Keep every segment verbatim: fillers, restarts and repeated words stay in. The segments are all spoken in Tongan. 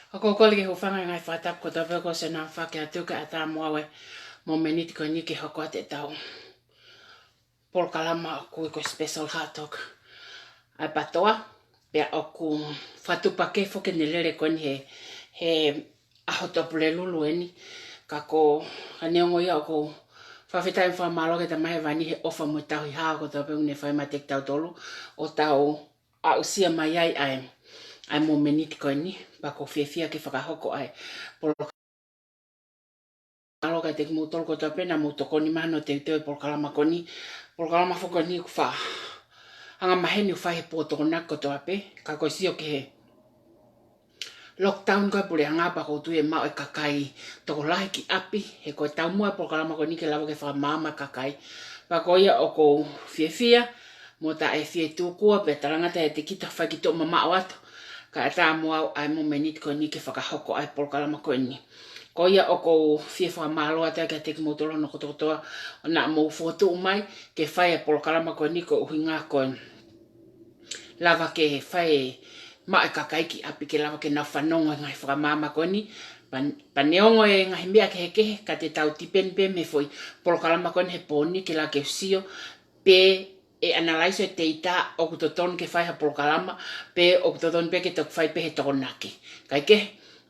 ʻOku ou kole ke hūfanga he ngaahi fakatapu kotoa pē kuo ʻosi ʻaofaki atu kae ʻatā mo au e momeniti ko eni ke hoko atu ʻetau polokalama ʻoku ui ko e Special Heart Talk ʻa e PTOA. Pea ʻoku fakatupu pē foki ʻene lele ko eni he, he ʻaho Tuʻapulelulu eni. Ka ko, ka neongo ia ʻoku ou fakafetaʻi mo fakamālō ki he Tamai Hēvani he ʻofa mo e tauhi hao kotoa pē ʻoku ne fai maʻa kitautolu ʻo tau aʻusia mai ai ʻa e, ʻa e momeniti ko eni, pea ʻoku ou fiefia ke fakahoko ʻa e polokalama. Mālō kiate kimoutolu kotoa pē naʻa mou tokoni mai hono teuteu e polokalama ko eni. Polokalama foki ko eni ʻoku faʻa anga maheni ʻoku fai he pō Tokonaki kotoa pē, ka ko e sio ki he lockdown ko e puleʻanga pea ʻoku ou tui ʻe maʻu e kakai tokolahi ki ʻapi, he ko e taumuʻa e polokalama ko eni ke lava ke fakamaama e kakai. Pea ko ia ʻoku ou fiefia mo taʻe fie tūkua pea talangata ʻiate kita fai ki tuʻa mamaʻo atu, kae ʻatā mo au ʻa e momeniti ko eni ke fakahoko ʻa e polokalama ko eni. Ko ia ʻoku ou fie fakamālō atu kiate kimoutolu hono kotokotoa ʻo naʻa mou fokotuʻu mai ke fai e polokalama ko eni ko e ʻuhinga ko e lava ke fai maʻa e kakai ki ʻapi ke lava ke nau fanongo he ngaahi fakamaama ko eni. Pea, pea neongo e ngaahi meʻa kehekehe ka te tau tipeni pē mei he foʻi polokalama ko eni he pō ni ke lava ke sio pe ʻe analyze e data ʻoku totonu ke fai ha polokalama, pe ʻoku totonu pē ke toki fai pē he Tokonaki. Kae kehe,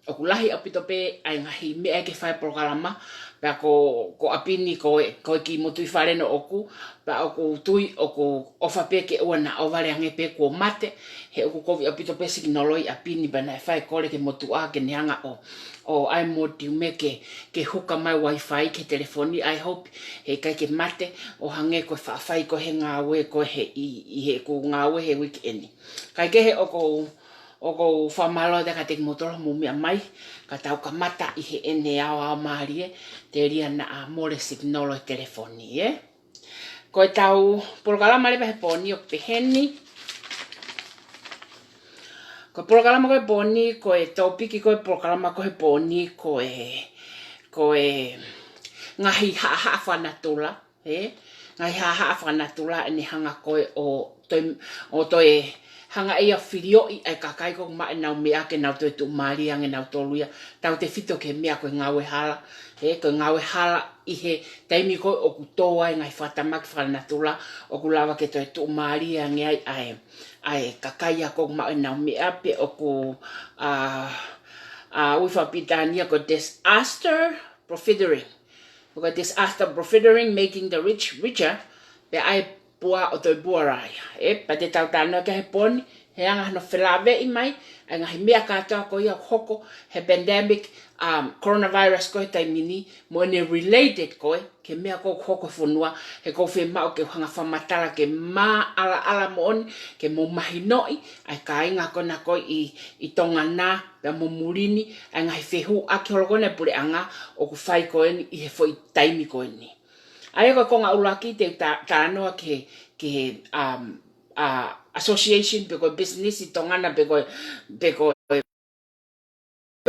ʻoku lahi ʻaupito pē ʻa e ngaahi meʻa ke fai polokalama, pea ko, ko ʻapi ni ko e, ko e kiʻi motuʻi fale eni ʻoʻoku, pea ʻoku ou tui ʻoku ʻofa pē ke ʻoua naʻa ʻohovale ange pē kuo mate, he ʻoku kovi ʻaupito pē signal ʻi ʻapi ni pea naʻe fai e kole ki he motuʻa ke ne hanga ʻo, ʻo ʻai e Mōtiume ke, ke hook up mai e Wi-Fi ki he telefoni, I hope heʻikai ke mate, ʻo hangē ko e faʻa fai ko ē he ngāue ko ē he ʻi, ʻi heʻeku ngāue he uike ni. Kae kehe ʻoku ou, ʻoku ou fakamālō atu kiate kimoutolu hoʻomou meʻa mai, ka tau kamata ʻi heʻene aoao mālie, telia naʻa mole signal e telefoni, ē? Ko ʻetau polokalama leva he pō ni ʻoku peheni. Ko e polokalama ko e pō ni, ko e tōpiki ko e polokalama ko e pō ni, ko e, ko e ngaahi haʻahaʻa fakanatula, ē? Ngaahi haʻahaʻa fakanatula ʻene hanga ko ē ʻo toe, ʻo toe hanga ʻe ia ʻo filioʻi ʻa e kakai ko ē ʻoku maʻu ʻenau meʻa ke nau toe tuʻumālie ange nautolu ia. Tautefito ki he meʻa ko e ngāue hala, ē, ko e ngāue hala ʻi he taimi ko ē ʻoku tō ai e ngaahi fakatamaki fakanatula, ʻoku lava ke toe tuʻumālie ange ai ʻa e, ʻa e kakai ia ko ē ʻoku maʻu ʻenau meʻa pe ʻoku, ā, ā, ui fakapilitānia ko e disaster profiting. Ko e disaster profiting, making the rich richer, pea ʻai e puha ʻo toe puha ai. Ē, pea te tau talanoa ki ai he pō ni, he anga hono felāveʻi mai ʻa e ngaahi meʻa kātoa ko ia ʻoku hoko he pandemic, um, coronavirus ko ē he taimi ni, mo ʻene related ko ē ki he meʻa ko ē ʻoku hoko he fonua, he ʻoku ou fiemaʻu ke u hanga ʻo fakamatala ke maʻalaʻala moʻoni, ke mou mahinoʻi ʻa e kāinga ko ena ko ē ʻi, ʻi Tonga na, pea mo muli ni, ʻa e ngaahi fehuʻaki holo ko ena ʻa e puleʻanga ʻoku fai ko eni ʻi he foʻi taimi ko eni. ʻA ia ko e konga ʻuluaki te u ta-, talanoa ki he, ki he, um, uh, association pe ko e business ʻi Tonga na pe ko e, pe ko e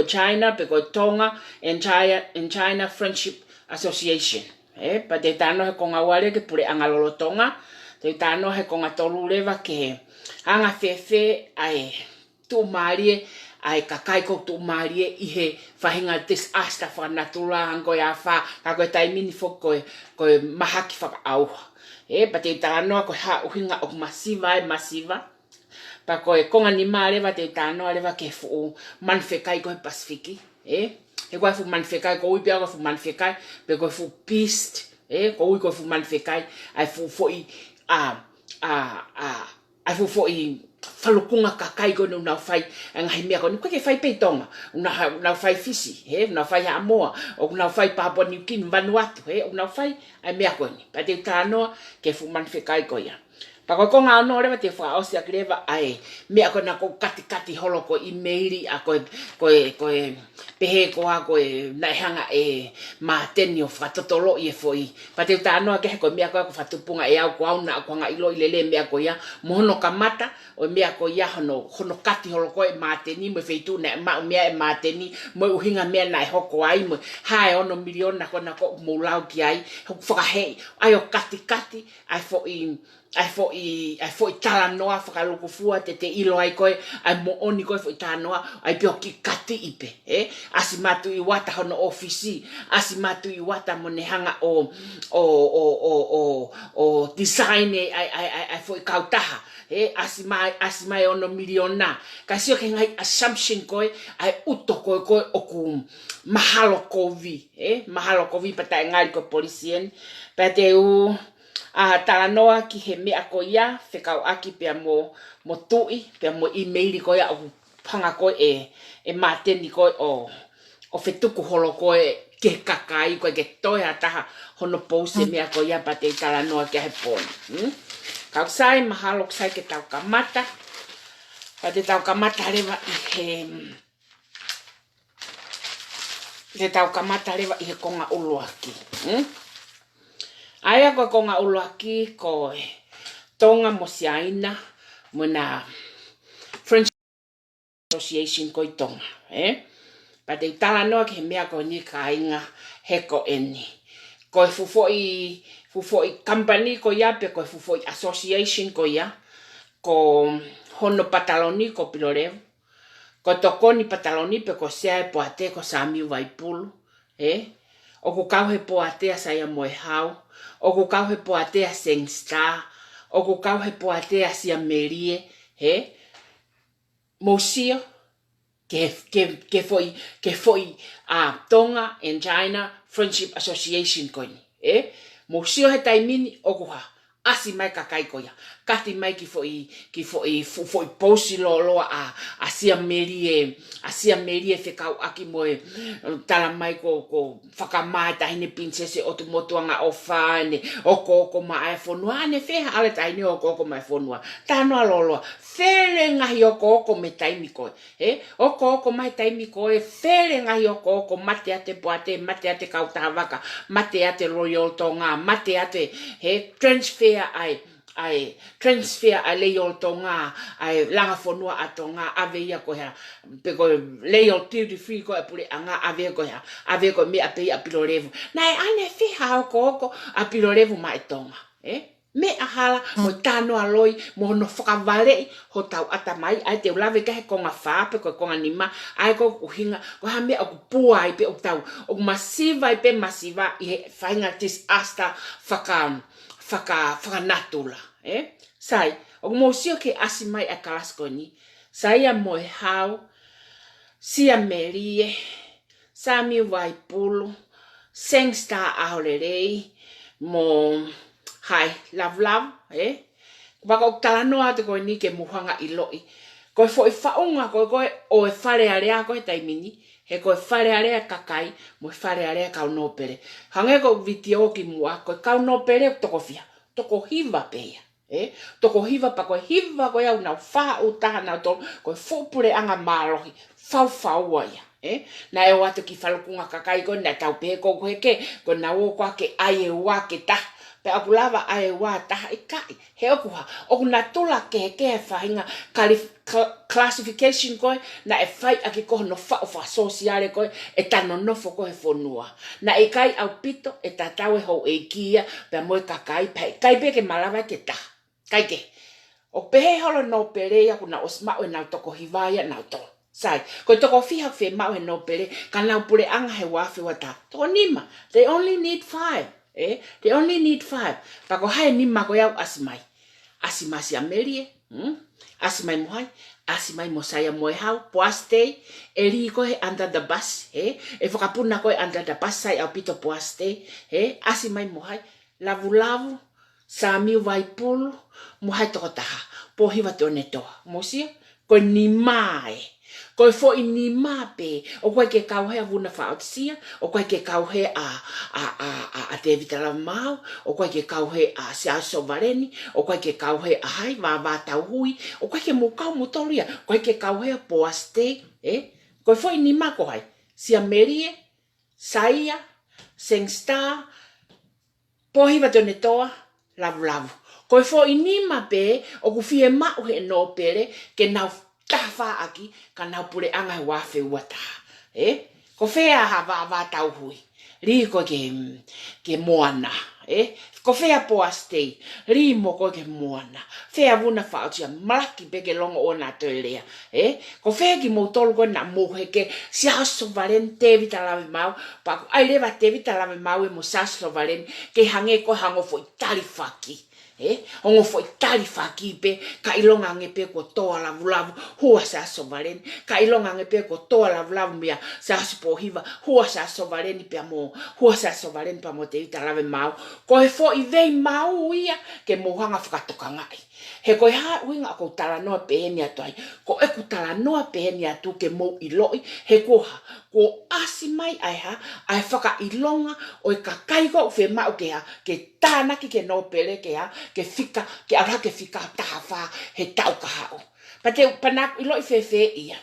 China, pe ko e Tonga and China, and China Friendship Association. Ē, pea te u talanoa he konga ua leva ki he puleʻanga lolotonga, te u talanoa he konga tolu leva ki he anga fēfē ʻa e tuʻumālie ʻa e kakai ko ē ʻoku tuʻumālie ʻi he faʻahinga disaster fakanatula hangē ko e afā, ka ko e taimi ni foki ko e, ko e mahaki fakaʻauha. Ē, pea te u talanoa ko e hā e ʻuhinga ʻoku masiva ai e masiva. Pea ko e konga nima leva te u talanoa leva ki he fuʻu manu fekai ko ē he Pasifiki. Ē, he ko e fuʻu manu fekai, ʻoku ou ui pē au ko e fuʻu manu fekai, pe ko e fuʻu beast. Ē, ʻoku ou ui ko e fuʻu manu fekai, ʻa e fuʻu foʻi, ā, ā, ā, ʻa e fuʻu foʻi falukunga kakai ko eni ʻoku nau fai ʻa e ngaahi meʻa ko eni ʻoku ʻikai ke fai pē ʻi Tonga. ʻOku nau ha-, ʻoku nau fai Fisi, ē, ʻoku nau fai Haʻamoa, ʻoku nau fai Papua New Guinea, Vanuatu, ē, ʻoku nau fai ʻa e meʻa ko eni. Pea te u talanoa ki he fuʻu manu fekai ko ia. Pea ko e konga ono leva te u fakaʻosi ʻaki leva ʻa e meʻa ko ena ʻoku ou katikati holo ko e ʻīmeili ʻa ko e, ko e, ko e pehē ko ā ko ē naʻe hanga ʻe Māteni ʻo fakatotoloʻi e foʻi. Pea te u talanoa ki ai he ko e meʻa ko ē ʻoku fakatupunga ʻe au, ko au naʻa ku hanga ʻo ʻiloʻi lelei e meʻa ko ia, mo hono kamata ʻo e meʻa ko ia hono, hono kati holo ko ē ʻe Māteni, mo e feituʻu naʻe maʻu meʻa ai ʻe Māteni, mo e ʻuhinga e meʻa naʻe hoko ai, mo e hā e ono miliona ko ena ʻoku mou lau ki ai, ʻoku fakaheeʻi, ʻa ia ʻo katikati ʻa e foʻi, ʻa e foʻi, ʻa e foʻi talanoa fakalūkufua te te ʻilo ai ko ē ʻa e moʻoni ko ē foʻi talanoa, ʻa ia pē ʻoku kiʻi katiʻi pē, ē? ʻAsi Matuʻiuata hono ʻōfisi, ʻasi Matuʻiuata mo ne hanga ʻo, ʻo, ʻo, ʻo, ʻo, ʻo design ʻa e, ʻa e, ʻa e, ʻa e, ʻa e foʻi kautaha, ē? ʻAsi mai, ʻasi mai ono miliona. Ka sio ki he ngaahi assumption ko ē, ʻa e ʻuto ko ē ko ē ʻoku mahalo kovi, ē? Mahalo kovi pea taʻe ngali ko e polisi eni. Pea te u ʻa, talanoa ki he meʻa ko ia, fekauʻaki pea mo, mo tuʻi, pea mo ʻīmeili ko ia ʻoku hanga ko ē ʻe, ʻe Māteni ko ē ʻo, ʻo fetuku holo ko ē ki he kakai, ʻoku ʻikai ke toe ha taha hono post e meʻa ko ia pea te u talanoa ki ai he pō ni. Hmm? Ka ʻoku sai, mahalo ʻoku sai ke tau kamata. Pea te tau kamata leva ʻi he, te tau kamata leva ʻi he konga ʻuluaki. Hmm? ʻA ia ko e konga ʻuluaki ko e Tonga mo Siaina, mo ʻena Friendship Association ko ē ʻi Tonga, ē? Pea te u talanoa ki he meʻa ko eni kāinga he ko eni. Ko e fuʻu foʻi, fuʻu foʻi company ko ia pe ko e fuʻu foʻi association ko ia, ko hono pataloni ko Pilolevu, ko e tokoni pataloni pe ko e sea e poate ko Samiu Vaipulu, ē? ʻOku kau he poate ʻa Saia Moehau, ʻoku kau he poate ʻa Seng Star, ʻoku kau he poate ʻa Sia Melie, ē? Mou sio ki he, ki he, ki he foʻi, ki he foʻi, ʻa, Tonga and China Friendship Association ko eni, ē? Mou sio he taimi ni ʻoku hā, ʻasi mai kakai ko ia. Kati mai ki he foʻi, ki he foʻi, fo-, foʻi post lōloa ʻa, ʻa Sia Melie, ʻa Sia Melie fekauʻaki mo e, tala mai ko, ko fakamā e taʻahine pilinisesi ʻo Tumotu Angaʻofa ʻene okooko maʻa e fonua, ʻa ʻene fēfē ʻa e taʻahine okooko maʻa e fonua. Talanoa lōloa. Fele ngaahi okooko mei he taimi ko ē. Ē, okooko mai taimi ko ē, fele ngaahi okooko, mate ʻa e poate, mate ʻa e kautaha vaka, mate ʻa e Royal Tonga, mate ʻa e, ē, transfer ʻa e, ʻa e, transfer ʻa e Royal Tonga, ʻa e langa fonua ʻa Tonga, ʻave ia ko e hā, pe ko e Royal Duty Free ko e puleʻanga, ʻave ko e hā, ʻave ko e meʻa pē ia ʻa Pilolevu. Naʻe ʻanefē ha okooko ʻa Pilolevu maʻa e Tonga, ē? Meʻa hala mo e talanoa loi, mo hono fakavaleʻi hotau ʻatamai, ʻa ia te u lave ki ai he konga fā pe ko e konga nima, ʻa ia ko e ʻuhinga, ko e hā e meʻa ʻoku pua ai pē ʻoku tau, ʻoku masiva ai pē masiva ʻi he faʻahinga disaster faka, faka, fakanatula, ē? Sai, ʻoku mou sio ki he ʻasi mai ʻa e kalasi ko eni, Saia Moehau, Sia Melie, Samiu Vaipulu, Seng Star ʻAholelei, mo hai, Lavulavu, ē? Ko e ʻuhinga ʻoku talanoa atu ko eni ke mou hanga ʻiloʻi. Ko e foʻi faʻunga ko ē ko ē ʻo e Fale Alea ko ē he taimi ni, he ko e Fale Alea kakai, mo e Fale Alea kau nōpele. Hangē ko e vitiō kimuʻa, ko e kau nōpele toko fiha, toko hiva pē ia. Ē, toko hiva pea ko e hiva ko ia ʻoku nau faʻu taha nautolu, ko e fuʻu puleʻanga mālohi, faufaua ia, ē. Naʻe ō atu ki he falukunga kakai ko ē, naʻa tau pehē ko e hā, ko ʻenau ō ko ē ke ʻai e ua ke taha, pea ʻoku lava ʻai e ua taha, ʻikai, he ʻoku hā, ʻoku natula kehekehe e faʻahinga kalif-, cl-, classification ko ē, naʻe fai ʻaki ko hono faʻu fakasōsiale ko ē, ʻeta nonofo ko ē he fonua. Naʻe ʻikai ʻaupito ʻe tatau e houʻeiki ia, pea mo e kakai, pea ʻikai pē ke malava ke taha. ʻIkai ke. ʻOku pehē holo e nōpele ia kuo nau ʻosi maʻu ʻenau toko hiva ia nautolu. Sai, ko e toko fiha ʻoku fiemaʻu he nōpele, ka nau puleʻanga he ua afe ua taha. Toko nima, they only need five, ē? They only need five. Pea ko hai e nima ko ia ʻoku ʻasi mai? ʻAsi mai Sia Melie, hmm? ʻAsi mai mo hai? ʻAsi mai mo Saia Moehau, Poasi Tei, ʻe lī ko ē he under the bus, ē? ʻE fakapuna ko ē under the bus, sai ʻaupito Poasi Tei, ē? ʻAsi mai mo hai? Lavulavu, Samiu Vaipulu, mo hai tokotaha, Pōhiva Tuʻiʻonetoa. Mou sio, ko e nima ē. Ko e foʻi nima pē, ʻoku ʻikai ke kau hē ʻa Vuna Faʻotisia, ʻoku ʻikai ke kau hē ʻa, ʻa, ʻa, ʻa, ʻa Tēvita Lavamaau, ʻoku ʻikai ke kau hē ʻa Siaosi Sovaleni, ʻoku ʻikai ke kau hē ʻa hai, Vāvā Tauhui, ʻoku ʻikai ke mou kau moutolu ia, ʻoku ʻikai ke kau hē ʻa Poasi Tei, ē? Ko e foʻi nima ko hai? Sia Melie, Saia, Seng Star, Pōhiva Tuʻiʻonetoa, Lavulavu. Ko e foʻi nima pē ʻoku fiemaʻu he nōpele ke nau tafaʻaki ka nau puleʻanga he ua afe ua taha. Ē? Ko fē ʻa ha Vāvā Tauhui? Lī ko ē ki he, ki he moana. Ē? Ko fē ʻa Poasi Tei, lī mo koe ki he moana. Fē ʻa Vuna Faʻotia, malaki pē ke longo ʻoua naʻa toe lea. Ē? Ko fē kimoutolu ko ē naʻa mou heke, Siaosi Sovaleni, Tēvita Lavemaau, pea ʻoku ʻai leva Tēvita Lavemaau ē mo Siaosi Sovaleni, ke hangē ko e hangē ko e foʻi talifaki. Ē? Ongo foʻi talifaki pē, ka ʻilonga ange pē kuo tō ʻa Lavulavu, hū ʻa Siaosi Sovaleni, ka ʻilonga ange pē kuo tō ʻa Lavulavu meia Siaosi Pōhiva, hū ʻa Siaosi Sovaleni pea mo, hū ʻa Siaosi Sovaleni pea mo Tēvita Lavemaau. Ko e foʻi veimau ia ke mou hanga ʻo fakatokangaʻi. He ko e hā ʻuhinga ʻoku ou talanoa peheni atu ai? Ko ʻeku talanoa peheni atu ke mou ʻiloʻi, he ko e hā, kuo ʻasi mai ʻa e hā, ʻa e fakaʻilonga ʻo e kakai ko ē ʻoku fiemaʻu ke hā, ke tānaki ki he nōpele ke hā, ke fika, ke ʻalu hake fika taha fā he taʻu ka haʻu. Pea te u, pea naʻa ku ʻiloʻi fēfē ia?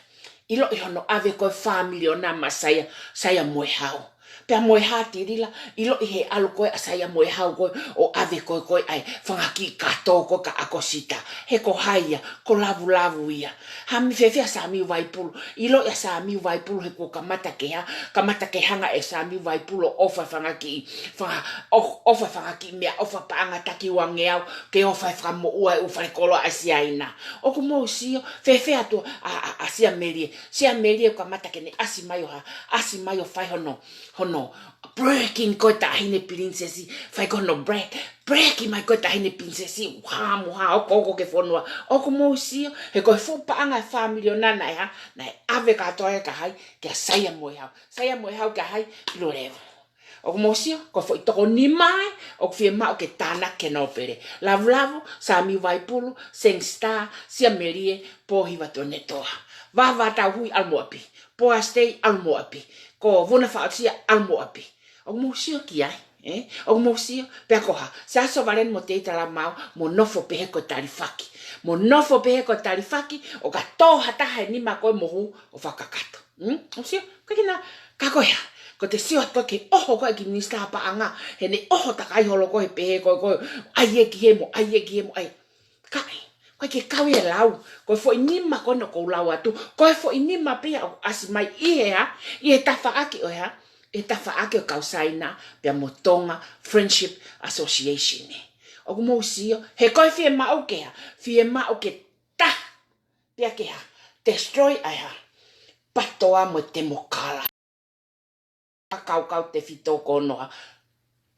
ʻIloʻi hono ʻave ko ē fā miliona maʻa Saia, Saia Moehau. Pea Moehau Tilila, ʻiloʻi he ʻalu ko ē ʻa Saia Moehau ko ē ʻo ʻave ko ē ko ē ʻa e fanga kiʻi kato ko ē kia ʻAkosita. He ko hai ia? Ko Lavulavu ia. Hā, mei fēfē ʻa Samiu Vaipulu? ʻIloʻi ʻa Samiu Vaipulu he kuo kamata ke hā, kamata ke hanga ʻe Samiu Vaipulu ʻo ʻofa e fanga kiʻi, fanga, ʻo, ʻofa e fanga kiʻi meʻaʻofa paʻanga taki uangeau, ke ʻofa e fakamoʻua e ʻū falekoloa ʻa Siaina. ʻOku mou sio, fēfē atu ʻa, ʻa, ʻa Siamelie? Siamelie ʻoku kamata ke ne ʻasi mai ʻo hā, ʻasi mai ʻo fai hono, hono breaking ko ē taʻahine pilinisesi, fai ko hono break, break mai ko ē taʻahine pilinisesi, hā mo hā, ʻoku, ʻoku ke fonua. ʻOku mou sio, he ko e fuʻu paʻanga e fā miliona naʻe hā, naʻe ʻave kātoa ia kia hai, kia Saia Moehau. Saia Moehau kia hai? Pilolevu. ʻOku mou sio, ko e foʻi toko nima ē ʻoku fiemaʻu ke tānaki ki he nōpele. Lavulavu, Samiu Vaipulu, Seng Star, Siamelie, Pōhiva Tuʻiʻonetoa. Vava Tauhui, ʻalu mo ʻapi. Poasi Tei, ʻalu mo ʻapi. Ko Vuna Faʻotia, ʻalu mo ʻapi. ʻOku mou sio ki ai, ē? ʻOku mou sio, pea ko hā, Siaosi Sovaleni mo Tēvita Lavemaau, mo nofo pehē ko e talifaki. Mo nofo pehē ko e talifaki, ʻo ka tō ha taha he nima ko ē mo hū ʻo fakakakato. Hmm? ʻOku sio, ko e kina, ka ko e hā, ko te sio atu ki he ʻoho ko ē ki he minisitā paʻanga, he ne ʻoho takai holo ko ē he pehē ko ē, ko e ʻai e ki he mo, ʻai e ki he mo, ʻai. Kae, ko e ke kau e lau, ko e foʻi nima ko ē naʻa ku lau atu, ko e foʻi nima pē ia ʻoku ʻasi mai ʻi he hā, ʻi he tafaʻaki ʻo e hā, ʻi he tafaʻaki ʻo e kau Saina pea mo Tonga Friendship Association. ʻOku mou sio, he ko e fiemaʻu ke hā, fiemaʻu ke tā, pea ke hā, destroy ʻa e hā, PTOA mo e temokala. Fakakaukau tefito ko hono hā,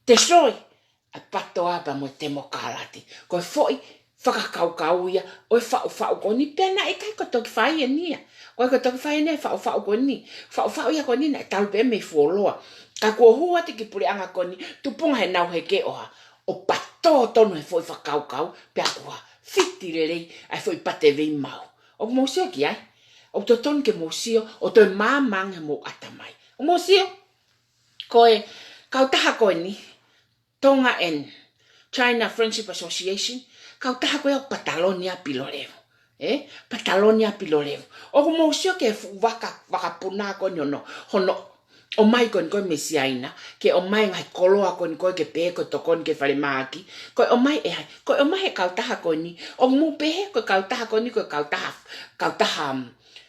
destroy ʻa e PTOA pea mo e temokālati. Ko e foʻi fakakaukau ia ʻo e faʻufaʻu ko eni, pea naʻe ʻikai ko e toki fai eni ia. ʻIkai ko e toki fai eni ia e faʻufaʻu ko eni. Faʻufaʻu ia ko eni naʻe talu pē mei fuoloa. Ka kuo hū atu ki he puleʻanga ko eni, tupunga heʻenau heke ʻo hā, ʻo patō tonu he foʻi fakakaukau, pea kuo hā, fiti lelei ʻa e foʻi pate veimau. ʻOku mou sio ki ai? ʻOku totonu ke mou sio, ʻo toe maama ange homou ʻatamai. ʻOku mou sio? Ko e kautaha ko eni, Tonga and China Friendship Association, kautaha ko ia ʻoku pataloni ʻa Pilolevu. Ē? Pataloni ʻa Pilolevu. ʻOku mou sio ki he fuʻu vaka, vakapuna ko eni hono, hono ʻomai ko eni ko ē mei Siaina, ke ʻomai e ngaahi koloa ko eni ko ē ke pehē ko e tokoni ki he falemahaki, ko e ʻomai ʻe hai? Ko e ʻomai ʻe he kautaha ko eni. ʻOku mou pehē ko e kautaha ko eni ko e kautaha, kautaha, um,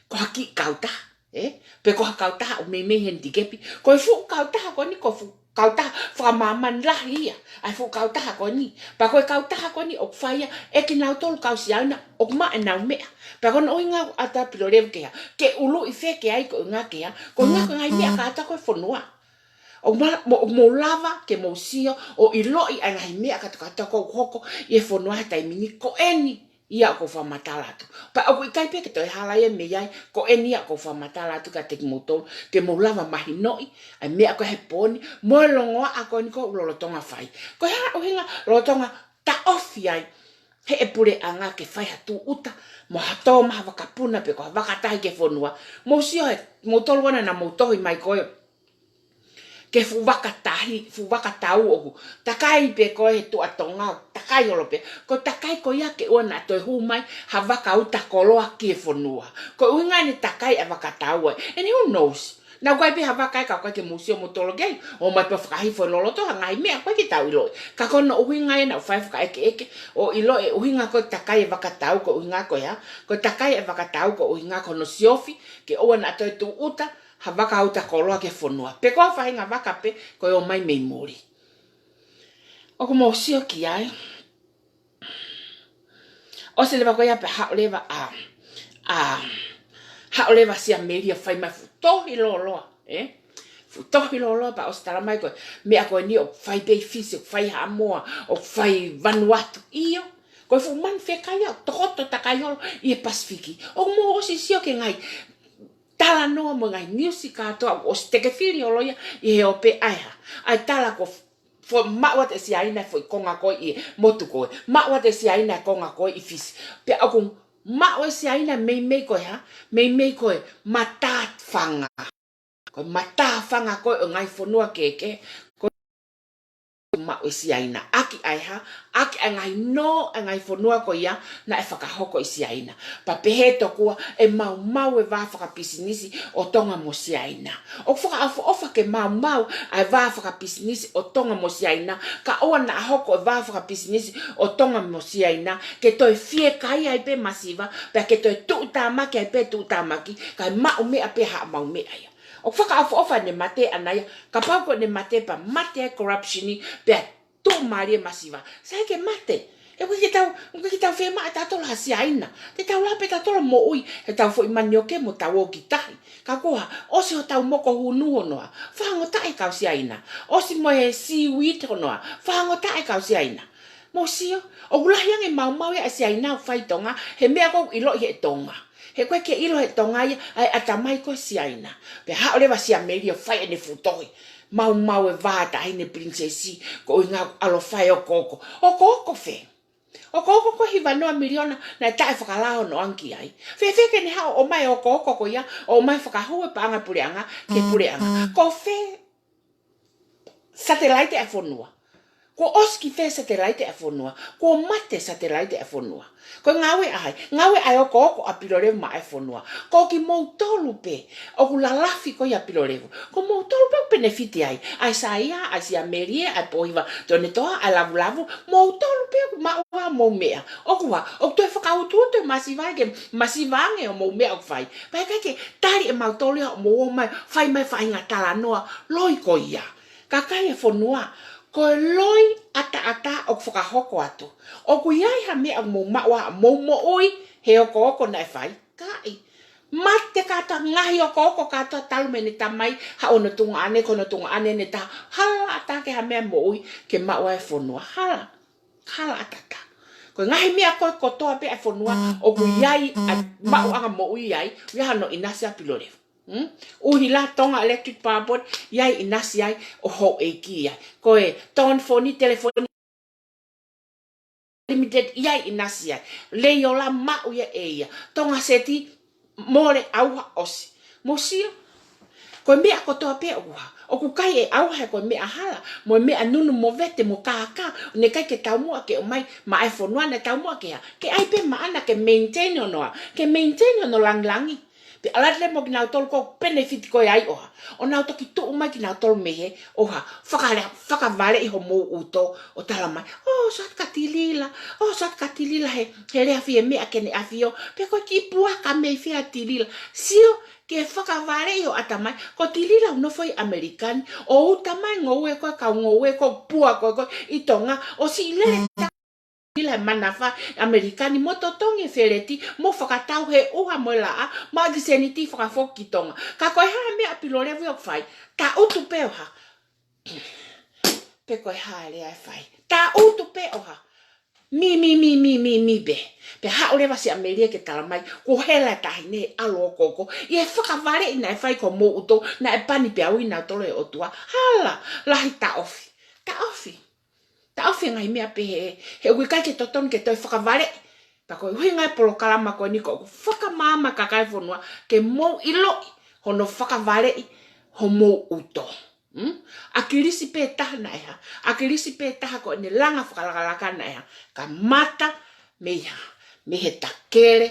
ko ha kiʻi kautaha, ē? Pe ko ha kautaha ʻoku meimei he nitikepi. Ko e fuʻu kautaha ko eni, ko e fuʻu kautaha fakamāmani lahi ia ʻa e fuʻu kautaha ko eni. Pea ko e kautaha ko eni ʻoku fai ia ʻe kinautolu kau Siaina ʻoku maʻa ʻenau meʻa. Pea ko hono ʻuhinga ʻoku ʻatu ʻa Pilolevu ke hā, ke ʻuluʻi feke ai, ko e ʻuhinga ke hā, ko e ʻuhinga ko e ngaahi meʻa kātoa ko ē ʻo e fonua. ʻOku mou, mou, mou lava ke mou sio ʻo ʻiloʻi ʻa e ngaahi meʻa kātoa kātoa ʻoku hoko ʻi he fonua he taimi ni. Ko eni ia ʻoku ou fakamatala atu. Pea ʻoku ʻikai pē ke toe hala ia mei ai, ko eni ia ʻoku ou fakamatala atu kiate kimoutolu, ke mou lava mahinoʻi ʻa e meʻa ko ē he pō ni, mo e longoaʻa ko eni ʻoku lolotonga fai. Ko e hā ʻuhinga lolotonga taʻofi ai ʻe he puleʻanga ke fai ha tūʻuta mo ha tō mai ha vakapuna pe ko ha vaka tahi ki he fonua? Mou sio he, moutolu ʻoku naʻa mou tohi mai ko ē ki he fuʻu vaka tahi, fuʻu vaka tau ʻoku takai pē ko ē he Tuʻa Tonga, takai holo pē. Ko e takai ko ia ke ʻoua naʻa toe hū mai ha vaka uta koloa ki he fonua. Ko e ʻuhinga ʻene takai ʻa e vaka tau ai. And who knows? Naʻa ʻoku ʻi ai pē ha vaka ē ka ʻoku ʻikai ke mou sio moutolu ki ai, ʻomai pē ʻo fakahifo e loloto ha ngaahi meʻa ʻoku ʻikai ke tau ʻiloʻi. Ka ko hono ʻuhinga ē naʻa ku fai fakaʻekeʻeke ʻo ʻiloʻi e ʻuhinga ko e takai e vaka tau, ko e ʻuhinga ko e hā, ko e takai e vaka tau ko e ʻuhinga ko hono siofi, ke ʻoua naʻa toe tūʻuta ha vaka uta koloa ki he fonua. Pe ko ha faʻahinga vaka pē ko ē ʻomai mei muli. ʻOku mou sio ki ai. ʻOsi leva ko ia pea haʻu leva ʻa, ʻa, haʻu leva Siamelia fai mai fuʻu tohi lōloa, ē? Fuʻu tohi lōloa pea ʻosi tala mai ko e meʻa ko eni ʻoku fai pē ʻi Fisi, ʻoku fai Haʻamoa, ʻoku fai Vanuatu, ʻio. Ko e fuʻu manu fekaia ʻoku tokoto takai holo ʻi he Pasifiki. ʻOku mou ʻosi sio ki he ngaahi talanoa mo e ngaahi niusi kātoa ʻoku ʻosi teke fili holo ia ʻi he ope ʻa e hā. ʻA e tala ko fo-, maʻu atu ʻe Siaina e foʻi konga ko ē ʻi he motu ko ē. Maʻu atu ʻe Siaina e konga ko ē ʻi Fisi. Pea ʻoku maʻu ʻe Siaina meimei ko e hā, meimei ko e matāfanga. Ko e matāfanga ko ē ʻo e ngaahi fonua kehekehe. Ko e maʻu ʻe Siaina. ʻAki ʻa e hā, ʻaki ʻa e ngaahi nō, ʻa e ngaahi fonua ko ia naʻe fakahoko ʻi Siaina. Pea pehē tokua ʻe maumau e vā fakapisinisi ʻo Tonga mo Siaina. ʻOku fakaʻofoʻofa ke maumau ʻa e vā fakapisinisi ʻo Tonga mo Siaina, kae ʻoua naʻa hoko e vā fakapisinisi ʻo Tonga mo Siaina ke toe fiekaia ai pē masiva, pea ke toe tuʻutāmaki ai pē tuʻutāmaki, kae maʻu meʻa pē haʻamau meʻa ia. ʻOku fakaʻofoʻofa ʻene mate ʻana ia, kapau ko ʻene mate pea mate ai corruption, pea tuʻumālie masiva. Sai ke mate. ʻOku ʻikai ke tau, ʻoku ʻikai ke tau fiemaʻu ʻe tautolu ha Siaina. Te tau lava pē tautolu ʻo moʻui heʻetau foʻi manioke mo tau ō ki tahi. Ka ko e hā, ʻosi hotau moko hunu hono hā, fakaongo taʻe kau Siaina. ʻOsi mo e seaweed hono hā, fakaongo taʻe kau Siaina. Mou sio, ʻoku lahi ange maumau ia ʻa e Siaina ʻoku fai ʻi Tonga, he meʻa ʻoku ʻiloʻi ʻe he Tonga. He ʻoku ʻikai ke ʻilo ʻe he Tonga ia ʻa e ʻatamai ko ē ʻo Siaina. Pea haʻu leva Siamelia ʻo fai ʻene fuʻu tohi. Maumau e vā ʻa e taʻahine pilinisesi, ko e ʻuhinga ʻoku ʻalu ʻo fai e okooko. Okooko fē? Okooko ko e hiva noa miliona naʻe taʻe fakalao noa ange ki ai. Fēfē ke ne haʻu ʻo ʻomai e okooko ko ia, ʻo ʻomai fakahū e paʻanga puleʻanga ki he puleʻanga? Ko fē satelaite ʻa e fonua? Kuo ʻosi ki fē satelaite ʻa e fonua? Kuo mate satelaite ʻa e fonua? Ko e ngāue ʻa hai? Ngāue ʻa e okooko ʻa Pilolevu maʻa e fonua. Ko kimoutolu pē ʻoku lalafi ko ia ʻa Pilolevu. Ko moutolu pē ʻoku penefiti ai. ʻA e Saia, ʻa e Siamelia, ʻa e Pōhiva Tonetoa, ʻa e Lavulavu, moutolu pē ʻoku maʻu ʻa hoʻomou meʻa. ʻOku hā, ʻoku toe fakautuutu e masiva ke masiva ange hoʻomou meʻa ʻoku fai. Pea ʻikai ke tali ʻe mautolu ia hoʻomou ō mai, fai mai faʻahinga talanoa loi ko ia. Kakai e fonua, ko e loi ʻataʻatā ʻoku fakahoko atu. ʻOku ʻi ai ha meʻa ʻoku mou maʻu ai hoʻomou moʻui he okooko naʻe fai? ʻIkai. Mate kātoa, ngaahi okooko kātoa talu mei heʻene tamai, haʻu hono tuongaʻane, ko hono tuongaʻane ʻene taha. Hala ʻatā ke ha meʻa moʻui ke maʻu ai e fonua. Hala. Hala ʻatā. Ko e ngaahi meʻa ko ē kotoa pē ʻa e fonua ʻoku ʻi ai ʻa e maʻuʻanga moʻui ai, ʻi ai hano ʻinasi ʻa Pilolevu. Hmm? ʻUhila, Tonga Electric Power Board, ʻi ai ʻinasi ai ʻo houʻeiki ai. Ko e Tongafoni Telefoni Limited, ʻi ai ʻinasi ai. Leiola maʻu ia ʻe ia. Tonga Seti mole, ʻauha, ʻosi. Mou sio. Ko e meʻa kotoa pē ʻoku hā, ʻoku ʻikai ke ʻauha he ko e meʻa hala, mo e meʻa nunu mo vete mo kākā, ʻoku ʻikai ke taumuʻa ke ʻomai maʻa e fonua, naʻe taumuʻa ke hā, ke ʻai pē maʻana ke maintain hono hā, ke maintain hono langilangi. Pea ʻalu atu leva mo kinautolu ʻoku penefiti ko ē ai ʻo hā, ʻo nau toki tuʻu mai kinautolu mei hē ʻo hā, fakale-, fakavaleʻi homou ʻuto ʻo tala mai, ʻō, sio atu kia Tilila, ʻō, sio atu kia Tilila he, he lea fiemeʻa ki heʻene ʻafio, pea ko e kiʻi puaka mei fē ʻa Tilila. Sio, ke fakavaleʻi ho ʻatamai, ko Tilila ʻoku nofo ʻi ʻAmelika ni, ʻo uta mai ngoue ko ē, kau ngoue ko ē, pua ko ē ko ē ʻi Tonga, ʻo siʻi lele ta- Tilila he manafa ʻAmelika ni, mo totongi e feleti, mo fakatau he ʻuha mo e laʻā, maʻu e kiʻi seniti fakafoki ki Tonga. Ka ko e hā e meʻa ʻa Pilolevu ʻoku fai? Taʻutu pē ʻo hā. Pe ko e hā e lea ʻe fai? Taʻutu pē ʻo hā. Mi, mi, mi, mi, mi, mi pē. Pea haʻu leva Siamelia ke tala mai, kuo hela e taʻahine he ʻalu ʻo okooko ʻi he fakavaleʻi naʻe fai ki homou ʻuto, naʻe pani pē ʻa e ui nautolu ʻe he ʻOtua. Hala, lahi, taʻofi. Taʻofi. Taʻofi e ngaahi meʻa pehē, he ʻoku ʻikai ke totonu ke toe fakavaleʻi. Pea ko e ʻuhinga e polokalama ko eni ko ʻeku fakamaama kakai e fonua, ke mou ʻiloʻi hono fakavaleʻi homou ʻuto. Hmm? ʻAkilisi pē taha naʻe hā. ʻAkilisi pē taha ko ʻene langa fakalakalaka naʻe hā. Kamata mei hā. Mei he takele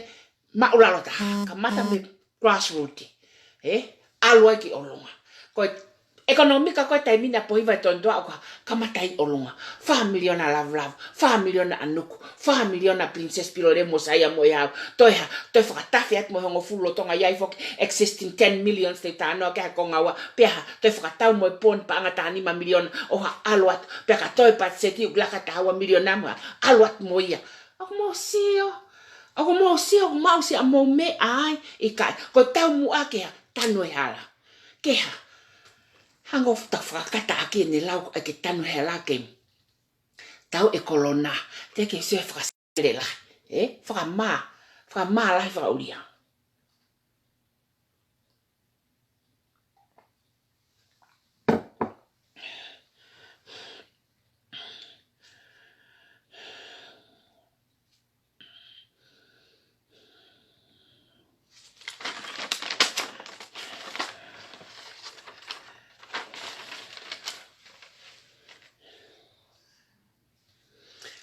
maʻulalo taha. Kamata mei grassroot. Ē? ʻAlu ai ki ʻolunga. Ko e ʻekonōmika ko ē taimi ni ʻa Pōhiva ʻi Tonga, ʻoku kamata ʻi ʻolunga. Fā miliona Lavulavu, fā miliona ʻa Nuku, fā miliona Princess Pilolevu mo Saia mo e hau. Toe hā, toe fakatafe atu mo e hongofulu lolotonga ʻi ai foki, existing ten million te u talanoa ki ai he konga ua. Pea hā, toe fakatau mo e pō ni paʻanga taha nima miliona ʻo hā ʻalu atu. Pea ka toe patiseti ʻoku laka taha ua miliona mo hā, ʻalu atu mo ia. ʻOku mou sio, ʻoku mou sio, ʻoku mou sio ʻa mou meʻa ai, ʻikai, ko e taumuʻa ke hā, tanu e hala. Ke hā, hangē ko e fakakata ʻaki ʻene lau ʻa e ke tanu e hala ke tau e kolona, te ke sio he fakasele lahi, ē? Fakamā, fakamā lahi fakaʻulia.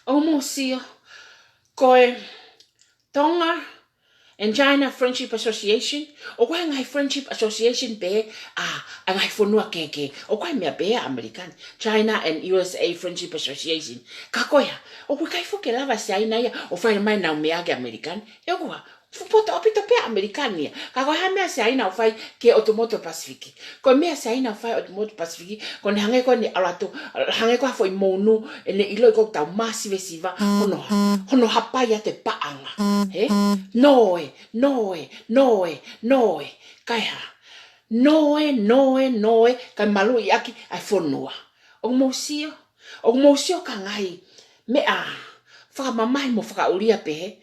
ʻOku mou sio, ko e Tonga and China Friendship Association, ʻoku ʻi ai e ngaahi friendship association pē ʻa, ʻa e ngaahi fonua kehekehe. ʻOku ʻi ai e meʻa pē ʻa ʻAmelika ni, China and U S A Friendship Association. Ka ko e hā, ʻoku ʻikai foki ke lava ʻe Siaina ia ʻo fai mai ʻenau meʻa ki ʻAmelika ni. He ʻoku hā, fuʻu poto ʻaupito pē ʻa ʻAmelika ni ia. Ka ko e hā e meʻa ʻa Siaina ʻoku fai ki he automotive Pacific? Ko e meʻa ʻa Siaina ʻoku fai automotive Pacific, ko ʻene hangē ko ʻene ʻalu atu, hangē ko ha foʻi mounu, ʻene ʻiloʻi ʻoku tau māsivesiva, hono, hono hapai atu e paʻanga. Hē? Noe, noe, noe, noe. Kae hā, noe, noe, noe, kae maluʻi ʻaki ʻa e fonua. ʻOku mou sio, ʻoku mou sio ki he ngaahi meʻa fakamamahi mo fakaʻulia pehē.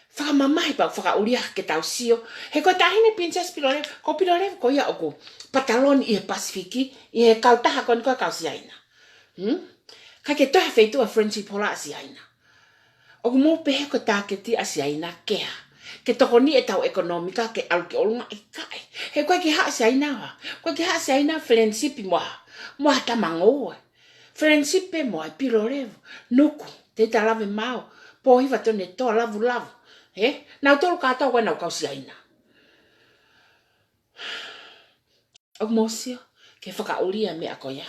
Fakamamahi pea fakaʻulia ke tau sio. He ko e taʻahine Princess Pilolevu, ko Pilolevu ko ia ʻoku pataloni ʻi he Pasifiki, ʻi he kautaha ko eni ko e kau Siaina. Hmm? ʻIkai ke toe ha feituʻu ʻa e friendship hola ʻa Siaina. ʻOku mou pehē ko e tāketi ʻa Siaina ke hā, ke tokoniʻi ʻetau ʻekonōmika ke ʻalu ki ʻolunga? ʻIkai. He ʻoku ʻikai ke hā ʻa Siaina ʻo hā, ʻoku ʻikai ke hā ʻa Siaina friendship mo ha, mo ha tama ngoue. Friendship pē mo e Pilolevu, Nuku, Teutalaveimao, Pōhiva Tonetoa, Lavulavu. Hē? Nautolu kātoa ko ē ʻenau kau Siaina. ʻOku mou sio ki he fakaʻulia e meʻa ko ia?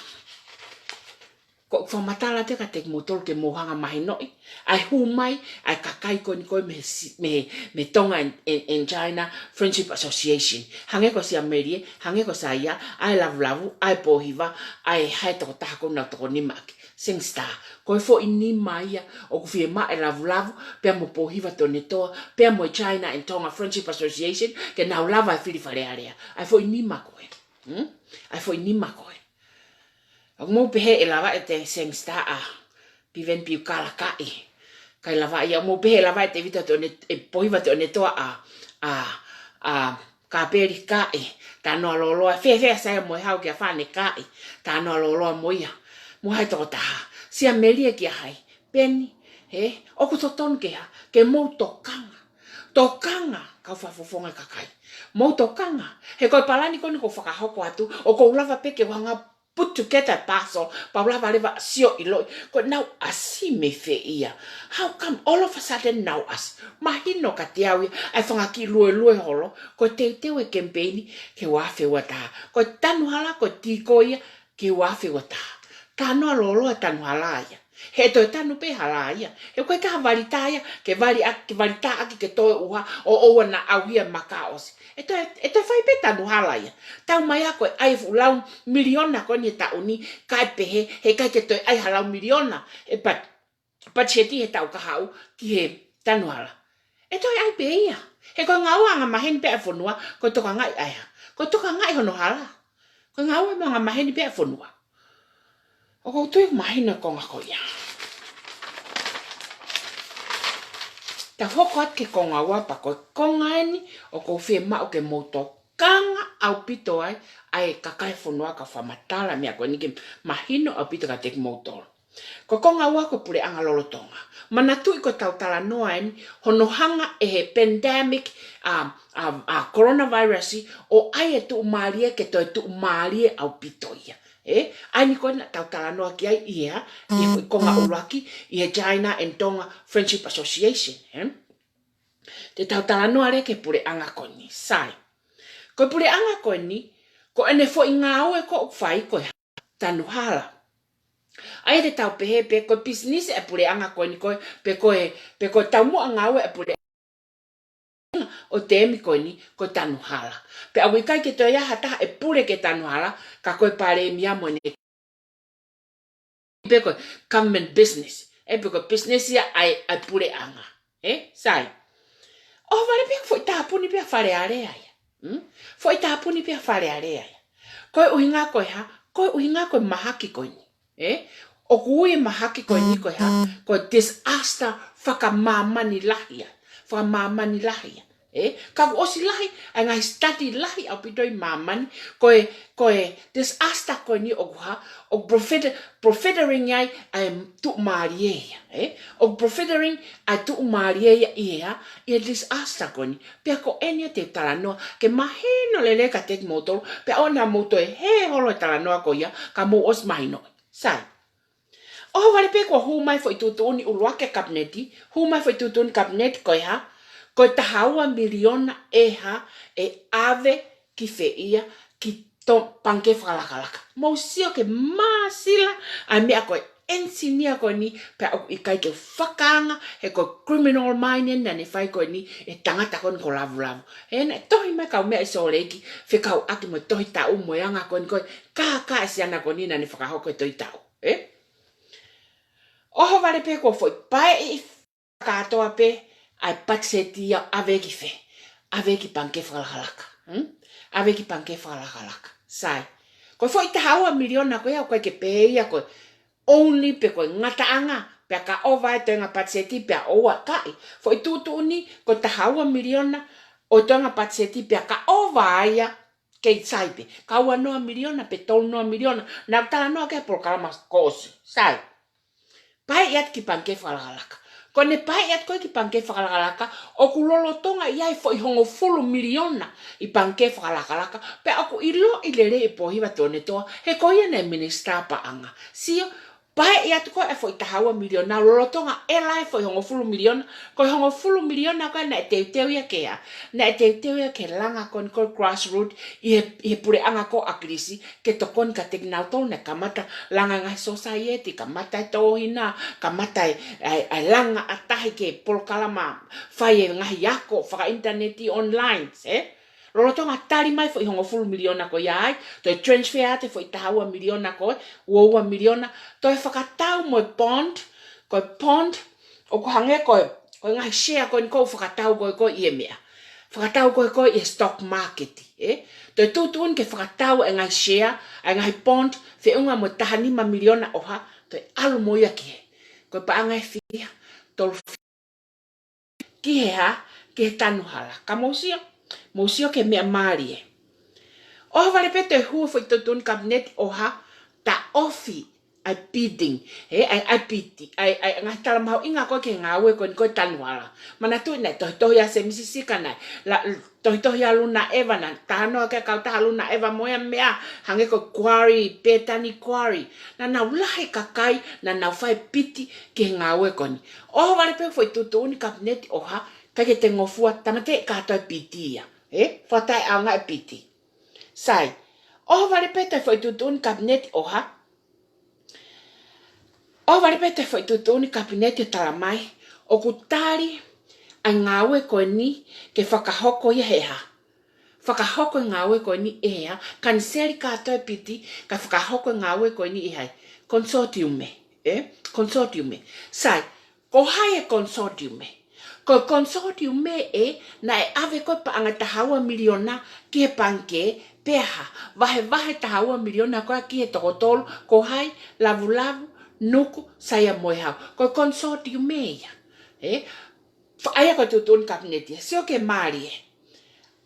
ʻOku ou fakamatala atu kiate kimoutolu ke mou hanga mahinoʻi ʻa e hū mai ʻa e kakai ko eni ko ē mei he si-, mei he, mei he Tonga and, and, and China Friendship Association. Hangē ko Siamelie, hangē ko Saia, ʻa e Lavulavu, ʻa e Pōhiva, ʻa e hā e tokotaha ko ē ʻoku nau toko nima ʻaki. Seng Star. Ko e foʻi nima ia ʻoku fiemaʻu ʻe Lavulavu, pea mo Pōhiva Tonetoa, pea mo e China and Tonga Friendship Association, ke nau lava e fili Fale Alea. ʻA e foʻi nima ko ē. Hmm? ʻA e foʻi nima ko ē. ʻOku mou pehē ʻe lava ʻe Seng Star ʻa Piveni Piukala kae ʻikai lava ia. ʻOku mou pehē ʻe lava ʻe Tēvita Tone-, ʻe Pōhiva Tonetoa ʻa, ʻa, ʻa Kapeli kae ʻikai, talanoa lōloa. Fēfē ʻa Saia mo e hau kia Fane kae ʻikai, talanoa lōloa mo ia. Mo hai tokotaha? Siamelie kia hai? Peni, hē? ʻOku totonu ke hā, ke mou tokanga. Tokanga, kau fakafofonga kakai. Mou tokanga. He ko e palani ko eni ʻoku ou fakahoko atu, ʻoku ou lava pē ke u hanga put together e puzzle, pea u lava leva sio ʻiloʻi, ko ʻenau ʻasi mei fē ia? How come all of a sudden nau ʻasi? Mahino kiate au ia, ʻa e fanga kiʻi luelue holo, ko e teuteu e kemipeini ki he ua afe ua taha. Ko e tanu hala, ko e tī ko ia ki he ua afe ua taha. Talanoa lōloa e tanu hala ia. He ʻe toe tanu pē hala ia. He ʻoku ʻikai ke ha vali tā ia, ke vali ʻaki, ke vali tā ʻaki ke toe ʻuha, ʻo ʻoua naʻa ʻauhia e maka ʻosi. ʻE toe, ʻe toe fai pē tanu hala ia. Tau mai ʻa ko e ʻai e fuʻu lau miliona ko eni he taʻu ni, kae pehē, he ʻikai ke toe ʻai ha lau miliona ʻe pat-, patiseti he taʻu kahaʻu ki he tanu hala. ʻE toe ʻai pē ia. He ko e ngāue angamaheni pē ʻa e fonua, ko e tokangaʻi ʻa e hā? Ko e tokangaʻi hono hala. Ko e ngāue mo e angamaheni pē ʻa e fonua. ʻOku ou tui ʻoku mahino e konga ko ia. Tau hoko atu ki he konga ua pea ko e konga eni ʻoku ou fiemaʻu ke mou tokanga ʻaupito ai, ʻa e kakai e fonua, kau fakamatala e meʻa ko eni ke mahino ʻaupito kiate kimoutolu. Ko e konga ua ko e puleʻanga lolotonga. Manatuʻi ko ʻetau talanoa eni, hono hanga ʻe he pandemic, ʻa, ʻa, ʻa coronavirus, ʻo ʻai e tuʻumālie ke toe tuʻumālie ʻaupito ia. Ē? ʻA eni ko ē naʻa tau talanoa ki ai ʻi he, ʻi he konga ʻuluaki, ʻi he China and Tonga Friendship Association, ē? Te tau talanoa leva ki he puleʻanga ko eni. Sai. Ko e puleʻanga ko eni, Ko ʻene foʻi ngāue ko ē ʻoku fai ko e tanu hala. ʻA ia te tau pehē pē ko e pisinisi ʻa e puleʻanga ko eni ko ē, pe ko e, pe ko e taumuʻa ngāue ʻa e puleʻanga ʻo e teemi ko eni ko e tanu hala. Pea ʻoku ʻikai ke toe ʻi ai ha taha ʻe pule ki he tanu hala, ka ko e palēmia mo ʻene pe ko e government business. ʻE pe ko e business ia ʻa e, ʻa e puleʻanga. ʻE, sai. ʻOhovale pē foʻi tāpuni pē ʻa Fale Alea ia. Hmm? Foʻi tāpuni pē ʻa Fale Alea ia. Ko e ʻuhinga ko e hā, ko e ʻuhinga ko e mahaki ko eni. ʻE? ʻOku ui e mahaki ko eni ko e hā, ko e disaster fakamāmani lahi ia. Fakamāmani lahi ia. ʻE? Ka kuo ʻosi lahi, ʻa e ngaahi study lahi ʻaupito ʻi māmani, ko e, ko e disaster ko eni ʻoku hā, ʻoku profit-, profiteering ai ʻa e tuʻumālie ia. ʻE? ʻOku profiteering ʻa e tuʻumālie ia ʻi he hā, ʻi he disaster ko eni. Pea ko eni ia te u talanoa, ke mahino lelei kiate kimoutolu, pea ʻoua naʻa mou toe hē holo he talanoa ko ia, ka mou ʻosi mahinoʻi. Sai. ʻOhovale pē kuo hū mai foʻi tuʻutuʻuni ʻuluaki ʻa e kapineti, hū mai foʻi tuʻutuʻuni kapineti ko e hā, ko e taha ua miliona ʻe hā, ʻe ʻave ki fē ia, ki to-, pangikē fakalakalaka. Mou sio ki he māsila ʻa e meʻa ko e engineer ko eni, pea ʻoku ʻikai ke fakaanga, he ko e criminal mind eni naʻa ne fai ko eni ʻe he tangata ko eni ko Lavulavu. He naʻe tohi mai e kau meʻa ʻi Sōleki, fekauʻaki mo e tohi taʻu mo e anga ko eni ko e kākā ʻa e siana ko eni naʻa ne fakahoko e tohi taʻu. ʻE? ʻOhovale pē kuo foʻi paeʻi kātoa pē ʻa e patiseti ia ʻave ki fē. ʻAve ki pangikē fakalakalaka. Hmm? ʻAve ki pangikē fakalakalaka. Sai. Ko e foʻi taha ua miliona ko ia ʻoku ʻikai ke pehē ia ko e only pe ko e ngataʻanga. Pea ka ʻova e toenga patiseti pea ʻoua kaʻi. Foʻi tuʻutuʻuni ko e taha ua miliona ʻo e toenga patiseti pea ka ʻova ia kei sai pē. Ka ua noa miliona pe tolu noa miliona. Naʻa ku talanoa ki he polokalama kuo ʻosi. Sai. Paeʻi atu ki pangikē fakalakalaka. Ko ʻene paeʻi atu ko ē ki pangikē fakalakalaka, ʻoku lolotonga ʻi ai e foʻi hongofulu miliona ʻi pangikē fakalakalaka, pea ʻoku ʻiloʻi lelei ʻe Pōhiva Tuʻiʻonetoa, he ko ia naʻe minisitā paʻanga. Sio, paeʻi atu ko ē e foʻi taha ua miliona, lolotonga ʻela e foʻi hongofulu miliona, ko e hongofulu miliona ko ē naʻe teuteu ia ki he hā, naʻe teuteu ia ki he langa ko eni ko e grassroot, ʻi he, ʻi he puleʻanga ko ē ʻa ʻAkilisi, ke tokoni kiate kinautolu naʻe kamata langa e ngaahi sōsaieti, kamata e tōhina, kamata e, e, e langa ʻa tahi ki he polokalama fai e ngaahi ako fakaʻinitaneti online, ē? Lolotonga tali mai foʻi hongofulu miliona ko ia ai, toe transfer atu e foʻi taha ua miliona ko ē, ua ua miliona, toe fakatau mo e bond, ko e bond, ʻoku hangē ko e, ko e ngaahi share ko eni ʻoku fakatau ko ē ko ē ʻi he meʻa. Fakatau ko ē ko ē ʻi he stock market, ē? Toe tuʻutuʻuni ke fakatau e ngaahi share, e ngaahi bond, feʻunga mo e taha nima miliona ʻo hā, toe ʻalu mo ia ki he. Ko e paʻanga ʻe fiha, tolu ki he hā, ki he tanu hala. Ka mou sio, mou sio ki he meʻa mālie. ʻOhovale pē toe hū foʻi tuʻutuʻuni kapineti ʻo hā, taʻofi ʻa e bidding, ē, ʻa e, ʻa e piti, ʻa e, ʻa e ngaahi tala mahuʻinga ko ē ki he ngāue ko eni ko e tanu hala. Manatuʻi naʻe tohitohi ʻa Sēmisi Sika naʻe, la, tohitohi ʻa Luna ʻEva naʻe, talanoa ki ai e kautaha Luna ʻEva mo e meʻa, hangē ko e quarry, Bethany Quarry. Naʻa nau lahi e kakai, naʻa nau fai e piti ki he ngāue ko eni. ʻOhovale pē foʻi tuʻutuʻuni kapineti ʻo hā, ʻikai ke toe ngofua, tāmateʻi kātoa e piti ia, ē, fakataʻeʻaongaʻi e piti. Sai, ʻohovale pē toe foʻi tuʻutuʻuni kapineti ʻo hā, ʻohovale pē toe foʻi tuʻutuʻuni kapineti ʻo tala mai, ʻoku tali ʻa e ngāue ko eni ke fakahoko ia he hā. Fakahoko e ngāue ko eni he hā, kaniseli kātoa e piti, kae fakahoko e ngāue ko eni ʻe hai. Consortium, ē? Consortium. Sai, ko hai e consortium? Ko e consortium ē, naʻe ʻave ko ē paʻanga taha ua miliona ki he pangikē, pea hā, vahevahe taha ua miliona ko ē ki he toko tolu, ko hai, Lavulavu, Nuku, Saia mo e Hau. Ko e consortium ia. Ē? Fa-, ʻa ia ko e tuʻutuʻuni kapineti ia. Sio ki he mālie.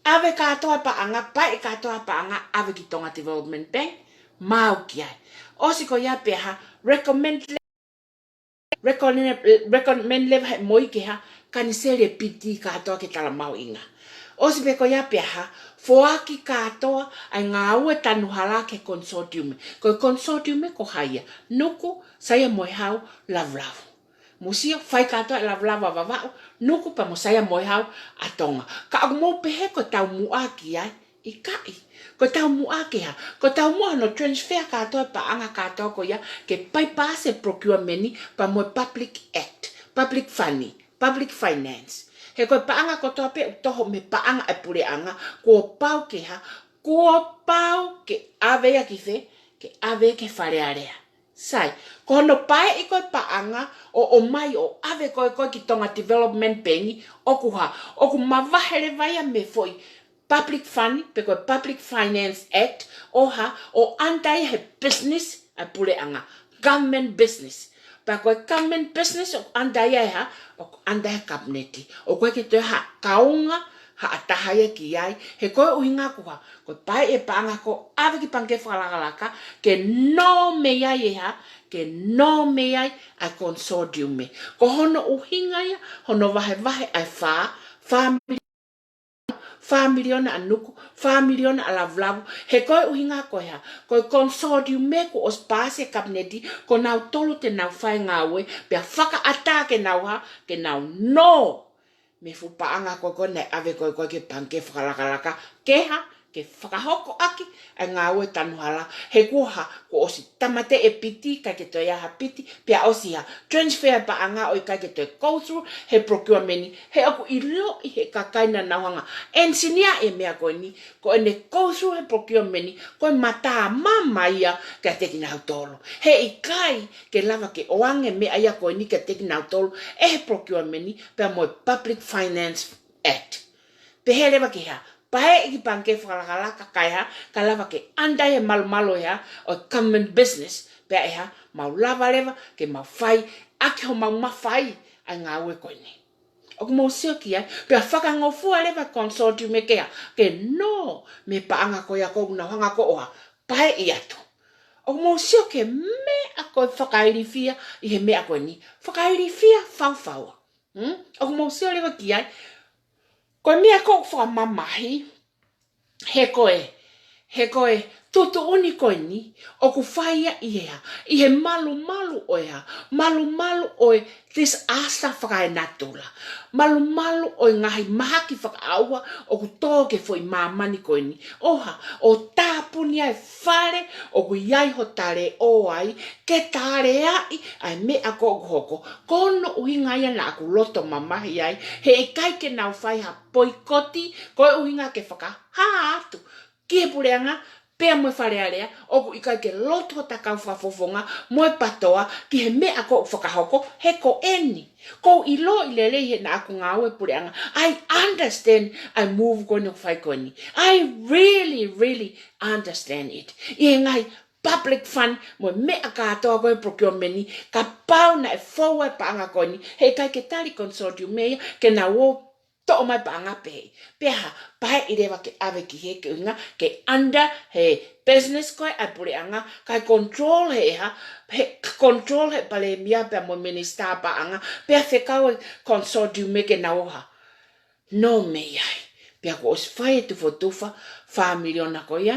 ʻAve kātoa e paʻanga, paeʻi kātoa e paʻanga, ʻave ki Tonga Development Bank, maau ki ai. ʻOsi ko ia pea hā, recommend le-, recommend, recommend leva ʻe he M O I ke hā, kaniseli e piti kātoa ki he tala mahuʻinga. ʻOsi pē ko ia pea hā, foaki kātoa ʻa e ngāue tanu hala ki he consortium. Ko e consortium ko hai ia, Nuku, Saia mo e Hau, Lavulavu. Mou sio, fai kātoa ʻe Lavulavu ʻa Vavaʻu, Nuku pea mo Saia mo e Hau ʻa Tonga. Ka ʻoku mou pehē ko e taumuʻa ki ai, ʻIkai. Ko e taumuʻa ke hā? Ko e taumuʻa hono transfer kātoa e paʻanga kātoa ko ia ke bypass e procurement pea mo e public act, public fund, public finance. He ko e paʻanga kotoa pē ʻoku toho mei he paʻanga ʻa e puleʻanga, kuo pau ke hā? Kuo pau ke ʻave ia ki fē? Ke ʻave ki Fale Alea. Sai, ko hono paeʻi ko e paʻanga ʻo ʻomai ʻo ʻave ko ē ko ē ki Tonga Development Bank, ʻoku hā? ʻOku mavahe leva ia mei he foʻi public fund, pe ko e Public Finance Act, ʻo hā? ʻO under ia he business ʻa e puleʻanga, government business. Pea ko e government business ʻoku under ia he hā? ʻOku under ia he Kapineti. ʻOku ʻikai ke toe hā? Kaunga ha taha ia ki ai. He ko e ʻuhinga ko e hā? Ko e paeʻi e paʻanga ko ē ʻave ki he Pangikē Fakalakalaka ke nō mei ai e hā? Ke nō mei ai ʻa e consortium. Ko hono ʻuhinga ia hono vahevahe ʻa e fā, fā mili-, fā miliona ʻa Nuku, fā miliona ʻa Lavulavu. He ko e ʻuhinga ko e hā? Ko e consortium kuo ʻosi paasi ʻe he Kapineti, ko nautolu te nau fai e ngāue, pea fakaʻatā ke nau hā? Ke nau nō mei he fuʻu paʻanga ko ē ko ē naʻe ʻave ko ē ko ē ki he Pangikē Fakalakalaka, ke hā? Ke fakahoko ʻaki ʻa e ngāue tanu hala. He kuo hā? Kuo ʻosi tāmateʻi e piti, ʻikai ke toe ʻi ai ha piti, pea ʻosi hā? Transfer paʻanga ʻo ʻikai ke toe go through he procurement. He ʻoku ʻiloʻi ʻe he kakai naʻa nau hanga ʻo engineer e meʻa ko eni, ko ʻene go through he procurement, ko e matamama ia kiate kinautolu. He ʻikai ke lava ke ʻoange e meʻa ia ko eni kiate kinautolu ʻe he procurement pea mo e Public Finance Act. Pehē leva ke hā? Paeʻi ki he Pangikē Fakalakalaka kae hā? Kae lava ke under ia he malumalu ʻo e hā? ʻO e government business. Pea ʻe hā? Mau lava leva ke mau fai ʻaki homau mafai ʻa e ngāue ko eni. ʻOku mou sio ki ai, pea fakangofua leva e consortium ke hā? Ke nō mei he paʻanga ko ia ʻoku nau hanga ko ē ʻo hā? Paeʻi atu. ʻOku mou sio ki he meʻa ko e fakailifia ʻi he meʻa ko eni? Fakailifia faufaua. Hmm? ʻOku mou sio leva ki ai, ko e meʻa ko ē ʻoku fakamamahi, he ko e, he ko e tuʻutuʻuni ko eni ʻoku fai ia ʻi he hā? ʻI he malumalu ʻo e hā? Malumalu ʻo e disaster fakaenatula. Malumalu ʻo e ngaahi mahaki fakaʻauha ʻoku tō ki he foʻi māmani ko eni. ʻO hā? ʻO tāpuni ʻa e fale ʻoku ʻi ai hota leʻo ai, ke taleaʻi ʻa e meʻa ko ē ʻoku hoko. Ko hono ʻuhinga ia naʻa ku loto mamahi ai, he ʻikai ke nau fai ha poikoti, ko e ʻuhinga ke fakahā atu ki he puleʻanga pea mo e Fale Alea, ʻoku ʻikai ke loto hota kau fakafofonga mo e patoa ki he meʻa ko ē ʻoku fakahoko, he ko eni. ʻOku ou ʻiloʻi lelei he naʻa ku ngāue he puleʻanga. I understand ʻa e move ko eni ʻoku fai ko eni. I really, really understand it. ʻI he ngaahi public fund mo e meʻa kātoa ko ē procurement, kapau naʻe fou ai e paʻanga ko eni, he ʻikai ke tali consortium ia ke nau ō toʻo mai paʻanga pē. Pea hā? Paeʻi leva ke ʻave ki hē, ke ʻuhinga ke under he business ko ē ʻa e puleʻanga, kae control ʻe he hā? He control ʻe he Palēmia pea mo e Minisitā Paʻanga, pea fekau e consortium ke nau hā? Nō mei ai. Pea kuo ʻosi fai e tufotufa, fā miliona ko ia,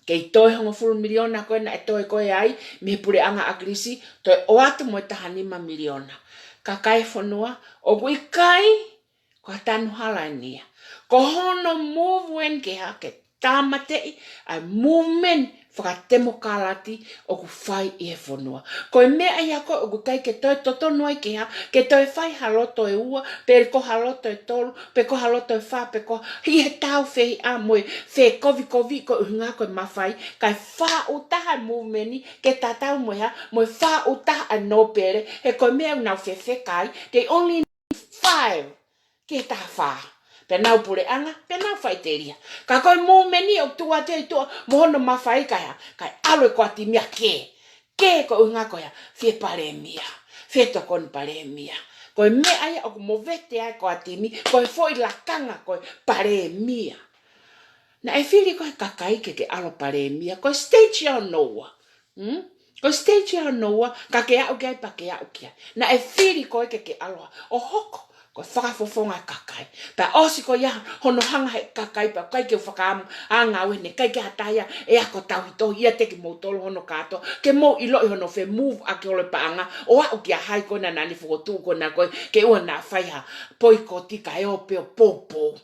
kei toe hongofulu miliona ko ē naʻe toe ko ē ai mei he puleʻanga ʻAkilisi, toe ʻoatu mo e taha nima miliona. Kakai e fonua, ʻoku ʻikai ko ha tanu hala eni ia. Ko hono move eni ke hā? Ke tāmateʻi ʻa e movement fakatemokalati ʻoku fai ʻi he fonua. Ko e meʻa ia ko ē ʻoku ʻikai ke toe totonu ai ke hā? Ke toe fai ha loto ʻe ua, pe ko ha loto ʻe tolu, pe ko ha loto ʻe fā, pe ko ʻi he taufehiʻa mo e fekovikovi, ko e ʻuhinga ko e mafai, kae fāʻūtaha e movement ke tatau mo e hā? Mo e fāʻūtaha ʻa e nōpele, he ko e meʻa ʻoku nau fefeka ai, they only need five ki he taha fā. Pea nau puleʻanga, pea nau faʻiteliha. Ka ko e movement ʻoku tuʻu atu ʻi tuʻa mo hono mafai kae hā? Kae ʻalu e Koatimi ia ke. Ke ko e ʻuhinga ko e hā? Fie Palēmia. Fie tokoni Palēmia. Ko e meʻa ia ʻoku movete ai e Koatimi, ko e foʻi lakanga ko e Palēmia. Naʻe fili koe he kakai ke ke ʻalu ʻo Palēmia, ko e stage ia hono ua. Hmm? Ko e stage ia hono ua, ka ke aʻu ki ai pea ke aʻu ki ai. Naʻe fili koe ke ke ʻalu ʻo hoko ko e fakafofonga e kakai. Pea ʻosi ko ia hono hanga ʻe he kakai pea ʻikai ke u fakaʻamu ʻa e ngāue ni, ʻikai ke ha taha ia ʻe ako tauhi tohi ʻiate kimoutolu hono kātoa, ke mou ʻiloʻi hono fie move ʻaki holo e paʻanga ʻo aʻu kia hai ko ē naʻa ne fokotuʻu ko ena ko ē, ke ʻoua naʻa fai ha poikoti kae ō pē ʻo poupou.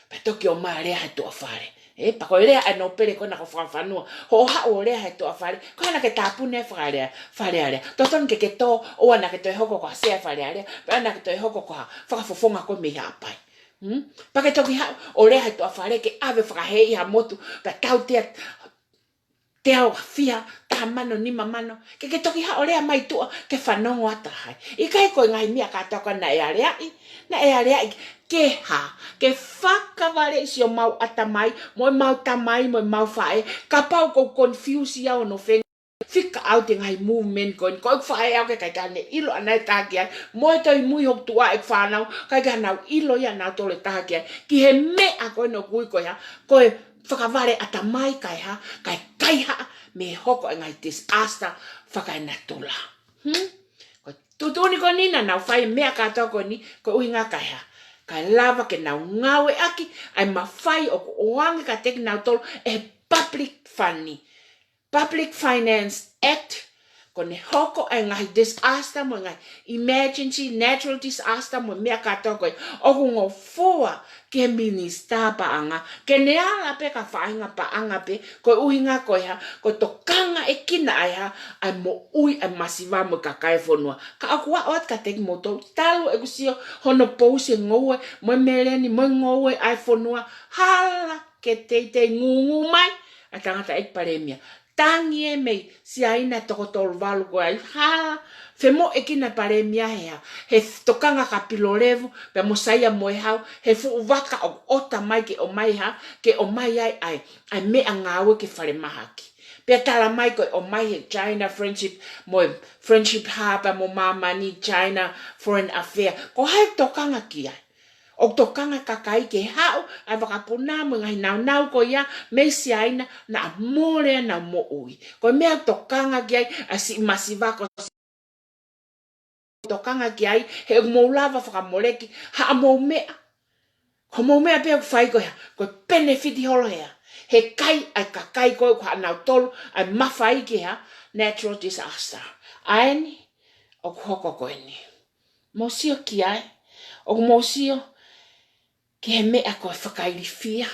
Pea toki ō mai ʻo lea he tuʻa fale. ʻE, pea ko e lea ʻa e nōpele ko ena ko e fakafanua. Hoʻo haʻu ʻo lea he tuʻa fale, ko ena ke tāpuni e fakalea, Fale Alea. Totonu ke ke tō, ʻoua naʻa ke toe hoko ko ha sea Fale Alea, pea naʻa ke toe hoko ko ha fakafofonga ko ē mei Haʻapai. Hmm? Pea ke toki haʻu ʻo lea he tuʻa fale ke ʻave fakahēʻi ha motu, pea tautea, teau fiha, taha mano, nima mano. Ke ke toki haʻu ʻo lea mai tuʻa, ke fanongo atu ai. ʻIkai ko e ngaahi meʻa kātoa ko ena naʻe aleaʻi, naʻe aleaʻi ke hā, ke fakavaleʻi siʻomau ʻatamai, mo ʻemau tamai, mo ʻemau faʻē, kapau ʻoku ou confuse au hono fenga, fika ʻaʻaku e ngaahi movement ko eni, ko ʻeku faʻē au ʻoku ʻikai ke ne ʻilo ʻe ia ha taha ki ai, mo e toe mui hoku tuʻa ʻeku fānau, ʻikai ke nau ʻilo ia ʻe nautolu ha taha ki ai, ki he meʻa ko eni ʻoku ui ko e hā, ko e fakavale ʻatamai kae hā, kae kaihaʻa mei he hoko e ngaahi disaster fakaenatula. Hmm? Ko e tuʻutuʻuni ko eni naʻa nau fai e meʻa kātoa ko eni, ko e ʻuhinga kae hā, kae lava ke nau ngāueʻaki ʻa e mafai ʻoku ʻoange kiate kinautolu ʻe he public fund, Public Finance Act, ko ʻene hoko e ngaahi disaster mo e ngaahi emergency natural disaster mo e meʻa kātoa ko ē, ʻoku ngofua ki he minisitā paʻanga, ke ne ala pē ki ha faʻahinga paʻanga pē, ko e ʻuhinga ko e hā, ko e tokangaʻekina ʻa e hā, ʻa e moʻui ʻa e masiva mo e kakai e fonua. Ka ʻoku ou ʻoatu kiate kimoutolu, talu ʻeku sio hono pousi e ngoue, mo e meleni, mo e ngoue ʻa e fonua, hala ke teitei ngūngū mai ʻa e tangataʻeiki palēmia. Tangi ē mei Siaina toko tolu valu ko ē, hala, femoʻuekina palēmia he hā, he tokanga kia Pilolevu, pea mo Saia Moehau, he fuʻu vaka ʻoku ʻota mai ke ʻomai hā, ke ʻomai ai ʻa e, ʻa e meʻangāue ki falemahaki. Pea tala mai ko e ʻomai he China Friendship, mo e Friendship Harbour mo māmani China Foreign Affair. Ko hai ʻoku tokanga ki ai? ʻOku tokanga e kakai ke haʻu ʻa e vakapuna mo e ngaahi naunau ko ia mei Siaina naʻa mole ʻenau moʻui. Ko e meʻa ʻoku tokanga ki ai ʻa e siʻi masiva ko ē, tokanga ki ai, he ʻoku mou lava fakamoleki haʻamou meʻa. Ko hoʻomou meʻa pē ʻoku fai ko e hā, ko e penefiti holo hē, he kai ʻa e kakai ko ē ʻoku haʻanautolu ʻa e mafai ki he hā, natural disaster. ʻA eni, ʻoku hoko ko eni. Mou sio ki ai, ʻoku mou sio ki he meʻa ko e fakailifia,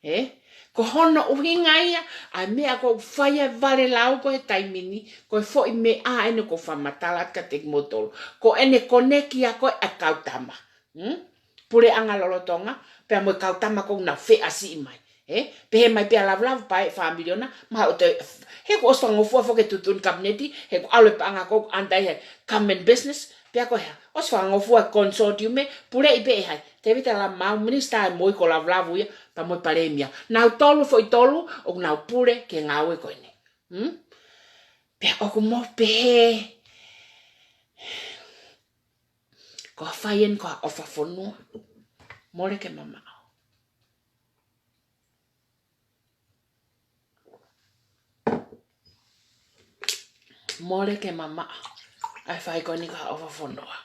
ē? Ko hono ʻuhinga ia ʻa e meʻa ʻoku ou fai ai e valelau ko ē he taimi ni, ko e foʻi meʻa eni ʻoku ou fakamatala atu kiate kimoutolu. Ko ʻene koneki ia ko ē ʻa e kau tama. Hmm? Puleʻanga lolotonga, pea mo e kau tama ʻoku nau feʻasiʻi mai. Ē? Pehē mai pea Lavulavu Paea, fā miliona, mahalo ʻoku toe, he kuo ʻosi fakangofua foki e tuʻutuʻuni kapineti, he kuo ʻalu e paʻanga ko ē ʻoku ʻantai he government business, pea ko e hā, ʻosi fakangofua e consortium ē, puleʻi pē ʻe hai, Tēvita Lamau, minisitā ʻo e moʻui ko Lavulavu ia, pea mo e palēmia. Nautolu foʻi tolu, ʻoku nau pule ki he ngāue ko eni. Hmm? Pea ʻoku mou pehē, ko e fai eni ko ha ʻofa fonua. Mole ke mamaʻo. Mole ke mamaʻo. ʻA e fai ko eni ko ha ʻofa fonua.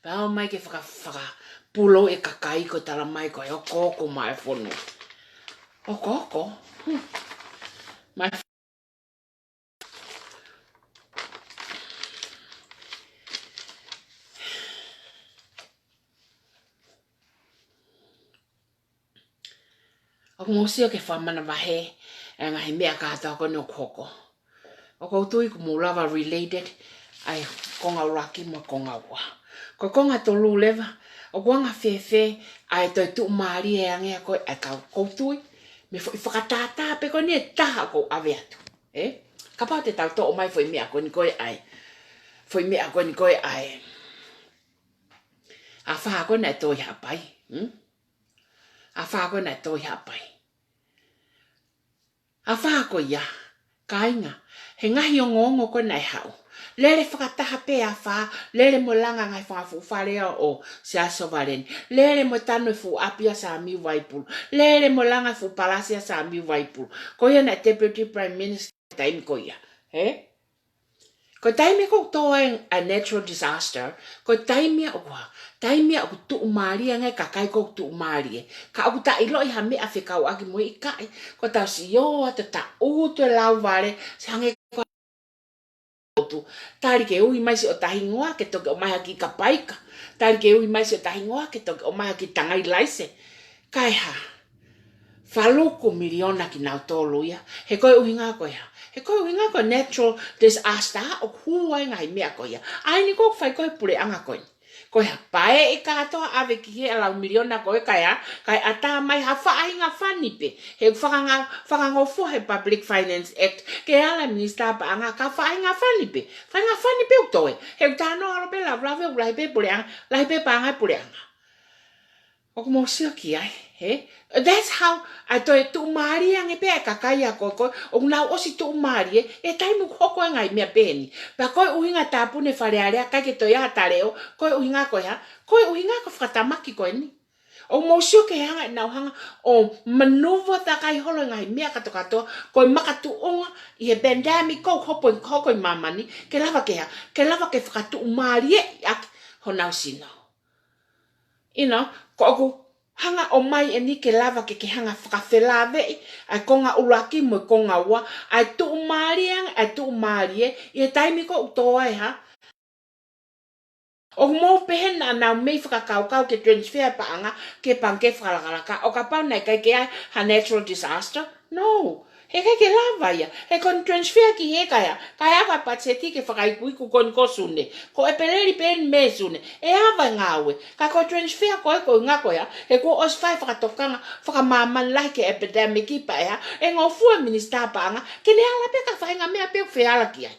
Pea ō mai ke faka-, fakapulou e kakai ko e tala mai ko e okooko mai e fonua. Okooko? Hmm. Mai ʻOku mou sio ki he fakamanavahē e ngaahi meʻa kātoa ko eni ʻoku hoko. ʻOku ou tui ʻoku mou lava related ʻa e konga ʻuluaki mo e konga ua. Ko e konga tolu leva, ʻoku anga fēfē ʻa e toe tuʻumālie ange ʻa ko ē ʻa e kau, ʻoku ou tui, mei he foʻi fakatātā pē ko eni ʻe taha ʻoku ou ʻave atu. Ē? Kapau te tau toʻo mai foʻi meʻa ko eni ko ē ʻa e, foʻi meʻa ko eni ko ē ʻa e, afā ko ē naʻe tō ʻi Haʻapai. Hmm? Afā ko ē naʻe tō ʻi Haʻapai. Afā ko ia, kāinga, he ngaahi ongoongo ko ē naʻe haʻu. Lele fakataha pē afā, lele mo e langa e ngaahi fanga fuʻu fale ʻo Siaosi Sovaleni. Lele mo e tanu e fuʻu ʻapi ʻa Sāmiu Vaipulu. Lele mo e langa e fuʻu palasi ʻa Sāmiu Vaipulu. Ko ia naʻe Deputy Prime Minister he taimi ko ia. Ē? Ko e taimi ʻoku tō ai ʻa e natural disaster, ko e taimi ia ʻoku hā, taimi ia ʻoku tuʻumālie ange e kakai ʻoku tuʻumālie. Ka ʻoku taʻeʻiloʻi ha meʻa fekauʻaki mo e ʻikai, ko ʻetau sio atu ʻo taʻutu e lauvale, se hangē ko e ʻotu. Tali ke ui mai siʻoto hingoa ke toki ʻomai ha kiʻi kapaika. Tali ke ui mai siʻoto hingoa ke toki ʻomai ha kiʻi tangai laise. Kae hā. faluku miliona kinautolu ia. He ko e ʻuhinga ko e hā? He ko e ʻuhinga ko e natural disaster ʻoku hū ai e ngaahi meʻa ko ia. ʻA eni ʻoku fai ko e puleʻanga ko eni. Ko e hā? Paeʻi kātoa ʻave ki he lau miliona ko e kae hā? Kae ʻatā mai ha faʻahinga fani pē. He fakanga-, fakangofua he Public Finance Act. Ke ala e Minisitā Paʻanga ka faʻahinga fani pē. Faʻahinga fani pē ʻoku toe. He ʻoku talanoa ʻalu pē lau, lau, lau, lahi pē puleʻanga, lahi pē paʻanga e puleʻanga. ʻOku mou sio ki ai, he? That's how, ʻa e toe tuʻumālie ange pē ʻa e kakai ʻa ko ē, ko ē, ʻoku nau ʻosi tuʻumālie, ʻi he taimi ʻoku hoko ai e ngaahi meʻa pehē ni. Pea ko e ʻuhinga tāpuni e Fale Alea, ʻikai ke toe ʻi ai ha talēʻo, ko e ʻuhinga ko e hā? Ko e ʻuhinga ko e fakatamaki ko eni. ʻOku mou sio ki he hanga ʻenau hanga ʻo manuva takai holo e ngaahi meʻa kātoa kātoa, ko e makatuʻunga ʻi he pandemic ko ē ʻoku hoko ʻi māmani, ke lava ke hā? Ke lava ke fakatuʻumālieʻi ʻaki honau sino. You know, ko ʻoku hanga ʻomai eni ke lava ke, ke hanga fakafelāveʻi ʻa e konga ʻuluaki mo e konga ua, ʻa e tuʻumālie ange, ʻa e tuʻumālie, ʻi he taimi ko ē ʻoku tō ai e hā? ʻOku mou pehē naʻa nau mei fakakaukau ke transfer paʻanga ki he pangikē fakalakalaka, ʻo kapau naʻe ʻikai ke ʻi ai ha natural disaster? No. He ʻikai ke lava ia. He ko e transfer ki he kae hā? Kae ʻave e patiseti ke fakaikuiku ko eni ko Sune. Ko ʻEpeleli pē eni mo Sune ʻe ʻave e ngāue. Ka ko e transfer ko ē ko e ʻuhinga ko e hā? He kuo ʻosi fai e fakatokanga fakamāmani lahi ki he epidemic pea hā? ʻE ngofua e Minisitā Paʻanga ke ne ala pē ki he faʻahinga meʻa pē ʻoku feala ki ai.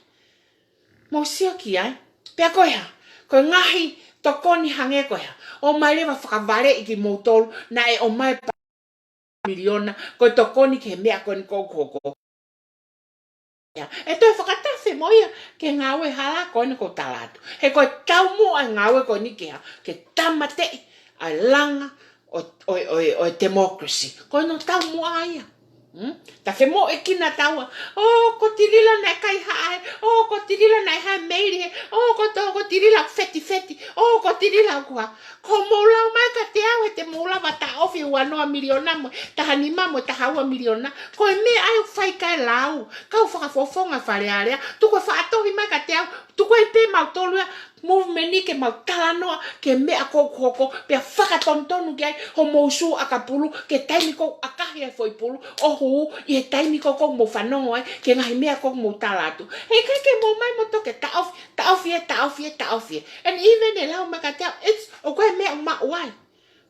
Mou sio ki ai. Pea ko e hā? Ko e ngaahi tokoni hangē ko e hā? ʻOmai leva fakavaleʻi kimoutolu naʻe ʻomai e miliona, ko e tokoni ki he meʻa ko eni ʻoku hoko. ʻE toe fakatafe mo ia ki he ngāue hala ko eni ʻoku tala atu. He ko e taumuʻa e ngāue ko eni ke hā? Ke tāmateʻi ʻa e langa ʻo, ʻo, ʻo, ʻo e democracy. Ko hono taumuʻa ia. Hmm? Ta femoʻuekina taua. ʻŌ, ko Tilila naʻe kaihaʻa he. ʻŌ, ko Tilila naʻe haʻu e meili he. ʻŌ, ko tō, ko Tilila fetifeti. ʻŌ, ko Tilila ʻoku hā? Ko hoʻomou lau mai kiate au he te mou lava taʻofi e uanoa miliona mo e tahanima mo e tahaua miliona. Ko e meʻa ia ʻoku fai ki ai e lau. Kau fakafofonga Fale Alea. Tuku e faʻa tohi mai kiate au. Tuku ai pē mautolu ia movement ni ke mau talanoa ki he meʻa ko ē ʻoku hoko, pea fakatonutonu ki ai hoʻomou sū ʻakapulu, ki he taimi ko ē ʻoku ʻakahi ai e foʻi pulu ʻo hū, ʻi he taimi ko ē ʻoku mou fanongo ai ki he ngaahi meʻa ko ē ʻoku mou tala atu. He ʻikai ke mou ʻomai mo toki taʻofi, taʻofi ē, taʻofi ē, taʻofi ē. And even e lau mai kiate au, it's, ʻoku ʻi ai e meʻa ʻoku maʻu ai.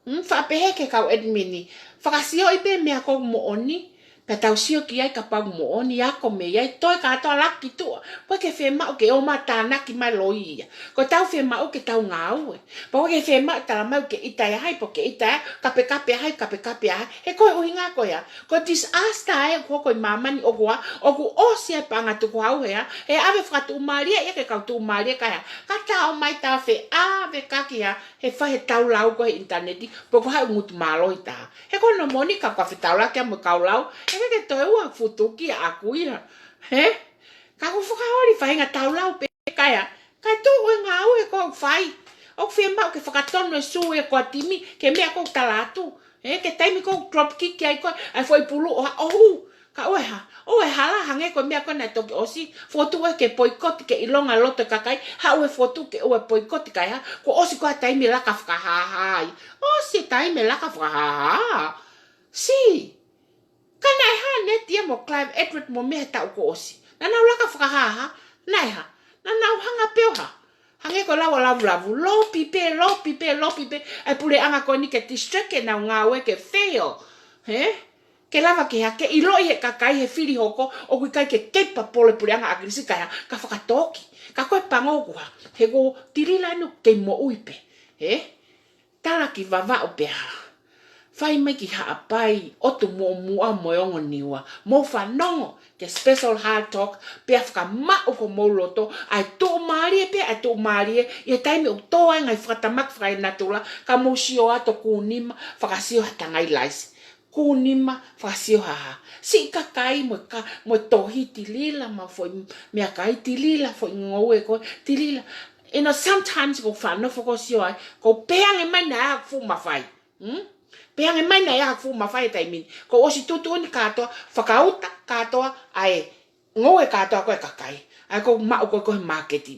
Hmm, faʻa pehē ki he kau admin ni. Fakasioʻi pē meʻa ko ē ʻoku moʻoni, pea tau sio ki ai kapau ʻoku moʻoni, ako mei ai, toe kātoa laka ki tuʻa. ʻOku ʻikai ke fiemaʻu ke ō mai ʻo tānaki mai e loi ia. Ko ʻetau fiemaʻu ke tau ngāue. Pea ʻoku ʻikai ke fiemaʻu tala mai ʻoku ke ʻita ai, pe ʻoku ke ʻita ai, kapekape ai, kapekape ai. He ko e ʻuhinga ko e hā? Ko e disaster ē ʻoku hoko ʻi māmani ʻoku hā? ʻOku ʻosi ai e paʻanga tukuhau he hā? He ʻave fakatuʻumālie ia ki he kau tuʻumālie kae hā? Ka ta ō mai ta feʻaveaki ki hā? He fai e taulau ko ē he ʻinitaneti, pe ko hai e ngutu mālohi taha. He ko hono moʻoni ka ka fetaulaki mo e kau lau, he ʻikai ke toe ua futuki ʻaʻaku ia. He? Ka ʻoku fakaholi e faʻahinga taulau pē kae hā? Kae tuʻu e ngāue ko ē ʻoku fai. ʻOku fiemaʻu ke fakatonu e sū ʻe he kau timi ki he meʻa ko ē ʻoku tala atu. He, ki he taimi ko ē ʻoku drop kick ai ko ē ʻa e foʻi pulu ʻo hā? ʻO hū. Ka ʻoua ʻe hā? ʻOua ʻe hala, hangē ko e meʻa ko ē naʻe toki ʻosi, fokotuʻu ē ke poikoti ke ʻilonga loto e kakai, haʻu e fokotuʻu ke ʻoua ʻe poikoti kae hā? Kuo ʻosi ko ē e taimi e laka fakahāhā ai. ʻOsi e taimi e laka fakahāhā. Sī. Ka naʻe hā Neti ia mo Clive Edward mo e meʻa he taʻu kuo ʻosi? Naʻa nau laka fakahāhā? Naʻe hā? Naʻa nau hanga pē ʻo hā? Hangē ko e lau ʻa Lavulavu, lopi pē, lopi pē, lopi pē ʻa e puleʻanga ko eni ke distract ʻenau ngāue ke fail. He? Ke lava ke hā? Ke ʻiloʻi ʻe he kakai he fili hoko ʻoku ʻikai ke kepa pole puleʻanga ʻAkilisi kae hā? Ka fakatōki. Ka ko e pango ʻoku hā? He ko Tilila ʻoku kei moʻui pē. He? Talaki Vavaʻu pea hā? Fai mai ki Haʻapai, ʻOtu Muʻomuʻa mo e Ongo Niua. Mou fanongo ki he special hard talk, pea fakamaʻu ki homou loto ʻa e tuʻumālie pē, ʻa e tuʻumālie, ʻi he taimi ʻoku tō ai e ngaahi fakatamaki fakaenatula, ka mou sio atu ʻo kūnima, fakasio ha tangai laisi. Kūnima, fakasio ha hā. Siʻi kakai mo e ka-, mo e tohi Tilila, mo e foʻi meʻakai Tilila, foʻi ngoue ko ē Tilila. You know, sometimes ʻoku ou faʻa nofo ʻo sio ai, ʻoku ou pehē ange mai naʻe ʻi ai haku fuʻu mafai. Hmm? Pehē ange mai naʻe ʻi ai haku fuʻu mafai he taimi ni. Kuo ʻosi tuʻutuʻuni kātoa, fakauta kātoa ʻa e ngoue kātoa ko ē ʻa e kakai. ʻA ia ʻoku maʻu ko ē ko ē he māketi.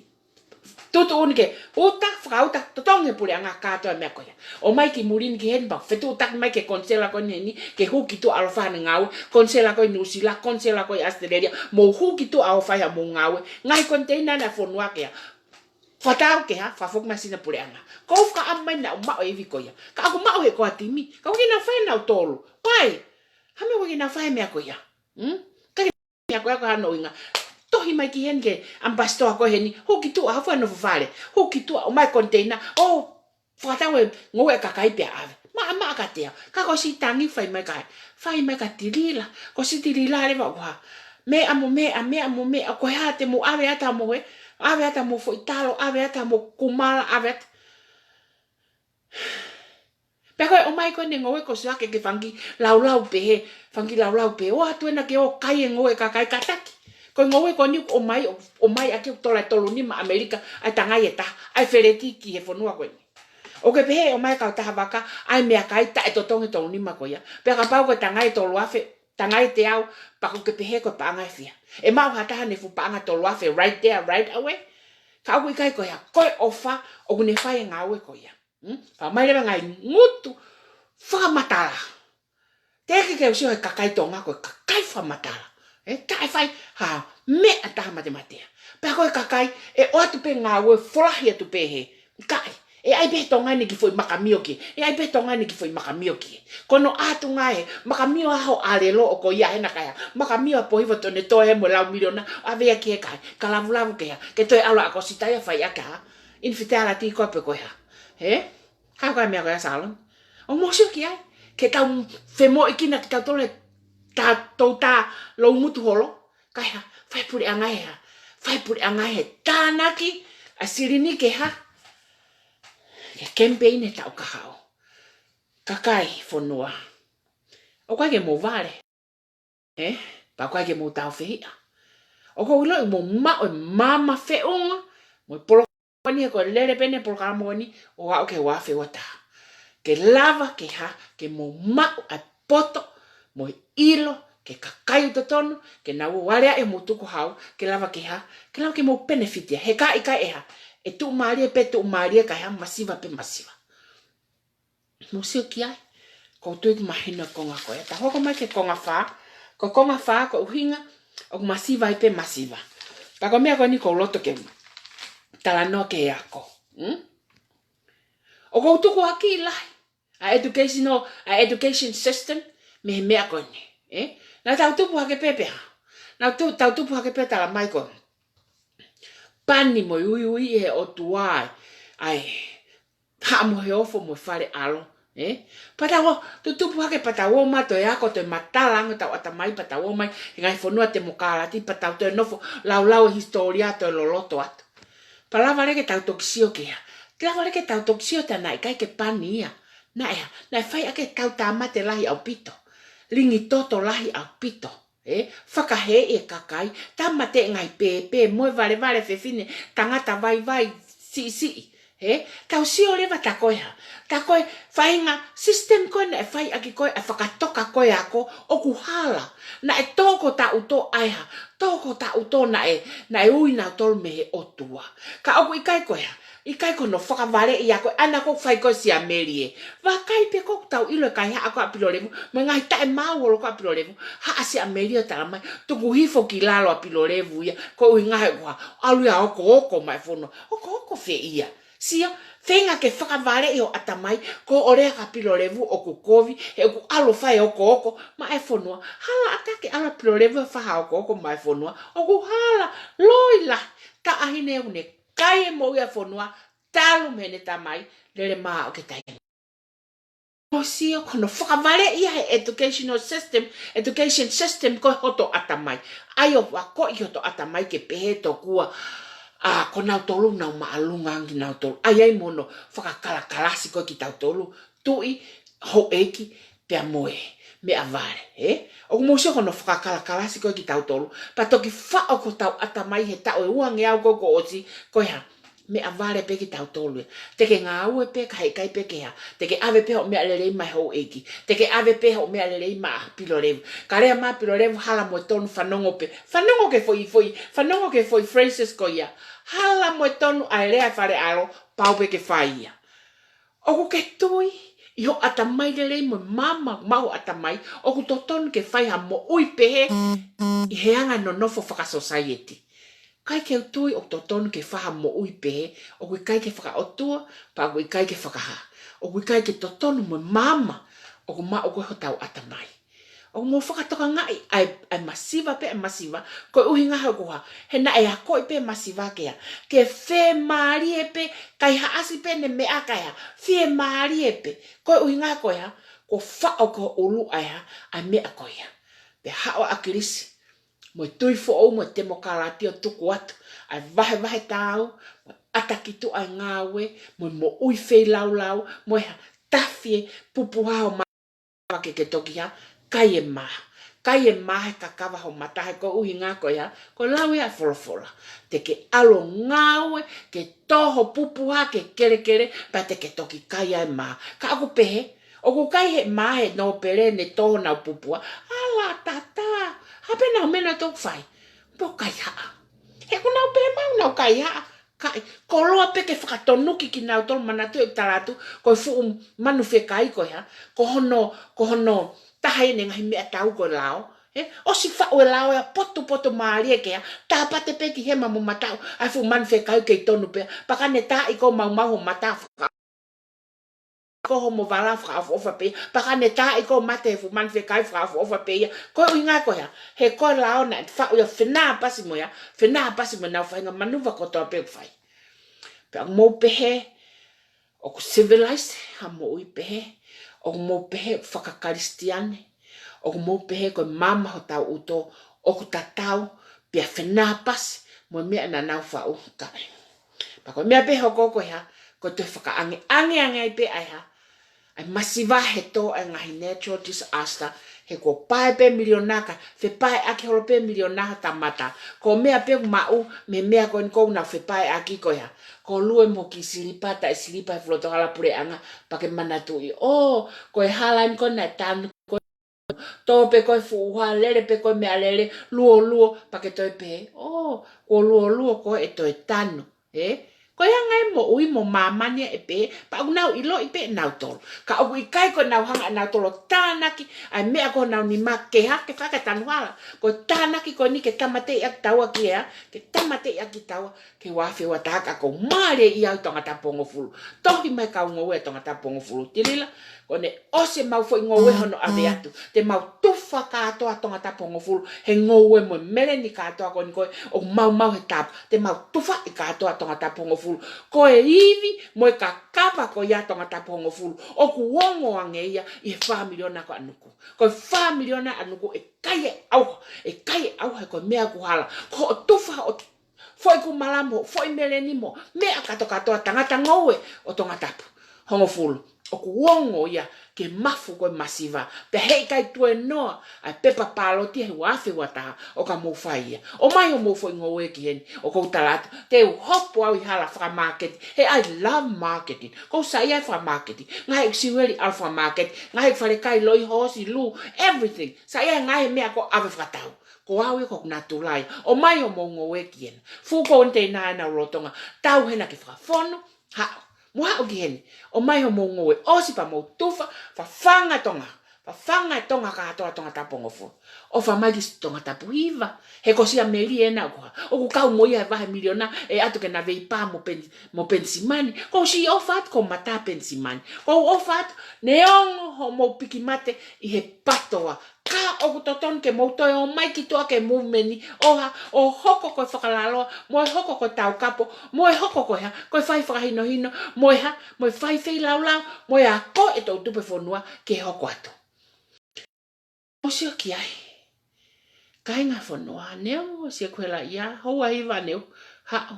Tuʻutuʻuni ke uta, fakauta, totongi e puleʻanga kātoa e meʻa ko ia. ʻOmai ki muli ni ki heni pea fetuʻutaki mai ki he konisela ko eni heni, ke hū ki tuʻa ʻalofa ʻene ngāue, konisela ko ē ʻi Nuʻusila, konisela ko ē ʻi ʻAositelēlia, mou hū ki tuʻa ʻo fai haʻamou ngāue, ngaahi koniteina ʻa e fonua ke ʻa. Fakatau ke hā, fakafoki mai sina puleʻanga. Ko u fakaʻamu mai naʻa ku maʻu e ivi ko ia. Ka ʻoku maʻu he ko ha timi, ka ʻoku ʻikai ke nau fai ʻenautolu. Why? Hā e meʻa ʻoku ʻikai ke nau fai e meʻa ko ia. Hmm? Ka ke meʻa ko ia ko hono ʻuhinga. Tohi mai ki heni ki he ʻamipasitoa ko ē heni, hū ki tuʻa ʻo fai e nofo fale. Hū ki tuʻa ʻomai e koniteina. ʻO fakatau e ngoue ʻa e kakai pea ʻave. Maʻamaʻa kiate au. Ka ko siʻi tangi fai mai ka, fai mai ka tilila. Ko siʻi tilila leva ʻoku hā. Meʻa mo meʻa, meʻa mo meʻa. Ko e hā te mou ʻave atu mo e, ʻave atu mo foʻi talo, ʻave atu mo kumala, ʻave atu. Pea ko e ʻomai ko eni e ngoue ko Suake ke fanga kiʻi laulau pehē, fanga kiʻi laulau pehē. ʻOatu ena ke ō kai e ngoue ʻa e kakai, kātaki. Ko e ngoue ko eni ʻoku ʻomai, ʻomai ʻaki ʻoku tola e tolu nima ʻAmelika, ʻa e tangai ʻe taha, ʻa e feleti ki he fonua ko eni. ʻOku ke pehē ʻomai e kautaha vaka, ʻa e meʻakai taʻe totongi e tolu nima ko ia. Pea kapau ko e tangai ʻe tolu afe, tangai ʻe teau, pea ʻoku ke pehē ko e paʻanga ʻe fiha. ʻE maʻu ha taha ʻene fuʻu paʻanga tolu afe, right there, right away. Ka ʻoku ʻikai ko ia, ko e ʻofa, ʻoku ne fai e ngāue ko ia. Hmm? Pea ʻomai leva e ngaahi ngutu fakamatala. Teʻeki ke u sio he kakai Tonga ko e kakai fakamatala. ʻE taʻe fai ha meʻa taha matematea. Pea ko e kakai ʻe ʻoatu pē ngāue folahi atu pē he. Kae, ʻe ʻai pē he Tonga ni ki foʻi makamio ki. ʻE ʻai pē he Tonga ni ki foʻi makamio ki. Ko hono ʻatu ngaahi makamio ʻa ho ʻalelo ʻo ko ia he naʻa kai ha. Makamio ʻa Pohiva tone toe he mo e lau miliona. ʻAve ia ki he kai. Ka lavulavu ke hā. Ke toe ʻalu ʻa Kositaia fai ʻaki ha. Infidelity ko ē pe ko e hā. He? Hā ko e meʻa ko ia Salon. ʻOku mou sio ki ai. Ke tau femoʻuekina ke tau tole ta tou ta lou mutu holo. Kae hā, fai puleʻanga he hā. Fai puleʻanga he tānaki ʻa e silini ke hā. Ke kemipeini he taʻu kahaʻu. Kakai fonua. ʻOku ʻikai ke mou vale. ʻE, pea ʻoku ʻikai ke mou tāufehiʻa. ʻOku ou ʻiloʻi mou maʻu e maama feʻunga, mo e polo- ko eni he ko e lele pē eni e polokalama ko eni ʻo aʻu ki he ua afe ua taha. Ke lava ke hā, ke mou maʻu ʻa e poto, mo e ʻilo, ki he kakai ʻoku totonu, ke nau ō ʻo aleaʻi homou tukuhau, ke lava ke hā, ke lava ke mou penefiti ia. He ka ʻikai ʻe hā, ʻe tuʻumālie pē tuʻumālie kae hā masiva pē masiva. Mou sio ki ai. ʻOku ou tui ʻoku mahino e konga ko ē. Tau hoko mai ki he konga fā. Ko e konga fā, ko e ʻuhinga ʻoku masiva ai pē masiva. Pea ko e meʻa ko eni ʻoku ou loto ke talanoa ki he ako. Hmm? ʻOku ou tukuakiʻi lahi ʻa e educational, ʻa e education system mei he meʻa ko eni. ʻE? Naʻa tau tupu hake pē pea. Naʻa tu-, tau tupu hake pē talamai ko e pani mo e uiuiʻi ʻe he ʻOtua ʻa e haʻa mo e ofo mo e fale ʻalo, ʻe? Pea tau ō, tutupu hake pea tau ō mai ʻo toe ako, toe matala ange hotau ʻatamai pea tau ō mai he ngaahi fonua temokalati pea tau toe nofo laulau e hisitōlia toe loloto atu. Pea lava leva ke tau toki sio ki ai. Lava leva ke tau toki sio tā naʻe ʻikai ke pani ia. Naʻe hā, naʻe fai ʻaki e tau tāmate lahi ʻaupito. Lingi toto lahi ʻaupito. ʻE, fakahēʻi e kakai, tāmateʻi e ngaahi pēpē, mo e valevale fefine, tangata vaivai, siʻisiʻi. ʻE, tau sio leva tā ko e hā. Tā ko e faʻahinga system ko ē naʻe fai ʻaki ko ē, ʻa e fakatoka ko ē ako, ʻoku hala. Naʻe tō ko taʻutō ʻa e hā. Tō ko taʻutō naʻe, naʻe ui nautolu mei he ʻOtua. Ka ʻoku ʻikai ko e hā. ʻIkai ko hono fakavaleʻi ia ko ē, ʻa ena ʻoku fai ko ē siʻi ʻAmelie. Vakai pē ʻoku tau ʻilo e kaihaʻa ko ē ʻa Pilolevu, mo e ngaahi taʻemaau holo ko ē ʻa Pilolevu, haʻa siʻi ʻAmelie ʻo talamai, tuku hifo ki lalo ʻa Pilolevu ia, ko e ʻuhinga he ʻoku hā, ʻalu ia ʻo okooko mai e fonua, okooko fē ia. Sio, feinga ke fakavaleʻi ho ʻatamai, ko hoʻo lea kia Pilolevu ʻoku kovi, he ʻoku ʻalu ʻo fai e okooko maʻa e fonua, hala ʻatā ke ʻalu ʻa Pilolevu ʻo fai ha okooko maʻa e fonua, ʻoku hala, loi lahi, taʻahine ʻoku ne kai e moʻui ʻa e fonua, talu mei heʻene tamai, lele mai ʻo aʻu ki he taimi. Mou sio ko hono fakavaleʻi ia he educational system, education system ko ē hoto ʻatamai. ʻAi ʻo akoʻi hoto ʻatamai ke pehē tokua, ʻa, ko nautolu naʻa nau māʻolunga ange kinautolu. ʻAi ai mo hono fakakalakalasi ko ē kitautolu, tuʻi, houʻeiki, pea mo e meʻavale, ʻe? ʻOku mou sio ko hono fakakalakalasi ko ē kitautolu. Pea toki faʻo ko hotau ʻatamai he taʻu ʻe uangeau ko ē kuo ʻosi, ko e hā, meʻavale pē kitautolu ia. Te ke ngāue pē kae ʻikai pē ke hā. Te ke ʻave pē hoʻo meʻalelei maʻa e houʻeiki. Te ke ʻave pē hoʻo meʻalelei maʻa Pilolevu. Ka lea mai ʻa Pilolevu hala mo e tonu fanongo pē. Fanongo ki he foʻi, foʻi, fanongo ki he foʻi phrases ko ia. Hala mo e tonu ʻa e lea ʻa e fale ʻalo, pau pē ke fai ia. ʻOku ke tui ʻi hoʻo ʻatamai lelei mo e maama ʻoku maʻu ʻatamai, ʻoku totonu ke fai ha moʻui pehē ʻi he anga e nonofo fakasosaieti? ʻIkai ke u tui ʻoku totonu ke fai ha moʻui pehē, ʻoku ʻikai ke fakaʻotua, pea ʻoku ʻikai ke fakahā. ʻOku ʻikai ke totonu mo e maama ʻoku maʻu ko ē hotau ʻatamai. ʻOku mou fakatokangaʻi ʻa e, ʻa e masiva pē, ʻa e masiva, ko e ʻuhinga he ʻoku hā, he naʻe akoʻi pē masiva ke hā, ke fiemālie pē, kaihaʻasi pē ʻene meʻa ke hā, fiemālie pē. Ko e ʻuhinga ko e hā, kuo faʻo ki ho ʻulu ʻa e hā, ʻa e meʻa ko ia. Pea haʻu ʻa ʻAkilisi mo e tui foʻou mo e temokalati ʻo tuku atu ʻa e vahevahe taau, mo e ʻata ki tuʻa e ngāue, mo e moʻui feilaulau, mo e hā, tafi e pupuha ʻo mā ke ke toki hā, kai e mā. Kai e mā he kakava ho mata, he ko e ʻuhinga ko e hā, ko e lau ia ʻa e folofola. Te ke ʻalu ʻo ngāue ke tō ho pupuha ki he kelekele, pea te ke toki kai ʻa e mā. Ka ʻoku pehē, ʻoku kai he mā he nōpele ne tō honau pupuha. ʻAla tatā, hā pē nau mena toki fai? Pea ʻoku kaihaʻa. He ʻoku nau pehē mai ʻoku nau kaihaʻa. Kae, koloa pē ke fakatonuki kinautolu, manatuʻi ʻeku tala atu, ko e fuʻu manu fekai ko e hā, ko hono, ko hono taha ʻene ngaahi meʻatau ko e lao. He, ʻosi faʻu e lao ia potupotu mālie ke hā, tāpate pē ki hema mo mataʻu ʻa e fuʻu manu fekai kei tonu pē, pea ka ne taaʻi ko e maumau ho mata faka- ko homo vala fakaʻofoʻofa pē ia, pea ka ne taaʻi ko e mate he fuʻu manu fekai fakaʻofoʻofa pē ia. Ko e ʻuhinga ko e hā, he ko e lao naʻe faʻu ia fenāpasi mo ia, fenāpasi mo ʻenau faʻahinga manuva kotoa pē ʻoku fai. Pea ʻoku mou pehē, ʻoku civilized ha moʻui pehē, ʻoku mou pehē ʻoku fakakalisitiane, ʻoku mou pehē ko e maama hotau ʻuto, ʻoku tatau, pea fenāpasi mo e meʻa naʻa nau faʻu kae. Pea ko e meʻa pē hoko ko e hā, ko e toe fakaʻange, ʻangeʻange ai pē ʻa e hā, ʻa e masiva he tō ʻa e ngaahi natural disaster, he kuo pae pē miliona ka, fepaeʻaki holo pē miliona ha tangata. Ko e meʻa pē ʻoku maʻu mei he meʻa ko eni ʻoku nau fepaeʻaki ko e hā, ko e lue mo e kiʻi silipa, taʻe silipa he fuʻu lotohala puleʻanga, pea ke manatuʻi. ʻŌ, ko e hala eni ko ē naʻe tanu ko ē, tō pē ko ē fuʻu hā, lele pē ko ē meʻalele, luoluo, pea ke toe pehē, ʻō, kuo luoluo ko ē ʻe toe tanu. Ē? Ko e anga e moʻui mo māmani ʻe pehē, pea ʻoku nau ʻiloʻi pē ʻe nautolu. Ka ʻoku ʻikai ko ʻenau hanga ʻe nautolu ʻo tānaki ʻa e meʻa ko honau nima ke hā, ke fakatanu hala. Ko e tānaki ko eni ke tāmateʻi ʻaki taua ki he hā, ke tāmateʻi ʻaki taua ki he ua afe ua taha, ka ʻoku mālieʻia ʻa Tongatapu hongofulu. Tohi mai kau ngoue Tongatapu hongofulu. Tilila, ko ʻene ʻosi ʻemau foʻi ngoue hono ʻave atu, te mau tufa kātoa Tongatapu hongofulu he ngoue mo e meleni kātoa ko eni ko ē ʻoku maumau he tapu. Te mau tufaʻi kātoa Tongatapu hongofulu. Ko e ivi mo e kakava ko ia Tongatapu hongofulu, ʻoku ongo ange ia ʻi he fā miliona ko ē ʻanuku. Ko e fā miliona ʻanuku ʻe kai e ʻauha, ʻe kai e ʻauha he ko e meʻa ʻoku hala. Ko hoʻo tufa hoʻo foʻi kumala mo, foʻi meleni mo, meʻa kātoa kātoa, tangata ngoue ʻo Tongatapu hongofulu, ʻoku ongo ia ki he mafu ko e masiva. Pea heʻikai tuēnoa ʻa e pepa pāloti he ua afe ua taha ʻo ka mou fai ia. ʻOmai hoʻomou foʻi ngoue ki heni, ʻoku ou tala atu, te u hopo au ʻi hala fakamāketi. He I love marketing. ʻOku ou saiʻia he fakamāketi. Ngaahi ʻeku siueli ʻalu fakamāketi. Ngaahi ʻeku falekai, loi, hoosi, lū, everything. Saiʻia he ngaahi meʻa ʻoku ʻave fakatau. Ko au ia ko hoku natula ia. ʻOmai hoʻomou ngoue ki hena. Fuʻu koniteina ʻenau lolotonga tau hena ke fakafonu. Haʻu. Mou haʻu ki heni. ʻOmai hoʻomou ngoue. ʻOsi pea mou tufa, fafanga Tonga. Fafanga e Tonga kātoa Tongatapu hongofulu. ʻOfa mai ki Tongatapu hiva. He ko Siameli ena ʻoku hā, ʻoku kau mo ia he vahe miliona, ʻe ʻatu ke na veipā mo Pen-, mo Penisimani. ʻOku ou siʻi ʻofa atu ko Mata Penisimani. ʻOku ou ʻofa atu, neongo hoʻomou piki mate ʻi he patoa, ka ʻoku totonu ke mou toe ō mai ki tuʻa ki he movement ʻo hā, ʻo hoko ko e fakalaloa, mo e hoko ko e taukapo, mo e hoko ko e hā, ko e fai fakahinohino, mo e hā, mo e fai feilaulau, mo e ako ʻetau tupe fonua ke hoko atu. ʻOsi ʻo ki ai. Kāinga fonua, neongo ʻosi ʻeku helaʻia, houa hiva ʻaneuhu, haʻu.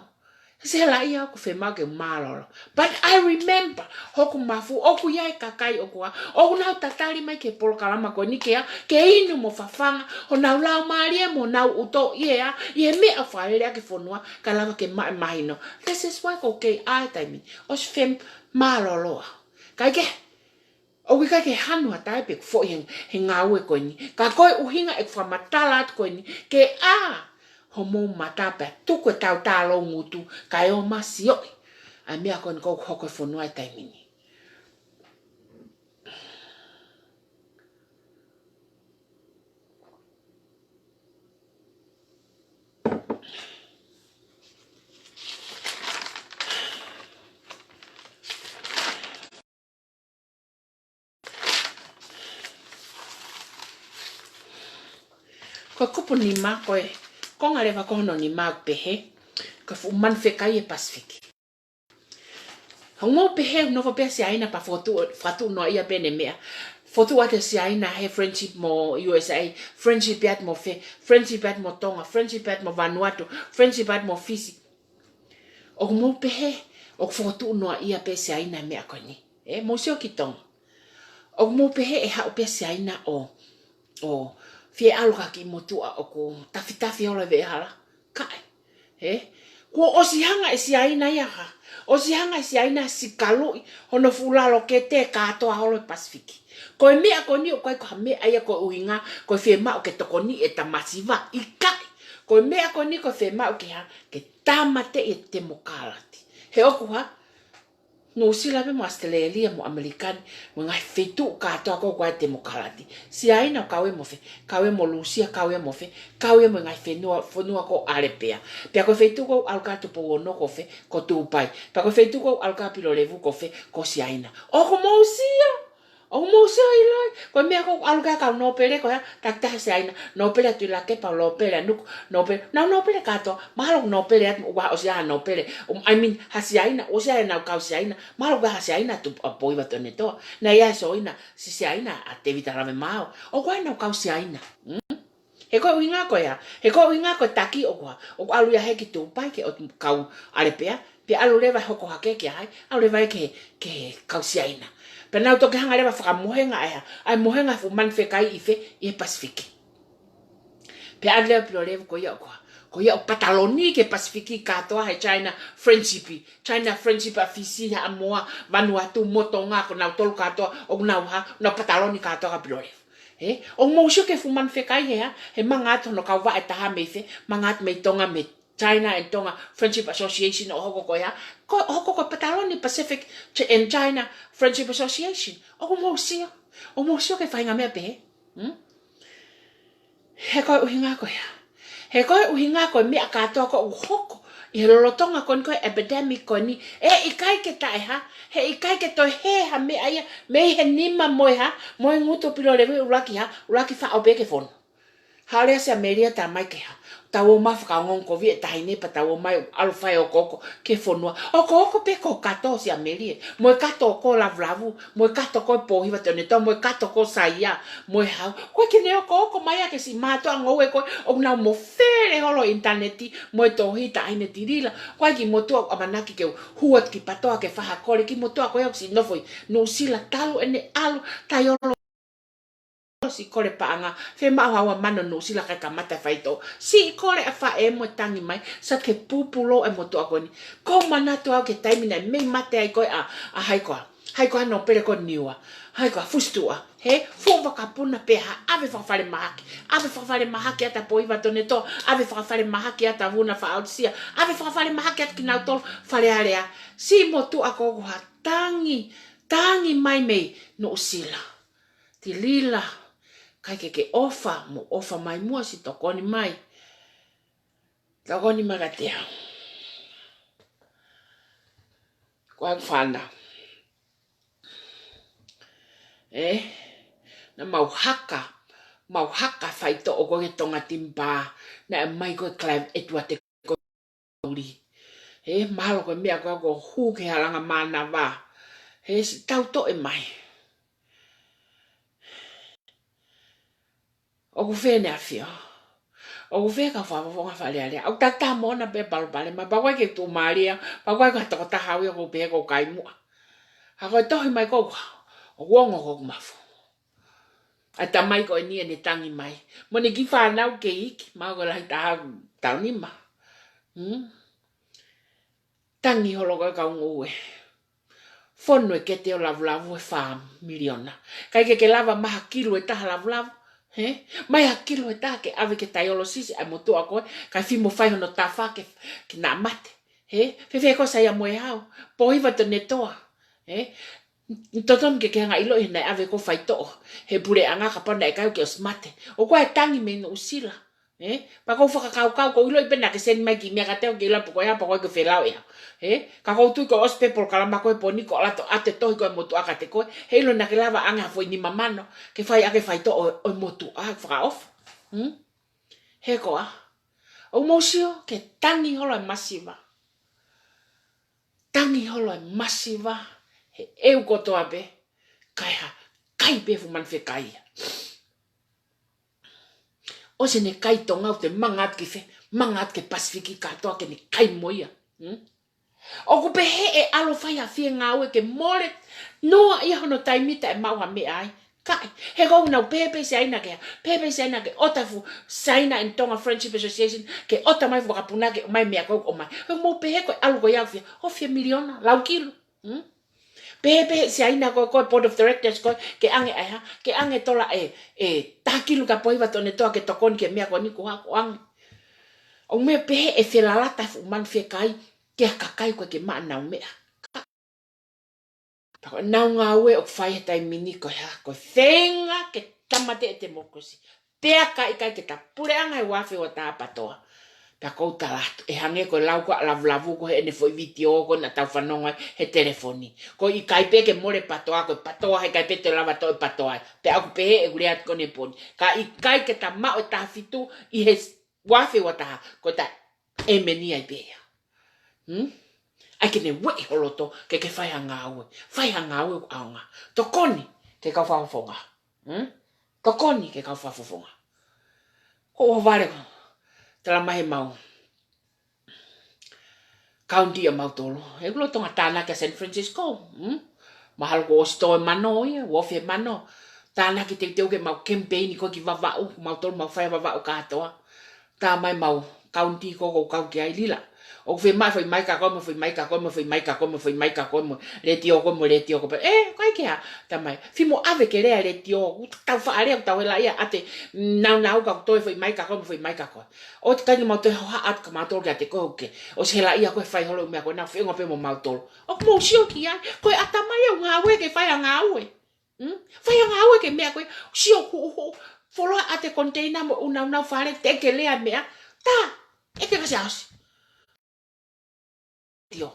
He ʻosi helaʻia ʻoku fiemaʻu ke mālōlō. But I remember, hoku mafu, ʻoku ʻi ai e kakai ʻoku hā, ʻoku nau tatali mai ki he polokalama ko eni ke hā, ke inu mo fafanga honau laumālie mo honau ʻuto ʻi he hā, ʻi he meʻa ʻoku fakalele ʻaki e fonua, kae lava ke maʻu e mahino. This is why ko e kei ʻai taimi, ʻosi fie mālōlō. Kae kehe, ʻoku ʻikai ke hanu ha taha pe ʻoku foʻi he, he ngāue ko eni. Ka ko e ʻuhinga ʻeku fakamatala atu ko eni, ke ʻā, Homou mata pea tuku e tau tā lou ngutu, kae ō mai sioʻi ʻa e meʻa ko eni ʻoku hoko he fonua he taimi ni. Ko e kupu nima, ko e konga leva ko hono nima ʻoku pehē, ko e fuʻu manu fekai he Pasifiki. ʻOku mou pehē ʻoku nofo pē ʻa Siaina pea fokotuʻu, fakatuʻu noaʻia pē ʻene meʻa. Fokotuʻu atu ʻe Siaina he friendship mo U S A, friendship atu mo fē, friendship atu mo Tonga, friendship atu mo Vanuatu, friendship atu mo Fisi. ʻOku mou pehē ʻoku fokotuʻu noaʻia pē ʻe Siaina e meʻa ko eni. ʻE, mou sio ki Tonga. ʻOku mou pehē ʻe haʻu pē ʻa Siaina ʻo, ʻo fie ʻalu ki ha kiʻi motuʻa ʻoku tafitafi holo e veʻehala. Kae. ʻE? Kuo ʻosi hanga ʻe Siaina ia ha. ʻOsi hanga ʻe Siaina ʻo sikaluʻi hono fuʻu lalo kete kātoa holo he Pasifiki. Ko e meʻa ko eni ʻoku ʻikai ko ha meʻa ia ko e ʻuhinga, ko e fiemaʻu ke tokoniʻi e tamasiva, ʻikai. Ko e meʻa ko eni ko e fiemaʻu ke ha, ke tāmateʻi e temokalati. He ʻoku ha, Nuʻusila pē mo ʻAositelēlia mo ʻAmelika ni, mo e ngaahi feituʻu kātoa ko ē ʻoku ʻi ai e temokalati. Siaina ʻoku kau ia mo fē, kau ia mo Lūsia, kau ia mo fē, kau ia mo e ngaahi fonua, fonua ko ʻAlepea. Pea ko e feituʻu ʻoku ʻalu ki ai ʻa Tupou Ono ko fē, ko Tupai. Pea ko e feituʻu ʻoku ʻalu ki ai ʻa Pilolevu ko fē, ko Siaina. ʻOku mou sio, ʻoku mou sio ʻiloʻi, ko e meʻa ʻoku ʻalu ki ai e kau nōpele ko ia, takitaha Siaina, nōpele ʻa Tuʻilakepa, nōpele ʻa Nuku, nōpele, nau nōpele kātoa, mahalo ʻoku nōpele atu, ʻoku ʻosi ʻi ai ha nōpele, um, I mean, ha Siaina, ʻosi ʻi ai ʻenau kau Siaina, mahalo ʻoku ʻi ai ha Siaina ʻa Tupou, ʻa Pohiva Tuʻiʻonetoa, naʻe ʻi ai e Siaina, Siaina ʻa Tēvita Lavemaau, ʻoku ʻi ai ʻenau kau Siaina, mm? He ko e ʻuhinga ko ia, he ko e ʻuhinga ko e taki ʻoku ʻa, ʻoku ʻalu ia hē ki Tupai ke ʻoatu kau ʻAlepea, pea ʻalu leva ʻo hoko hake ki ai, ʻalu leva ia ki he, ki he kau Siaina. Pea nau toki hanga leva ʻo fakamohenga ʻa e, ʻa e mohenga fuʻu manu fekai ʻi fē, ʻi he Pasifiki. Pea ʻalu leva Pilolevu ko ia ʻoku ʻa, ko ia ʻoku pataloni ki he Pasifiki kātoa he China Friendship, China Friendship ʻa Fisi, Haʻamoa, Vanuatu mo Tonga, ko nautolu kātoa, ʻoku nau ha, nau pataloni kātoa kia Pilolevu. ʻE, ʻoku mou sio ki he fuʻu manu fekai he ha, he manga atu hono kau vaʻe ʻe taha mei fē, manga atu mei Tonga, mei China and Tonga Friendship Association ʻo hoko ko ia, ko, hoko ko e pataloni Pacific Ch-, and China Friendship Association. ʻOku mou sio, ʻoku mou sio ki he faʻahinga meʻa pehē. Hmm? He ko e ʻuhinga ko ia. He ko e ʻuhinga ko e meʻa kātoa ʻoku hoko ʻi he lolotonga ko eni ko e epidemic ko eni, ʻe ʻikai ke taʻe ha, he ʻikai ke toe hē ha meʻa ia, mei he nima mo e ha, mo e ngutu ʻo Pilolevu ʻuluaki ha, ʻuluaki faʻo pē ki he fono. Haʻu leva Siamelia ʻo tala mai ke ha, tau ō mai fakaongoongo kovi e taʻahine pea tau ō mai ʻalu fai okooko ki he fonua. Okooko pē ko e kato ʻo Siamelia, mo e kato ko Lavulavu, mo e kato ko Pohiva Tuʻiʻonetoa, mo e kato ko Saia, mo e hau. Ko e kiʻi okooko mai ʻa e kiʻi siʻi mātuʻa ngoue ko ē, ʻoku nau mofele holo ʻinitaneti, mo e tohi taʻahine Tilila. Ko e kiʻi motuʻa ʻoku ʻamanaki ke u hū atu ki Patoa ke fai ha kole, kiʻi motuʻa ko ē ʻoku siʻi nofo ʻi Nuʻusila talu ʻene ʻalu, tai olo siʻi kole paʻanga, fiemaʻu ha ua mano Nuʻusila kae kamata e faitoʻo. Siʻi kole ʻa faʻē mo e tangi mai, sa ke pupulou e motuʻa ko eni. Ko e manatu au ki he taimi naʻe mei mate ai ko ē ʻa, ʻa hai koā. Hai koā nōpele ko Niua. Hai koā Fusituʻa. He fuʻu vakapuna pē ha ʻave fakafalemahaki. ʻAve fakafalemahaki ʻa Pohiva Tuʻiʻonetoa. ʻAve fakafalemahaki ʻa Vuna Faʻaʻotusia. ʻAve fakafalemahaki ʻa kinautolu Fale Alea. Siʻi motuʻa ko ē ʻoku ha tangi, tangi mai mei Nuʻusila. Tilila, ʻikai ke ke ʻofa, mou ʻofa mai muʻa siʻi tokoni mai. Tokoni mai kiate au. Ko e fānau. ʻE? Naʻa mau haka, mau haka faitoʻo ko ē ki he Tonga Timber, naʻe ʻomai ko ē Clive Edward ʻe ko uli. ʻE, mahalo ko e meʻa ko ē ʻoku hū ki he halanga mānava. ʻE, siʻi tau toe mai. ʻOku fē ʻEne ʻAfio? ʻOku fē kau fakafofonga Fale Alea? ʻOku takitaha mo ʻona pē palopalema, pea ʻoku ʻikai ke tuʻumālie, pea ʻoku ʻikai ko ha tokotaha au ia ʻoku ou pehē ʻoku ou kai muʻa. Ka ko e tohi mai ko ē, ʻoku ongo ko ē ʻoku mafu. ʻA e tamai ko eni ʻene tangi mai. Mo ʻene kiʻi fānau kei iiki, mahalo ko e lahi taha ʻoku taʻu nima. Hmm? Tangi holo ko ē kau ngoue. Fonu e kete ʻo Lavulavu ʻe fā miliona. ʻIkai ke ke lava mai ha kilu ʻe taha Lavulavu, He? Mai ha kilu he taha ke ʻave ke taiolosisi ʻa e motuʻa ko ē, kae fai mo fai hono tafa ke, ke na mate. He? Fēfē koe Saia Moehau, Pōhiva Tonetoa. He? Totonu ke ke hanga ʻiloʻi he naʻe ʻave ko ē faitoʻo he puleʻanga kapau naʻe ʻikai ke ʻosi mate. ʻOku ʻi ai e tangi mei Nuʻusila. He? Pea ʻoku ou fakakaukau, ʻoku ou ʻiloʻi pē naʻa ke send mai ki meʻa kiate au ke ʻilo pe ko e hā, pe ko e hā ke felau ʻe au. He? Ka ʻoku ou tui kuo ʻosi pē polokalama ko ē he pō ni, ko ʻalu atu ʻa e tohi ko ē ʻa e motuʻa kiate koe, heiʻilo naʻa ke lava ange ha foʻi nima mano ke fai ʻaki e faitoʻo ʻo, ʻo e motuʻa, fakaʻofa. Hmm? He ko ā, ʻoku mou sio ki he tangi holo e masiva. Tangi holo e masiva he ʻeu kotoa pē, kae hā, kai pē fuʻu manu fekai ia. ʻOsi ʻene kai Tonga, ʻoku te manga atu ki fē, manga atu ki he Pasifiki kātoa ke ne kai mo ia. Hmm? ʻOku pehē ʻe ʻalu ʻo fai ha fie ngāue ke mole noaʻia hono taimi taʻe maʻu ha meʻa ai. Kae, he ʻoku nau pehē pē Saina ke, pehē pē Saina ke ʻota fuʻu Saina and Tonga Friendship Association, ke ʻota mai fuʻu vakapunake, ʻomai meʻa ko ē ʻoku ʻomai. ʻOku mou pehē ko e ʻalu ko ia ʻo fie, ʻo fie miliona, lau kilu. Hmm? Pehē pē Saina ko ē, ko e board of directors ko ē, ke ʻange ʻa e hā, ke ʻange tola ʻe, ʻe taha kilu kia Pōhiva Tonetoa ke tokoni ki he meʻa ko eni ko ē ʻoku ʻange. ʻOku mou pehē ʻe felalata fuʻu manu fekai ki ha kakai ʻoku ʻikai ke maʻu ʻenau meʻa. Pea ko ʻenau ngāue ʻoku fai he taimi ni ko e hā, ko e feinga ke tāmateʻi e temokalasi. Pea ka ʻikai ke ta puleʻanga he ua afe ua taha PATOA. Pea ʻoku ou tala atu, ʻe hangē ko e lau ko ē ʻa Lavulavu ko ē heʻene foʻi vitiō ko ē naʻa tau fanongo ai he telefoni. ʻOku ʻikai pē ke mole PATOA, ko e PATOA, heʻikai pē te lava toʻo e PATOA. Pea ʻoku pehē ʻeku lea atu ko eni he pō ni, ka ʻikai ke ta maʻu e taha fitu ʻi he ua afe ua taha, ko e ta ʻēmeni ai pē ia. Hmm? ʻAi ke ne ueʻi ho loto ke ke fai ha ngāue. Fai ha ngāue ʻoku ʻaonga. Tokoni ki he kau fakafofonga. Hmm? Tokoni ki he kau fakafofonga. Ko ʻohovale ko, tala mai he mau county ʻa mautolu, ʻoku lolotonga tānaki ʻa San Francisco. Hmm? Mahalo kuo ʻosi tō e mano ia, ua afe mano. Tānaki teuteu ke mau campaign ko ē ki Vavaʻu, mautolu mau fai Vavaʻu kātoa. Tā mai mau county ko ē ʻoku ou kau ki ai, Lila. ʻOku fiemaʻu e foʻi maika ko ē mo e foʻi maika ko ē mo e foʻi maika ko ē mo e foʻi maika ko ē mo e letiō ko ē mo e letiō ko ē pē. ʻE, ʻikai ke hā, tā mai. Fai mo ʻave ke lea letiō, ʻoku tau faʻa lea, ʻoku tau helaʻia ʻa e naunau ka ʻoku toe foʻi maika ko ē mo e foʻi maika ko ē. ʻOku ʻikai ke mau toe hohaʻa atu kia mautolu kiate koe, ʻoku ke ʻosi helaʻia koe he fai holo e meʻa ko ē naʻa ku feʻunga pē mo mautolu. ʻOku mou sio ki ai, ko e ʻatamai ʻoku ngāue ke fai ha ngāue. Hmm? Fai ha ngāue ki he meʻa ko ē, sio huʻuhuʻu, fuoloa ʻa e container mo e ʻunauna fale, teʻeki ke lea e meʻa, tā, ʻeke kasi ʻosi. Tio.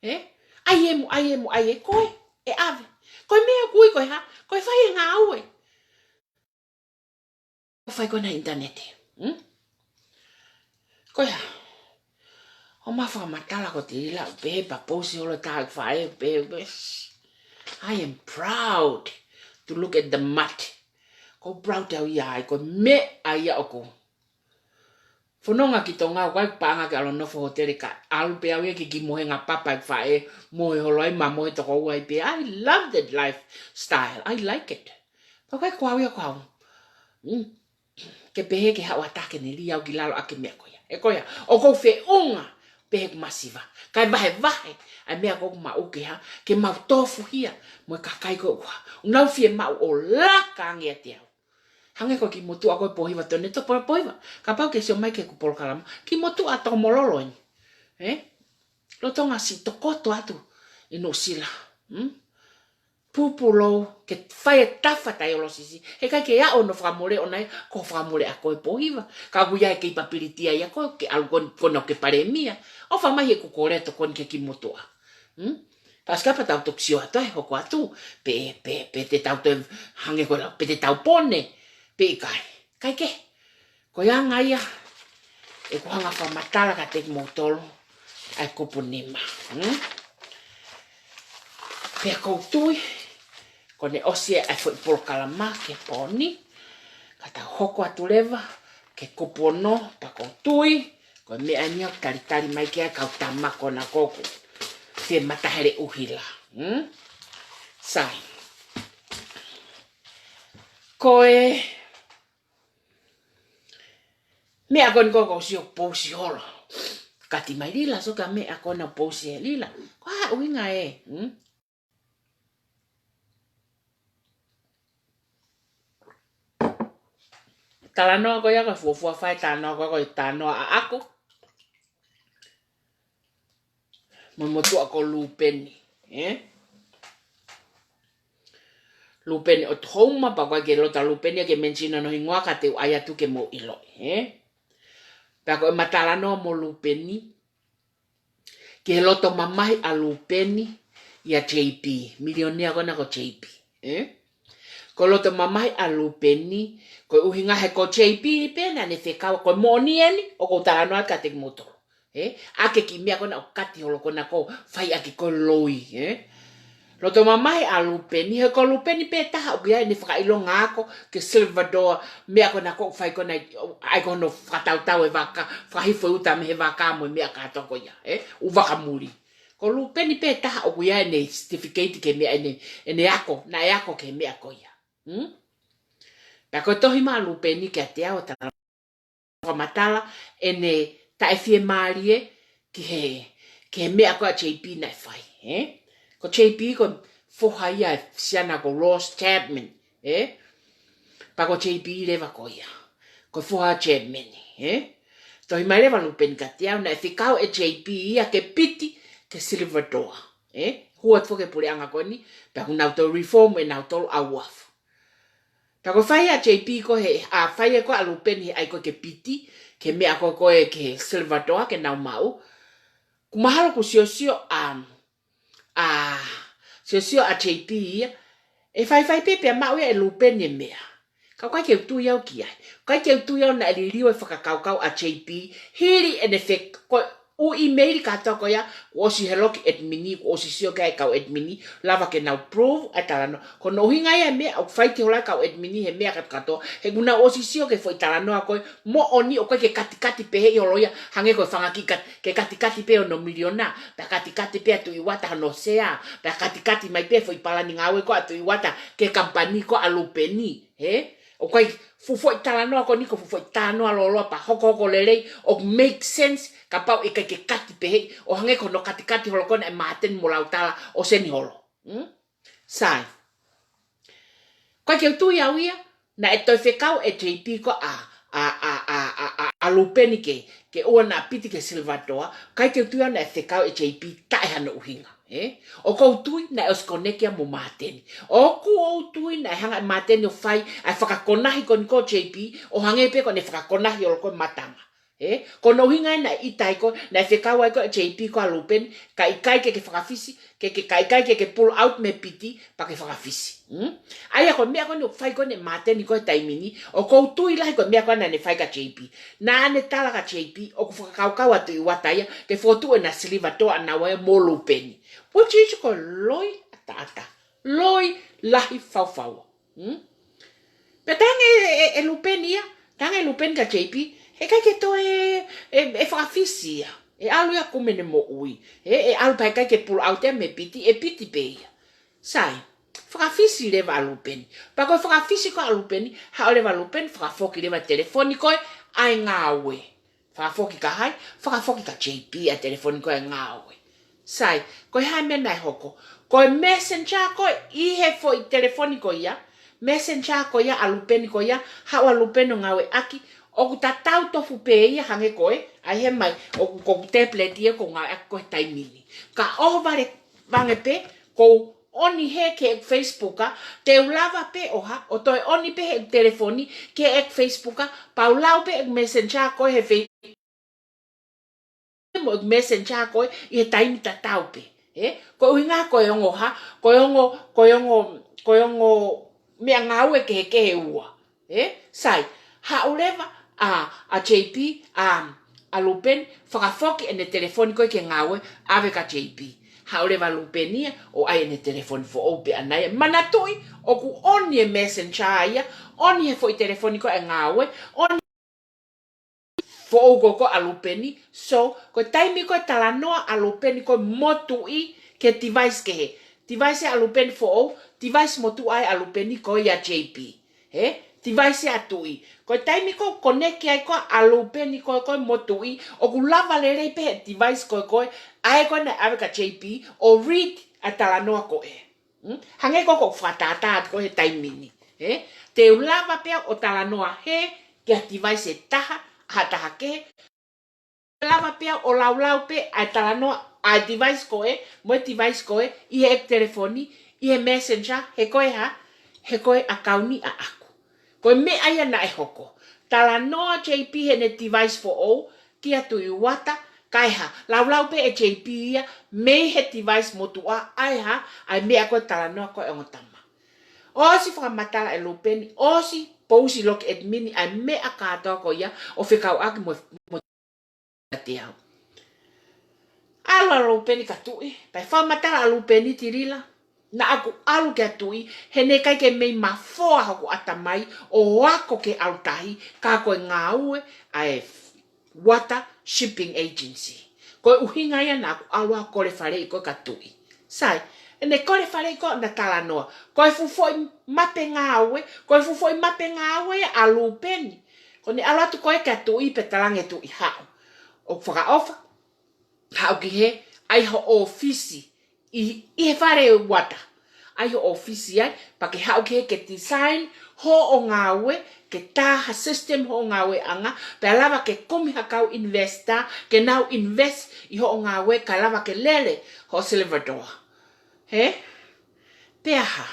Eh? ʻAi ē mo, ʻai ē mo, ʻai ē, ko e, ʻe ʻave. Ko e meʻa ʻoku ui ko e hā, ko e fai e ngāue. Ko e fai ko ena he ʻinitaneti. Hmm? Ko e hā. ʻOmai fakamatala ko e tila, pehē pē post holo ʻa e faʻē, pehē, pehē. I am proud to look at the mud. ʻOku ou proud au ia ai, ko e meʻa ia ʻoku fononga ki Tonga, ʻoku ʻikai paʻanga ke ʻalu ʻo nofo hōtele ka ʻalu pē au ia ki he kiʻi mohenga papa ʻa e faʻē, mohe holo ai mo mohe toko ua ai pē. I love that lifestyle. I like it. Pea ʻoku ʻikai ko au ia ko au. Mm. Ke pehē ke haʻu ʻa e taha ke ne lī au ki lalo ʻaki e meʻa ko ia. Ē ko ia, ʻoku ou feʻunga pē he ʻoku masiva. Kae vahevahe ʻa e meʻa ʻoku maʻu ke hā, ke mau tofuhia mo e kakai ko ē ʻoku hā, ʻoku nau fiemaʻu ʻo laka ange ʻiate au. Hangē ko e kiʻi motuʻa ko ē Pōhiva Tonetoa, Pō-, Pōhiva. Kapau ke sio mai ki heʻeku polokalama, kiʻi motuʻa Tokomololo eni. Eh? Lolotonga siʻi tokoto atu ʻi Nuʻusila. Hmm? Pupulou, ke fai e tafa taiolosisi. Heʻikai ke aʻu hono fakamole ʻona ia, ko e fakamole ʻa koe Pōhiva. Ka ʻoku ʻi ai e capability ia ʻa koe, ke ʻalu ko eni, ko ena ʻoku ke palēmia. ʻOfa mai heʻeku kole atu ko eni ki he kiʻi motuʻa. Hmm? Pea ʻosi kapau te tau toki sio atu ai, hoko atu, pe, pe, pe te tau toe hangē ko e lau, pe te tau pone, pe ʻikai. Kae kehe, ko e anga ia ʻeku hanga ʻo fakamatala kiate kimoutolu ʻa e kupu nima. Hmm? Pea ʻoku ou tui, kuo ne ʻosi ʻa e foʻi polokalama ki he pō ni, ka tau hoko atu leva ki he kupu ono, pea ʻoku ou tui, ko e meʻa eni ʻoku talitali mai ki ai e kau tama ko ena ko ē ʻoku fie matahele ʻuhila. Hmm? Sai. Ko e meʻa ko eni ko ē ʻoku ou sio post holo. Kati mai Lila, sio ki he meʻa ko ena post ʻe Lila. Ko e hā e ʻuhinga ē? Hmm? talanoa ko ia, ko e fuofua fai talanoa ko ia, ko e talanoa ʻaʻaku mo e motuʻa ko Lupeni, ē? Lupeni ʻOtuhouma, pea ʻoku ʻikai ke loto ʻa Lupeni ia ke mention hono hingoa ka te u ʻai atu ke mou ʻiloʻi, ē? Pea ko ʻema talanoa mo Lupeni, ki he loto mamahi ʻa Lupeni ʻia J P, milionea ko ena ko J P, ē? Ko e loto mamahi ʻa Lupeni, ko e ʻuhinga he ko J P pē naʻa ne fekau, ko e moʻoni eni ʻoku ou talanoa atu kiate kimoutolu, ē? ʻA e kiʻi meʻa ko ena ʻoku kati holo ko ena ʻoku fai ʻaki ko e loi, ē? Loto mamahi ʻa Lupeni, he ko Lupeni pē taha ʻoku ʻi ai ʻene fakaʻilonga ako ki Salvador, meʻa ko ena ʻoku fai ko ena, ʻa ia ko hono fakatautau e vaka, fakahifo e uta mei he vaka mo e meʻa kātoa ko ia, ē? ʻUvaka muli. Ko Lupeni pē taha ʻoku ʻi ai ʻene certificate ki he meʻa, ʻene, ʻene ako, naʻe ako ki he meʻa ko ia. Hmm? Pea ko e tohi mai ʻa Lupeni kiate au, ʻo tala fakamatala ʻene taʻefiemālie ki he, ki he meʻa ko ia ʻa J P naʻe fai, ē? Ko J P ko e foha ia ʻo e siana ko Ross Chapman, ē? Pea ko J P leva ko ia ko e foha ʻo Chapman, ē? Tohi mai leva ʻa Lupeni kiate au, naʻe fekau ʻe J P ia ke piti ki Salvador, ē? Hū atu foki e puleʻanga ko eni, pea kuo nau toe reform ʻe nautolu ʻa uafu. Pea ko e fai ʻa J P ko ē, ʻa e fai ʻe ko ē ʻa Lupeni he ʻai ko ē ke piti ki he meʻa ko ē ki Salvador ke nau maʻu. Kuo mahalo kuo siosio ʻa, ʻa, siosio ʻa J P ia, ʻe faifai pē pea maʻu ia ʻe Lupeni e meʻa. Ka ʻoku ʻikai ke u tui au ki ai. ʻOku ʻikai ke u tui au naʻe liliu e fakakaukau ʻa J P, hili ʻene fe-, ko e ʻū ʻīmeili kātoa ko ia, kuo ʻosi holoki ʻe he admin, kuo ʻosi sio ki ai e kau admin, lava ke nau prove ʻa e talanoa. Ko hono ʻuhinga ia e meʻa ʻoku fai ki hola e kau admin he meʻa kātoa, he kuo nau ʻosi sio ki he foʻi talanoa ko ē, moʻoni ʻoku ʻikai ke katikati pehē holo ia, hangē ko e fanga kiʻi kat-, ke katikati pē hono miliona, pea katikati pē ʻa Tuʻi Uata hono sea, pea katikati mai pē foʻi palani ngāue ko ia ʻa Tuʻi Uata ki he kamupani ko ia ʻa Lupeni, ē? ʻOku ʻikai, fuʻu foʻi talanoa ko eni ko e fuʻu foʻi talanoa lōloa pea hokohoko lelei, ʻoku make sense, kapau ʻe ʻikai ke kati pehē, ʻo hangē ko hono katikati holo ko ena ʻe Māteni mo Lautala ʻo seni holo. Hmm? Sai. ʻOku ʻikai ke u tui au ia, naʻe toe fekau ʻe J P ko ia ʻa, ʻa, ʻa Lupeni ke, ke ʻoua naʻa piti ki Salvador, ʻikai ke u tui au naʻe fekau ʻe J P taʻe hano ʻuhinga. Ē? ʻOku ou tui naʻe ʻosi connect ia mo Māteni. ʻOku ou tui naʻe hanga ʻe Māteni ʻo fai ʻa e fakakonahi ko eni ko J P, ʻo hangē pē ko ʻene fakakonahi holo ko ē Matanga. Ē? Ko hono ʻuhinga ia naʻe ʻita ai ko ē, naʻe fekau ai ko ē ʻe J P ko ia ʻa Lupeni, ka ʻikai ke ke fakafisi, ke, ke, ka ʻikai ke ke pull out mei he piti, pea ke fakafisi. Hmm? ʻA ia ko e meʻa ko eni ʻoku fai ko eni ʻe Māteni ko ē he taimi ni, ʻoku ou tui lahi ko e meʻa ko ē naʻa ne fai kia J P. Naʻa ne tala kia J P, ʻoku fakakaukau ʻa Tuʻi Uata ia, ke fokotuʻu ʻena Salvador ʻanaua ia mo Lupeni. Which is ko e loi ʻataʻatā. Loi lahi faufaua. Hmm? Pea talaange ʻe, ʻe, ʻe Lupeni ia, talaange ʻe Lupeni kia J P, he ʻikai ke toe, ʻe, ʻe fakafisi ia. ʻE ʻalu ia ʻo kumi ʻene moʻui. Ē, ʻe ʻalu pea ʻikai ke pull out ia mei he piti, ʻe piti pē ia. Sai, fakafisi leva ʻa Lupeni. Pea ko e fakafisi ko ia ʻa Lupeni, haʻu leva ʻa Lupeni, fakafoki leva e telefoni ko ia ʻa e ngāue. Fakafoki kia hai, fakafoki kia J P ʻa e telefoni ko ia ʻa e ngāue. Sai, ko e hā e meʻa naʻe hoko? Ko e messenger ko ia ʻi he foʻi telefoni ko ia, messenger ko ia ʻa Lupeni ko ia, haʻu ʻa Lupeni ʻo ngāueʻaki, ʻoku tatau tofu pē ia hangē ko ē, ʻai he mai, ʻoku, ko ʻeku tablet ia ʻoku ou ngāueʻaki ko ē he taimi ni. Ka ʻohovale ange pē, ʻoku ou ʻoni hē ki heʻeku Facebook, te u lava pē ʻo hā, ʻo toe ʻoni pē heʻeku telefoni ki heʻeku Facebook, pea u lau pē ʻeku messenger ko ē he Fe-, mo ʻeku messenger ko ē ʻi he taimi tatau pē. Ē? Ko e ʻuhinga ko e ongo hā, ko e ongo, ko e ongo, ko e ongo meʻangāue kehekehe ʻe ua. Ē? Sai, haʻu leva ʻa, ʻa J P, ʻa, ʻa Lupeni, fakafoki ʻene telefoni ko ē ki he ngāue, ʻave kia J P. Haʻu leva ʻa Lupeni ia ʻo ʻai ʻene telefoni foʻou pē ʻaʻana ia. Manatuʻi, ʻoku ʻoni e messenger ia, ʻoni he foʻi telefoni ko ē ʻa e ngāue, ʻoni foʻou ko ē ʻa Lupeni. So, ko e taimi ko ē talanoa ʻa Lupeni ko ē mo Tuʻi ki he device kehe. Device ʻa Lupeni foʻou, device motuʻa ʻa Lupeni ko ia ʻa J P. Ē? Device ʻa Tuʻi. Ko e taimi ko ē connect ai ko ē ʻa Lupeni ko ē ko ē mo Tuʻi, ʻoku lava lelei pē he device ko ē ko ē, ʻa ē ko ē naʻe ʻave kia J P, ʻo read ʻa e talanoa ko ē. Hmm? Hangē ko ʻeku fakatātā atu ko ē he taimi ni. Ē? Te u lava pē ʻo talanoa he ki ha device ʻe taha, ha taha kehe. Lava pē ʻo laulau pē ʻa e talanoa ʻa e device ko ē, mo e device ko ē, ʻi he telefoni, ʻi he messenger, he ko e hā, he ko e ʻakauni ʻaʻaku. Ko e meʻa ia naʻe hoko. Talanoa J P heʻene device foʻou, kia Tuʻi Uata, kae hā, laulau pē ʻe J P ia, mei he device motuʻa, ʻa e hā, ʻa e meʻa ko e talanoa ko e ongo tama. ʻOsi fakamatala ʻe Lupeni, ʻosi pousi loki ʻetimini ʻa e meʻa kātoa ko ia ʻo fekauʻaki mo, mo kiate au. ʻAlu ʻa Lupeni kia Tuʻi, pea fakamatala ʻa Lupeni, Tilila, naʻa ku ʻalu kia Tuʻi, he naʻe ʻikai ke mei mafoa hoku ʻatamai ʻo ako ke ʻalu tahi, ka ko e ngāue ʻa e Uata Shipping Agency. Ko e ʻuhinga ia naʻa ku ʻalu ʻo kole faleʻi ko ē kia Tuʻi. Sai, ʻene kole faleʻi ko ē ʻo na talanoa. Ko e fuʻu foʻi mape ngāue, ko e fuʻu foʻi mape ngāue ia ʻa Lupeni. Ko ʻene ʻalu atu ko ē kia Tuʻi pea talaange Tuʻi, haʻu. ʻOku fakaʻofa, haʻu ki hē, ʻai ho ʻōfisi ʻi, ʻi he fale Uata. ʻAi ho ʻōfisi ai, pea ke haʻu ki hē ke design hoʻo ngāue, ke tā ha system hoʻo ngāueʻanga, pea lava ke kumi ha kau investor, ke nau invest ʻi hoʻo ngāue, kae lava ke lele hoʻo Salvador. Hē? Pea hā?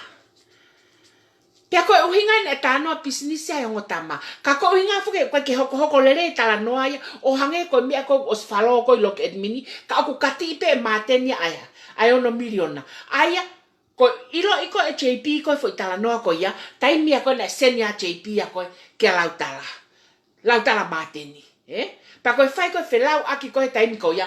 Pea ko e ʻuhinga ia naʻe talanoa pisinisi ai ongo tama. Ka ko e ʻuhinga foki ʻoku ʻikai ke hokohoko lelei e talanoa ia, ʻo hangē ko e meʻa ko ē ʻosi fālō ko ē ʻi loki ʻetimini, ka ʻoku katiʻi pē ʻe Māteni ia ʻa e hā, ʻa e ono miliona. ʻA ia, ko e ʻiloʻi ko ē ʻe J P ko ē foʻi talanoa ko ia, taimi ia ko ē naʻe send ai ʻe J P ia ko ē kia Lautala. Lautala Māteni, ē? Pea ko e fai ko ē felauʻaki ko ē he taimi ko ia,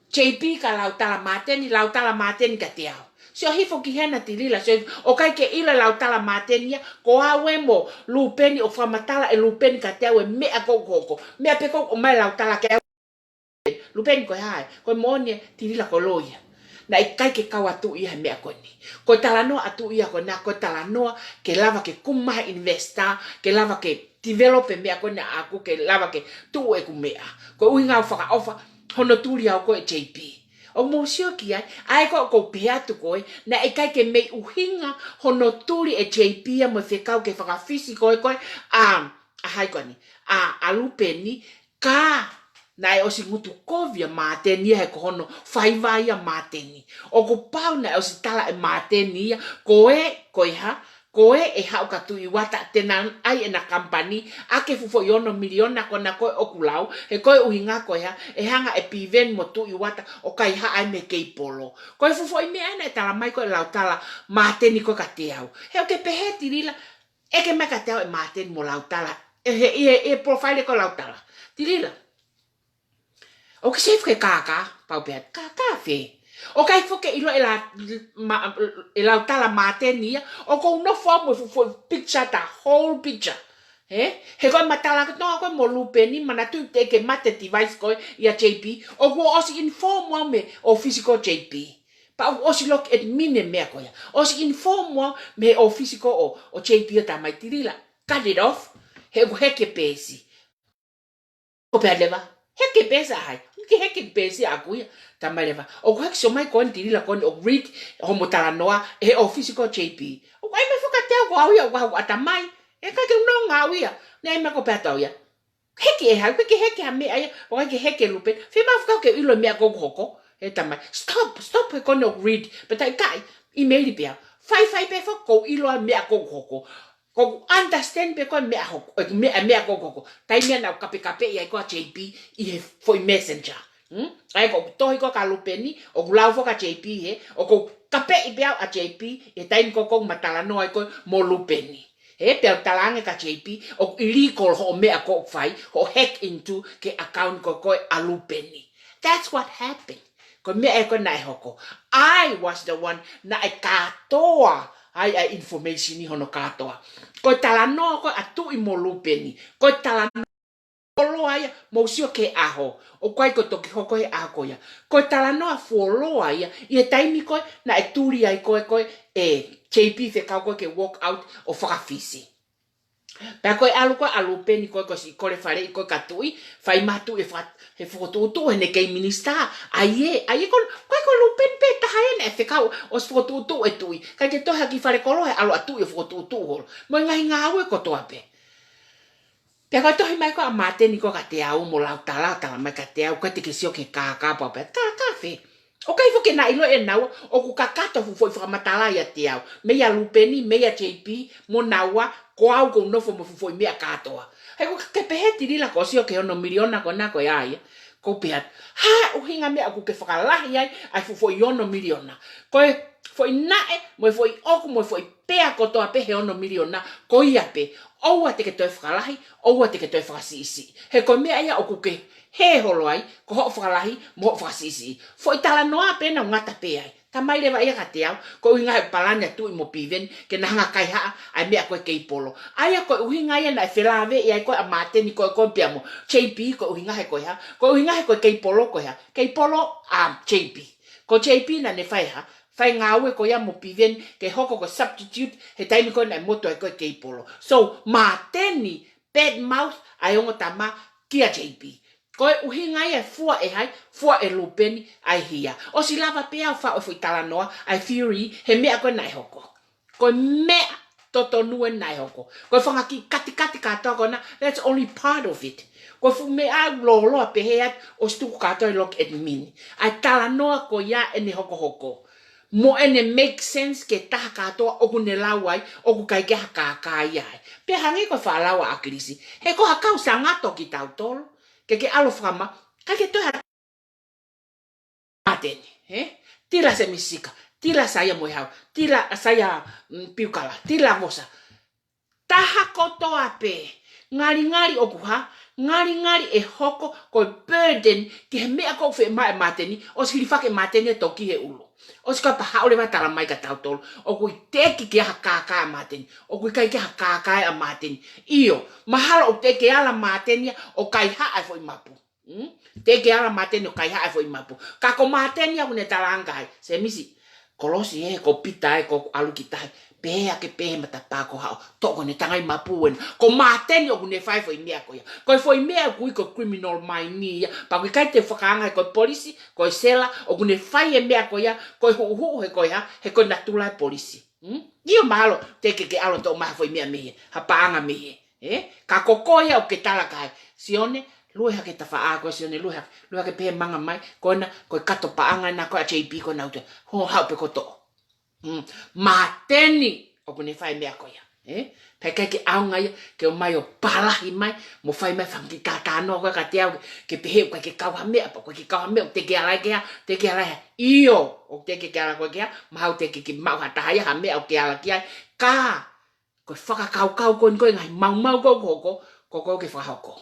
J P kia Lautala Māteni, Lautala Māteni kiate au. Sio hifo ki hena Tilila, sio, ʻoku ʻikai ke ʻilo ʻe Lautala Māteni ia, ko au ē mo Lupeni, ʻo fakamatala ʻe Lupeni kiate au e meʻa ko ē ʻoku hoko. Meʻa pē ko ē ʻoku ʻomai ʻe Lautala kiate au. Lupeni, ko e hā ē, ko e moʻoni ē, Tilila, ko e lawyer. Naʻe ʻikai ke kau ʻa Tuʻi ia he meʻa ko eni. Ko e talanoa ʻa Tuʻi ia ko ena, ko e talanoa ke lava ke kumi ha investor, ke lava ke develop e meʻa ko ena ʻaʻaku, ke lava ke tuʻu ʻeku meʻa. Ko e ʻuhinga ʻoku fakaʻofa hono tuli au ko ē ʻe J P. ʻOku mou sio ki ai, ʻa ē ko ē ʻoku ou pehē atu ko ē, naʻe ʻikai ke mei ʻuhinga hono tuli ʻe J P ia mo e fekau ke fakafisi ko ē ko ē, ʻa, ʻa hai ko eni, ʻa, ʻa Lupeni, ka naʻe ʻosi ngutu kovi ʻa Māteni ia he ko hono faiva ia ʻa Māteni. ʻOku pau naʻe ʻosi tala ʻe Māteni ia, ko ē, ko e hā, ko ē ʻe haʻu kia Tuʻi Uata te na ʻai ʻena company, ʻaki e fuʻu foʻi ono miliona ko ena ko ē ʻoku lau, he ko e ʻuhinga ko e hā, ʻe hanga ʻe Piveni mo Tuʻi Uata ʻo kaihaʻa ai mei he keipolo. Ko e fuʻu foʻi meʻa ena ʻe talamai ko ē ʻe Lautala Māteni ko ē kiate au. He ʻoku ke pehē Tilila, ʻeke mai kiate au ʻe Māteni mo Lautala. ʻE he, ʻi he, ʻi he profile ko ē ʻo Lautala. Tilila, ʻoku ke save ke kākā, pau pē atu, kākā fē? ʻOku ʻikai foki ke ʻilo ʻe La-, ma-, ʻe Lautala Māteni ia, ʻoku ou nofo au mo e fuʻu foʻi picture, the whole picture. Hē? He ko e matala kātoa ko ē mo Lupeni, manatuʻi teʻeki ke mate device ko ē ʻia J P, ʻoku ou ʻosi inform au mei he ʻōfisi ko ē ʻo J P. Pea ʻoku ʻosi loki ʻetimini e meʻa ko ia. ʻOsi inform au mei he ʻōfisi ko ē ʻo, ʻo J P ʻo talamai Tilila, cut it off, he ʻoku heke peesi. ʻO pehē leva, heke peesi ʻa hai? ʻOku ʻikai ke heke peesi ʻaʻaku ia. Talamai leva, ʻoku heke, sio mai ko eni Tilila ko eni ʻoku read hoʻomo talanoa he ʻōfisi ko ē ʻo J P. ʻOku ʻai mai foki kiate au ko au ia, ʻoku haʻu ʻatamai. ʻE ʻikai ke u nonga au ia. Naʻe ʻai mai ko ē pē atu ia, heke ʻe hai? ʻOku ʻikai ke heke ha meʻa ia, ʻoku ʻikai ke heke Lupeni. Fiemaʻu foki ke u ʻilo e meʻa ko ē ʻoku hoko. He talamai, stop, stop he ko eni ʻoku read. Pea taʻe kai, email pē au. Faifai pē foki ʻoku ou ʻilo e meʻa ko ē ʻoku hoko. ʻOku ou understand pē ko ē e meʻa hoko, e meʻa, meʻa ko ē ʻoku hoko. Taimi ia naʻa ku kapekapeʻi ai ko ē ʻa J P ʻi he foʻi messenger. Hmm? ʻA ia ko ʻeku tohi ko ē kia Lupeni, ʻoku lau foki kia J P hē, ʻoku ou kapeʻi pē au ʻa J P, ʻi he taimi ko ē ʻoku ma talanoa ai ko ē mo Lupeni. Hē, pea u talaange kia J P, ʻoku illegal hoʻo meʻa ko ē ʻoku fai, hoʻo hack into ki he account ko ē ʻa Lupeni. That's what happened. Ko e meʻa ia ko ē naʻe hoko. I was the one naʻe kātoa ai ʻa e information ʻi hono kātoa. Ko e talanoa ko ē ʻa Tuʻi mo Lupeni. Ko e talanoa fuoloa ia, mou sio ki he ʻaho. ʻOku ʻikai ko e toki hoko he ʻaho ko ia. Ko e talanoa fuoloa ia, ʻi he taimi ko ē naʻe tuli ai ko ē ko ē ʻe J P fekau ko ē ke walk out ʻo fakafisi. Pea ko e ʻalu ko ē ʻa Lupeni ko ē ko e siʻi kole faleʻi ko ē kia Tuʻi, fai mai ʻe Tuʻi ʻe faka-, ʻe fokotuʻutuʻu heʻene kei minisitā. ʻA ia, ʻa ia ko, ko e ko Lupeni pē taha ena ʻe fekau ʻosi fokotuʻutuʻu ʻe Tuʻi. ʻIkai ke toe hiki fale koloa he ʻalu ʻa Tuʻi ʻo fokotuʻutuʻu holo. Mo e ngaahi ngāue kotoa pē. Pea ko e tohi mai ko ē ʻa Māteni ko ē kiate au mo lau tala, tala mai kiate au, ko e te ke sio ki he kākā pau pē, kākā fē. ʻOku ʻikai foki ke na ʻilo ʻe naua ʻoku kakato e fuʻu foʻi fakamatala ʻiate au. Meia Lupeni, meia J P, mo naua, ko au ʻoku ou nofo mo e fuʻu foʻi meʻa kātoa. He ko e ke pehē Tilila ko e sio ki he ono miliona ko ena ko ia ia. Ko e pehē, ha ʻuhinga meʻa ʻoku ke fakalahi ai ʻa e fuʻu foʻi ono miliona. Ko e foʻi naʻe, mo e foʻi ʻoku, mo e foʻi pea kotoa pē he ono miliona, ko ia pē. ʻOua te ke toe fakalahi, ʻoua te ke toe fakasiʻisiʻi. He ko e meʻa ia ʻoku ke hē holo ai, ko hoʻo fakalahi, mo hoʻo fakasiʻisiʻi. Foʻi talanoa pē naʻa ngata pē ai. Talamai leva ia kiate au, ko e ʻuhinga he palani ʻa Tuʻi mo Piveni, ke na hanga ʻo kaihaʻa ʻa e meʻa ko e keipolo. ʻA ia ko e ʻuhinga ia naʻe felāveʻi ai ko ē ʻa Māteni ko ē ko ē pea mo J P, ko e ʻuhinga he ko e hā, ko e ʻuhinga he ko e keipolo ko e hā, keipolo ʻa J P. Ko J P naʻa ne fai hā, fai ngāue ko ia mo Piveni, ke hoko ko e substitute, he taimi ko ē naʻe motu ai ko ē keipolo. So, Māteni, bad mouth, ʻa e ongo tama kia J P. Ko e ʻuhinga ia e fua ʻe hai, fua ʻe Lupeni ʻa e hia. ʻOsi lava pē au ʻo faʻu e foʻi talanoa, ʻa e theory, he meʻa ko ē naʻe hoko. Ko e meʻa totonu ē naʻe hoko. Ko e fanga kiʻi katikati kātoa ko ena, that's only part of it. Ko e fuʻu meʻa ʻoku lōloa pehē atu, ʻosi tuku kātoa ʻe Lock Admin ʻa e talanoa ko ia ʻene hokohoko. Mo ʻene make sense ki he taha kātoa ʻoku ne lau ai, ʻoku ʻikai ke ʻi ai ha kākā ia ai. Pea hangē ko e faʻa lau ʻa ʻAkilisi. He ko ha kau sangato kitautolu. Ke ke ʻalu ʻo fakama, ʻikai ke toe ha Māteni, he? Tila Sēmisi Sika, tila Saia Moehau, tila Saia, mm, Piukala, tila Vosa. Taha kotoa pē, ngalingali ʻoku hā, ngalingali ʻe hoko ko e burden ki he meʻa ko ē ʻoku fiemaʻu ʻe Māteni, ʻosi hilifaki ʻe Māteni e toki he ʻulu. ʻOsi kapau haʻu leva ʻo talamai kia tautolu, ʻoku ʻikai teʻeki ke ʻi ai ha kākā ʻa Māteni, ʻoku ʻikai ke ʻi ai ha kākā ʻa Māteni. ʻIo, mahalo ʻoku teʻeki ke ala Māteni ia ʻo kaihaʻa e foʻi mapu. Mm? Teʻeki ke ala Māteni ʻo kaihaʻa e foʻi mapu. Ka ko Māteni ʻoku ne talaange ai, Sēmisi, kolosi ē, ko Pita ē, ko ʻalu ki tahi. Pehē ake pē he matapā ko haʻo, toʻo ko ʻene tangai mapu ena. Ko Māteni ʻoku ne fai e foʻi meʻa ko ia. Ko e foʻi meʻa ʻoku ui ko e criminal mind ia. Pea ʻoku ʻikai te u fakaanga he ko e polisi, ko e sela, ʻoku ne fai e meʻa ko ia, ko e huʻuhuʻu he ko e hā, he ko e natula e polisi. Mm? ʻIo mahalo, teʻeki ke ʻalu ʻo toʻo mai ha foʻi meʻa mei hē, ha paʻanga mei hē. Ē? Ka ko koe ia ʻoku ke tala ki ai. Sione, lue hake tafaʻā ko ē Sione, lue hake, lue hake pē he manga mai, ko ena, ko e kato paʻanga ena ko ē ʻa J P ko ena ʻoku te, ho haʻu pē ko e toʻo. Mm. Māteni, ʻoku ne fai e meʻa ko ia. Ē? Pea ʻikai ke ʻaonga ia, ke ō mai ʻo palahi mai, mo fai mai e fanga kiʻi talanoa ko ē kiate au, ke pehē ʻoku ʻikai ke kau ha meʻa, pea ʻoku ʻikai ke kau ha meʻa, ʻoku teʻeki ke ala ia ki ai, teʻeki ke ala ia ki ai. ʻIo, ʻoku teʻeki ke ala koe ki ai, mahalo teʻeki ke maʻu ha taha ia, ha meʻa ʻoku ke ala ki ai, ka, ko e fakakaukau ko eni ko e ngaahi maumau ko ē ʻoku hoko, ko koe ʻoku ke fakahoko.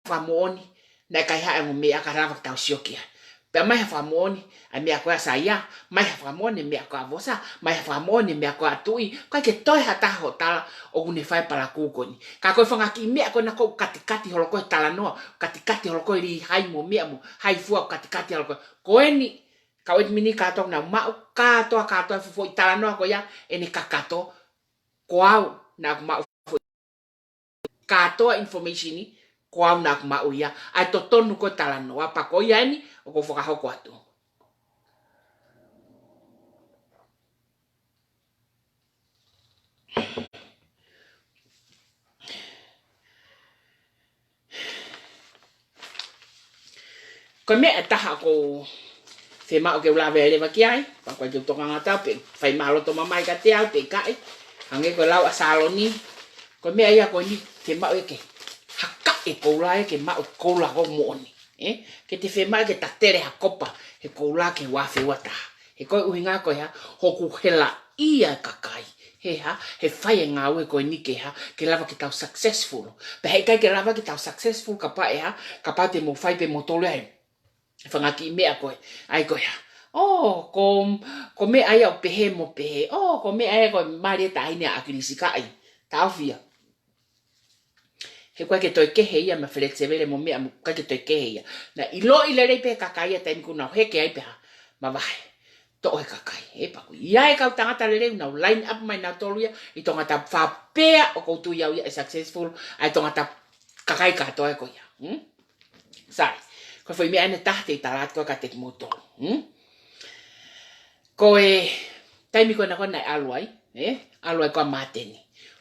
Fakamoʻoni, naʻe kaihaʻa e ongo meʻa ka lava ke tau sio ki ai. Pea mai ha fakamoʻoni, ʻa e meʻa ko ē ʻa Saia, mai ha fakamoʻoni e meʻa ko ē ʻa Vosa, mai ha fakamoʻoni e meʻa ko ē ʻa Tuʻi, ʻikai ke toe ha taha ʻo tala ʻoku ne fai e palakū ko eni. Ka ko e fanga kiʻi meʻa ko ena ʻoku katikati holo ko ē e talanoa, katikati holo ko ē e lī hai mo meʻa mo hai fua ʻoku katikati holo ko ē. Ko eni, kau ʻetimini kātoa naʻa ku maʻu, kātoa, kātoa e fuʻu foʻi talanoa ko ia, ʻene kakato, ko au naʻa ku maʻu kātoa e information ni, ko au naʻa ku maʻu ia, ʻa e totonu ko ē e talanoa, pea ko ia eni, ʻoku ou fakahoko atu. Ko e meʻa ʻe taha ʻoku ou fiemaʻu ke u lave leva ki ai, pea ʻoku ʻikai ke u tokanga atu pe fai mahalo ʻo tō mai kiate au pe ʻikai, hangē ko e lau ʻa Saloni, ko e meʻa ia ko eni fiemaʻu ia ke hakaʻi e koula ia ke maʻu e koula ko ē moʻoni. Ē? Ke te fiemaʻu ke tatele ha kopa he koula ke ua afe ua taha. He ko e ʻuhinga ko e hā, hoku helaʻia e kakai. He hā, he fai e ngāue ko eni ke hā, ke lava ke tau successful. Pea heʻikai ke lava ke tau successful kapau ʻe hā, kapau te mou fai pē moutolu ai e fanga kiʻi meʻa ko ē, ʻai ko e hā. ʻŌ, ko, ko e meʻa ia ʻoku pehē mo pehē. ʻŌ, ko e meʻa ia ko e mali e taʻahine ʻa ʻAkilisi, ʻikai. Taʻofia. He ʻoku ʻikai ke toe kehe ia mei he feleti sevele mo meʻa mo ʻikai ke toe kehe ia. Naʻe ʻiloʻi lelei pē ʻe he kakai ia e taimi ʻoku nau heke ai pē hā, mavahe. Toʻo ʻe he kakai, ē, pea ʻoku ʻi ai e kau tangata lelei ʻoku nau line up mai nautolu ia ʻi Tongatapu, pea ʻoku ou tui au ia ʻe successful ʻa e Tongatapu kakai kātoa ko ia. Hmm? Sai, ko e foʻi meʻa eni ʻe taha te u tala atu ko ē kiate kimoutolu. Hmm? Ko e taimi ko ena ko ē naʻe ʻalu ai, ē? ʻAlu ai ko ē ʻa Māteni.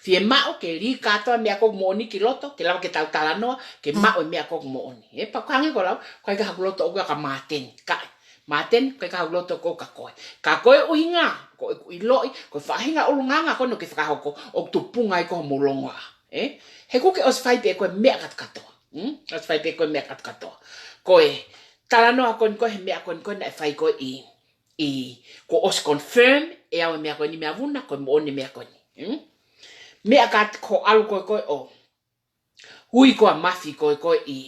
fiemaʻu ke lī kātoa meʻa ʻoku moʻoni ki loto, ke lava ke tau talanoa, ke maʻu e meʻa ʻoku moʻoni. Ē, pea ʻoku hangē ko e lau, ʻikai ke haʻaku loto ʻoʻoku ia kia Māteni, kae. Māteni, ʻikai ke haʻaku loto ʻoʻoku kia koe. Ka ko e ʻuhinga, ko ʻeku ʻiloʻi, ko e faʻahinga ʻulungaanga ko eni ʻoku ke fakahoko, ʻoku tupunga ai ko hoʻomou longoaʻa. Ē? He ʻoku ke ʻosi fai pē koe meʻa kātoa. Hmm? ʻOsi fai pē koe meʻa kātoa. Ko e talanoa ko eni ko e he meʻa ko eni ko e naʻe fai ko ē ʻi, ʻi, kuo ʻosi confirm ʻe au e meʻa ko eni meia Vuna, ko e moʻoni e meʻa ko eni. Hmm? Meʻa ka ko e ʻalu ko ē ko ē ʻo ui ko ē ʻa Mafi ko ē ko ē ʻi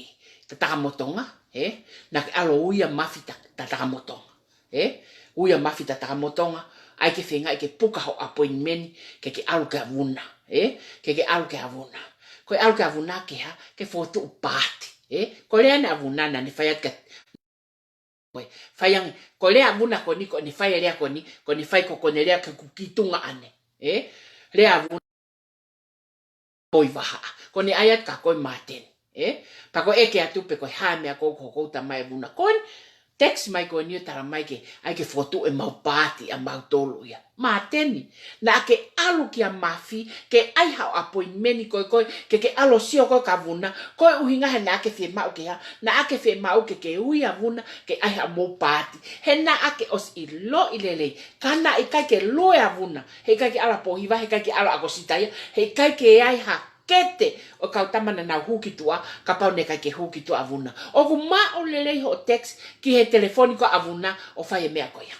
Tatakamotonga, ē? Naʻa ke ʻalu ui ʻa Mafi Ta-, Tatakamotonga, ē? Ui ʻa Mafi Tatakamotonga, ʻai ke feingaʻi ke puka ho appointment, ke ke ʻalu kia Vuna, ē? Ke ke ʻalu kia Vuna. Ko e ʻalu kia Vuna ke hā, ke fokotuʻu paati, ē? Ko e lea ʻeni ʻa Vuna naʻa ne fai atu kia koe. Fai ange, ko e lea ʻa Vuna ko eni, ko ʻene fai e lea ko eni, ko ʻene fai ko, ko ʻene lea ke ku ki tunga ʻane. Ē? Lea ʻa Vuna ʻo e vahaʻa. Ko ʻene ʻai atu kia koe Māteni. Ē? Pea ko e ʻeke atu pe ko e hā e meʻa ko ē ʻoku hoko atu mai ʻa Vuna. Ko eni, text mai ko eni ʻo talamai ke, ʻai ke fokotuʻu ʻemau paati ʻamautolu ia. Māteni, naʻa ke ʻalu kia Mafi, ke ʻai haʻo appointment ko ē ko ē, ke ke ʻalu ʻo sio ko ē kia Vuna, ko e ʻuhinga he naʻa ke fiemaʻu ke hā, naʻa ke fiemaʻu ke ke ui ʻa Vuna, ke ʻai haʻamou paati. He naʻa ke ʻosi ʻiloʻi lelei, ka naʻe ʻikai ke lue ʻa Vuna, he ʻikai ke ʻalu ʻa Pōhiva, he ʻikai ke ʻalu ʻa ʻAkosita ia, he ʻikai ke ʻi ai ha kete ʻo e kau tama naʻa nau hū ki tuʻa, kapau naʻe ʻikai ke hū ki tuʻa ʻa Vuna. ʻOku maʻu lelei hoʻo text ki he telefoni ko ē ʻa Vuna ʻo fai e meʻa ko ia.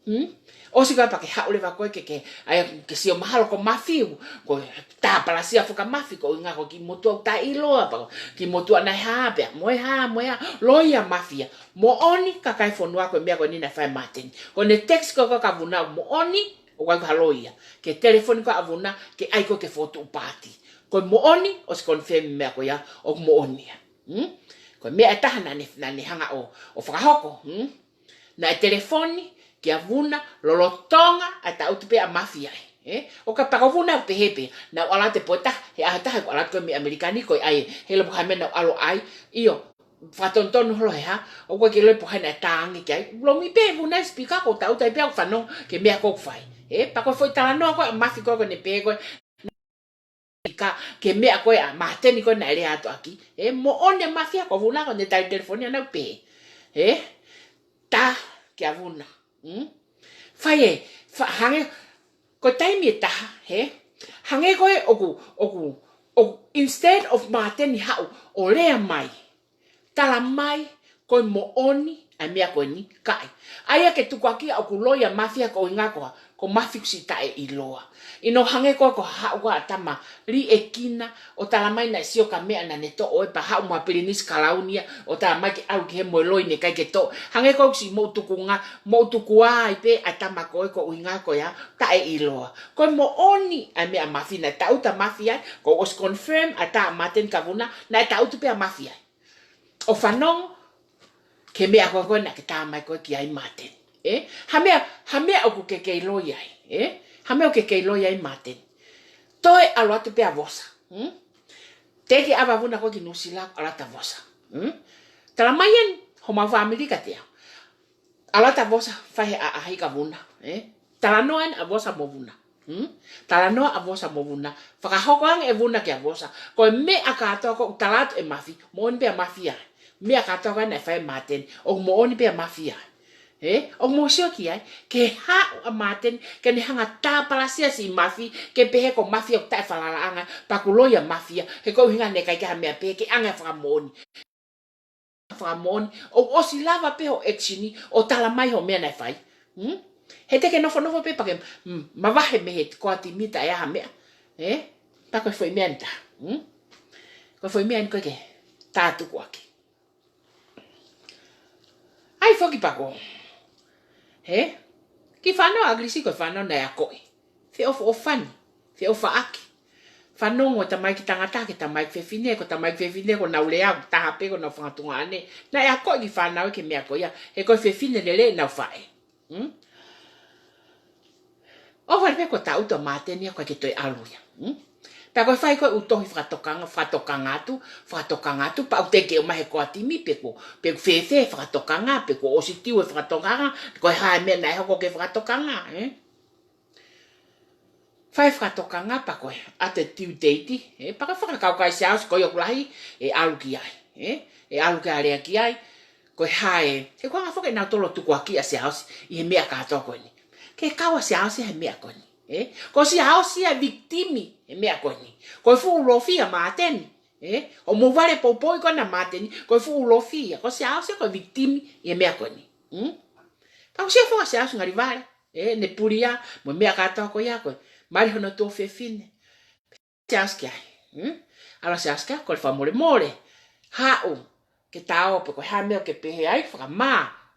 Hmm? ʻOsi ko ia pea ke haʻu leva koe ke, ke, ʻai ke sio mahalo ko Mafi, ko e tāpalasia foki ʻa Mafi, ko e ʻuhinga ko e kiʻi motuʻa ʻoku taʻeʻiloa, pea ko e kiʻi motuʻa naʻe hā pē, mo e hā, mo e hā, loia ʻa Mafi ia. Moʻoni kakai e fonua ko e meʻa ko eni naʻe fai ʻe Māteni. Ko ʻene text ko ē kia Vuna ʻoku moʻoni, ʻoku ʻikai ko ha loia. Ke telefoni ko ē ʻa Vuna, ke ʻai ko ē ke fokotuʻu paati. Ko e moʻoni, ʻosi confirm e meʻa ko ia, ʻoku moʻoni ia. Hmm? Ko e meʻa ʻe taha naʻa ne, naʻa ne hanga ʻo, ʻo fakahoko. Hmm? Naʻe telefoni kia Vuna lolotonga ʻa e taʻutu pē ʻa Mafi ai. Ē? ʻO kapau ko Vuna ʻoku pehē pē, naʻa ku ʻalu atu he pō ʻe taha, he ʻaho ʻe taha ʻeku ʻalu atu ko ē mei ʻAmelika ni ko e ʻai, he lolotonga e meʻa naʻa ku ʻalu ai, ʻio, fakatonutonu holo he hā, ʻoku ʻikai ke ʻilo pe ko hai naʻe tā ange ki ai. Lomi pē Vuna he speaker ko e taʻutu ai pē ʻo fanongo ki he meʻa ʻoku fai. Ē? Pea ko e foʻi talanoa ko ē ʻa Mafi ko ē ko ʻene pehē ko ē, ka, ki he meʻa ko ē ʻa Māteni ko ē naʻe lea atu ʻaki. Ē, moʻoni ʻa Mafi ia ko Vuna ko ʻene tali telefoni ʻana ʻoku pehē. Ē, tā kia Vuna. Hmm? Fai ē, fa-, hangē, ko e taimi ʻe taha, ē? Hangē ko ē ʻoku, ʻoku, ʻoku, instead of Māteni haʻu ʻo lea mai, talamai ko e moʻoni ʻa e meʻa ko eni, kae. ʻAi ia ke tukuakiʻi ʻoku loia ʻa Mafi ia ko e ʻuhinga ko e hā, ko Mafi ʻoku siʻi taʻeʻiloa. ʻI hono hangē ko ē ko e haʻu ko ē ʻa e tama liʻekina, ʻo talamai naʻe sio ki ha meʻa naʻa ne toʻo ē pea haʻu mo ha pilinisi kalauni ia, ʻo talamai ke ʻalu ki hē mo e loi naʻe ʻikai ke toʻo. Hangē ko ē ʻoku siʻi moʻutukunga, moʻutukua ai pē ʻa e tama ko ē ko e ʻuhinga ko e hā, taʻeʻiloa. Ko e moʻoni ʻa e meʻa ʻa Mafi naʻe taʻutu ʻa Mafi ai, kuo ʻosi confirm ʻa e tā ʻa Māteni kia Vuna, naʻe taʻutu pē ʻa Mafi ai. ʻO fanongo ki he meʻa ko ē ko ē naʻa ke tā mai ko ē ki ai Māteni. Ē? Ha meʻa, ha meʻa ʻoku ke kei loi ai. Ē? Ha meʻa ʻoku ke kei loi ai Māteni. Toe ʻalu atu pē ʻa Vosa. Hmm? Teʻeki ʻave ʻa Vuna ko ē ki Nuʻusila, ʻalu atu ʻa Vosa. Hmm? Talamai eni, homau fāmili kiate au. ʻAlu atu ʻa Vosa, fai he ʻaʻahi kia Vuna, ē? Talanoa eni ʻa Vosa mo Vuna. Hmm? Talanoa ʻa Vosa mo Vuna. Fakahoko ange ʻe Vuna kia Vosa. Ko e meʻa kātoa ko ē ʻoku tala atu ʻe Mafi, moʻoni pē ʻa Mafi ia. Meʻa kātoa ko ē naʻe fai ʻe Māteni, ʻoku moʻoni pē ʻa Mafi ia. Ē? ʻOku mou sio ki ai, ke haʻu ʻa Māteni, ke ne hanga tāpalasia siʻi Mafi, ke pehē ko Mafi ʻoku taʻefalalaʻanga, pea ʻoku loia ʻa Mafi ia, he ko e ʻuhinga naʻe ʻikai ke ʻi ai ha meʻa pehē, ke ʻange ʻa e fakamoʻoni. Fakamoʻoni, ʻoku ʻosi lava pē hoʻo ʻekisini, ʻo talamai hoʻo meʻa naʻe fai. Hmm? He te ke nofonofo pē pea ke, mm, mavahe mei he koati mita ʻe aha meʻa. Ē? Pea ko e foʻi meʻa eni tā. Hmm? Ko e foʻi meʻa eni ko ē ke tā tukuakiʻi. ʻAi foki pea ko. Ē? Kiʻi fānau ʻAkilisi ko e fānau naʻe akoʻi. Feʻofoʻofani, feʻofaʻaki. Fanongo e tamaiki tangata ki he tamaiki fefine, ko e tamaiki fefine ko ʻenau lea ʻoku taha pē ko ʻenau fanga tuongaʻane. Naʻe akoʻi e kiʻi fānau ki he meʻa ko ia, he ko e fefine lelei ʻenau faʻē. Hmm? ʻO fai pē ko e taʻutu ʻa Māteni ia ko ē ke toe ʻalu ia. Hmm? Pea ko e fai ko ē ʻū tohi fakatokanga, fakatokanga atu, fakatokanga atu, pea ʻoku teʻeki ke ʻomai he koati mita pe ko, pe ʻoku fēfē e fakatokanga, pe kuo ʻosi tiu e fakatokanga, ko e hā e meʻa naʻe hoko ki he fakatokanga, ē? fai fakatokanga pea ko e ʻalu atu e due date, ē, pea ka fakakaukau ʻa Siaosi ko ia ʻoku lahi ʻe ʻalu ki ai, ē, ʻe ʻalu ke lea ki ai, ko e hā ē, he ko e anga foki ʻenautolu ʻo tukuakiʻi ʻa Siaosi ʻi he meʻa kātoa ko eni. Ke kau ʻa Siaosi he meʻa ko eni, ē, ko Siaosi ʻa e victim he meʻa ko eni. Ko e fuʻu lofi ʻa Māteni, ē, ʻo mo vale poupou ko ena Māteni, ko e fuʻu lofi ia, ko Siaosi ko e victim ʻi he meʻa ko eni. Mm? Pea ko Siaosi, Siaosi ngali vale, ē, ne pulia, mo e meʻa kātoa ko ia ko e mali hono tuofefine. Siaosi ki ai. Hmm? ʻAlu ʻa Siaosi ki ai, kole fakamolemole. Haʻu, ke ta ō pē ko e hā e meʻa ʻoku ke pehē ai, fakamā.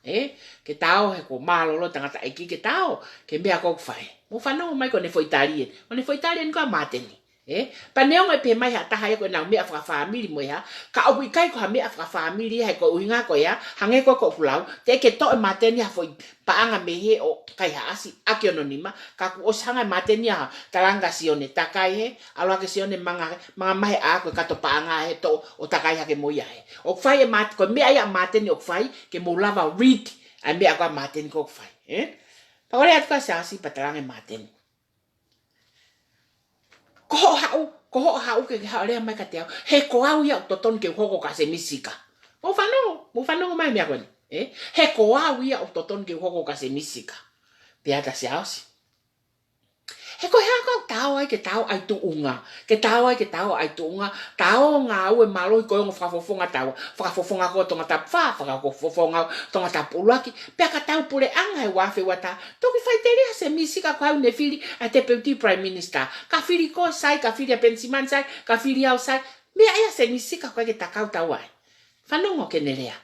Ē? Ke ta ō he kuo mālōlō tangataʻeiki ke ta ō, ke meʻa ko ē ʻoku fai. Mou fanongo mai ko ʻene foʻi tali ē. Ko ʻene foʻi tali eni ko ē ʻa Māteni. Ē? Pea neongo ʻe pehē mai ha taha ia ko ʻenau meʻa fakafāmili mo e hā, ka ʻoku ʻikai ko ha meʻa fakafāmili ia he ko e ʻuhinga ko ia, hangē ko ē ko ʻeku lau, teʻeki ke toʻo ʻe Māteni ha foʻi paʻanga mei hē ʻo kaihaʻasi ʻaki hono nima, ka kuo ʻosi hanga ʻe Māteni ʻo talanga kia Sione, takai hē, ʻalu hake Sione manga, manga mai he ʻā ko e kato paʻanga hē toʻo ʻo takai hake mo ia hē. ʻOku fai ʻe Māt-, ko e meʻa ia ʻa Māteni ʻoku fai, ke mou lava ʻo read ʻa e meʻa ko ē ʻa Māteni ko ē ʻoku fai, ē? Pea kole atu ko ē ʻa Siaosi pea talaange ʻe Māteni, ko hoʻo haʻu, ko hoʻo haʻu ke ke haʻu ʻo lea mai kiate au, he ko au ia ʻoku totonu ke u hoko ko Semisi Sika. Mou fanongo, mou fanongo mai meʻa ko eni, ē? He ko au ia ʻoku totonu ke u hoko ko Semisi Sika. Pehē atu ʻa Siaosi, he ko e hā ʻoku ta ō ai ke ta ō ʻai tuʻunga, ke ta ō ai ke ta ō ʻai tuʻunga, ta ō ngāue mālohi ko e ongo fakafofonga taua, fakafofonga ko Tongatapu fā, fakafofonga Tongatapu ʻuluaki, pea ka tau puleʻanga he ua afe ua taha, toki faʻiteliha Semisi Sika ko au ne fili ʻa e Deputy Prime Minister. Ka fili koe sai, ka fili ʻa Penisimani sai, ka fili au sai. Meʻa ia Semisi Sika ko e ke ta kau tau ai. Fanongo ki heʻene lea.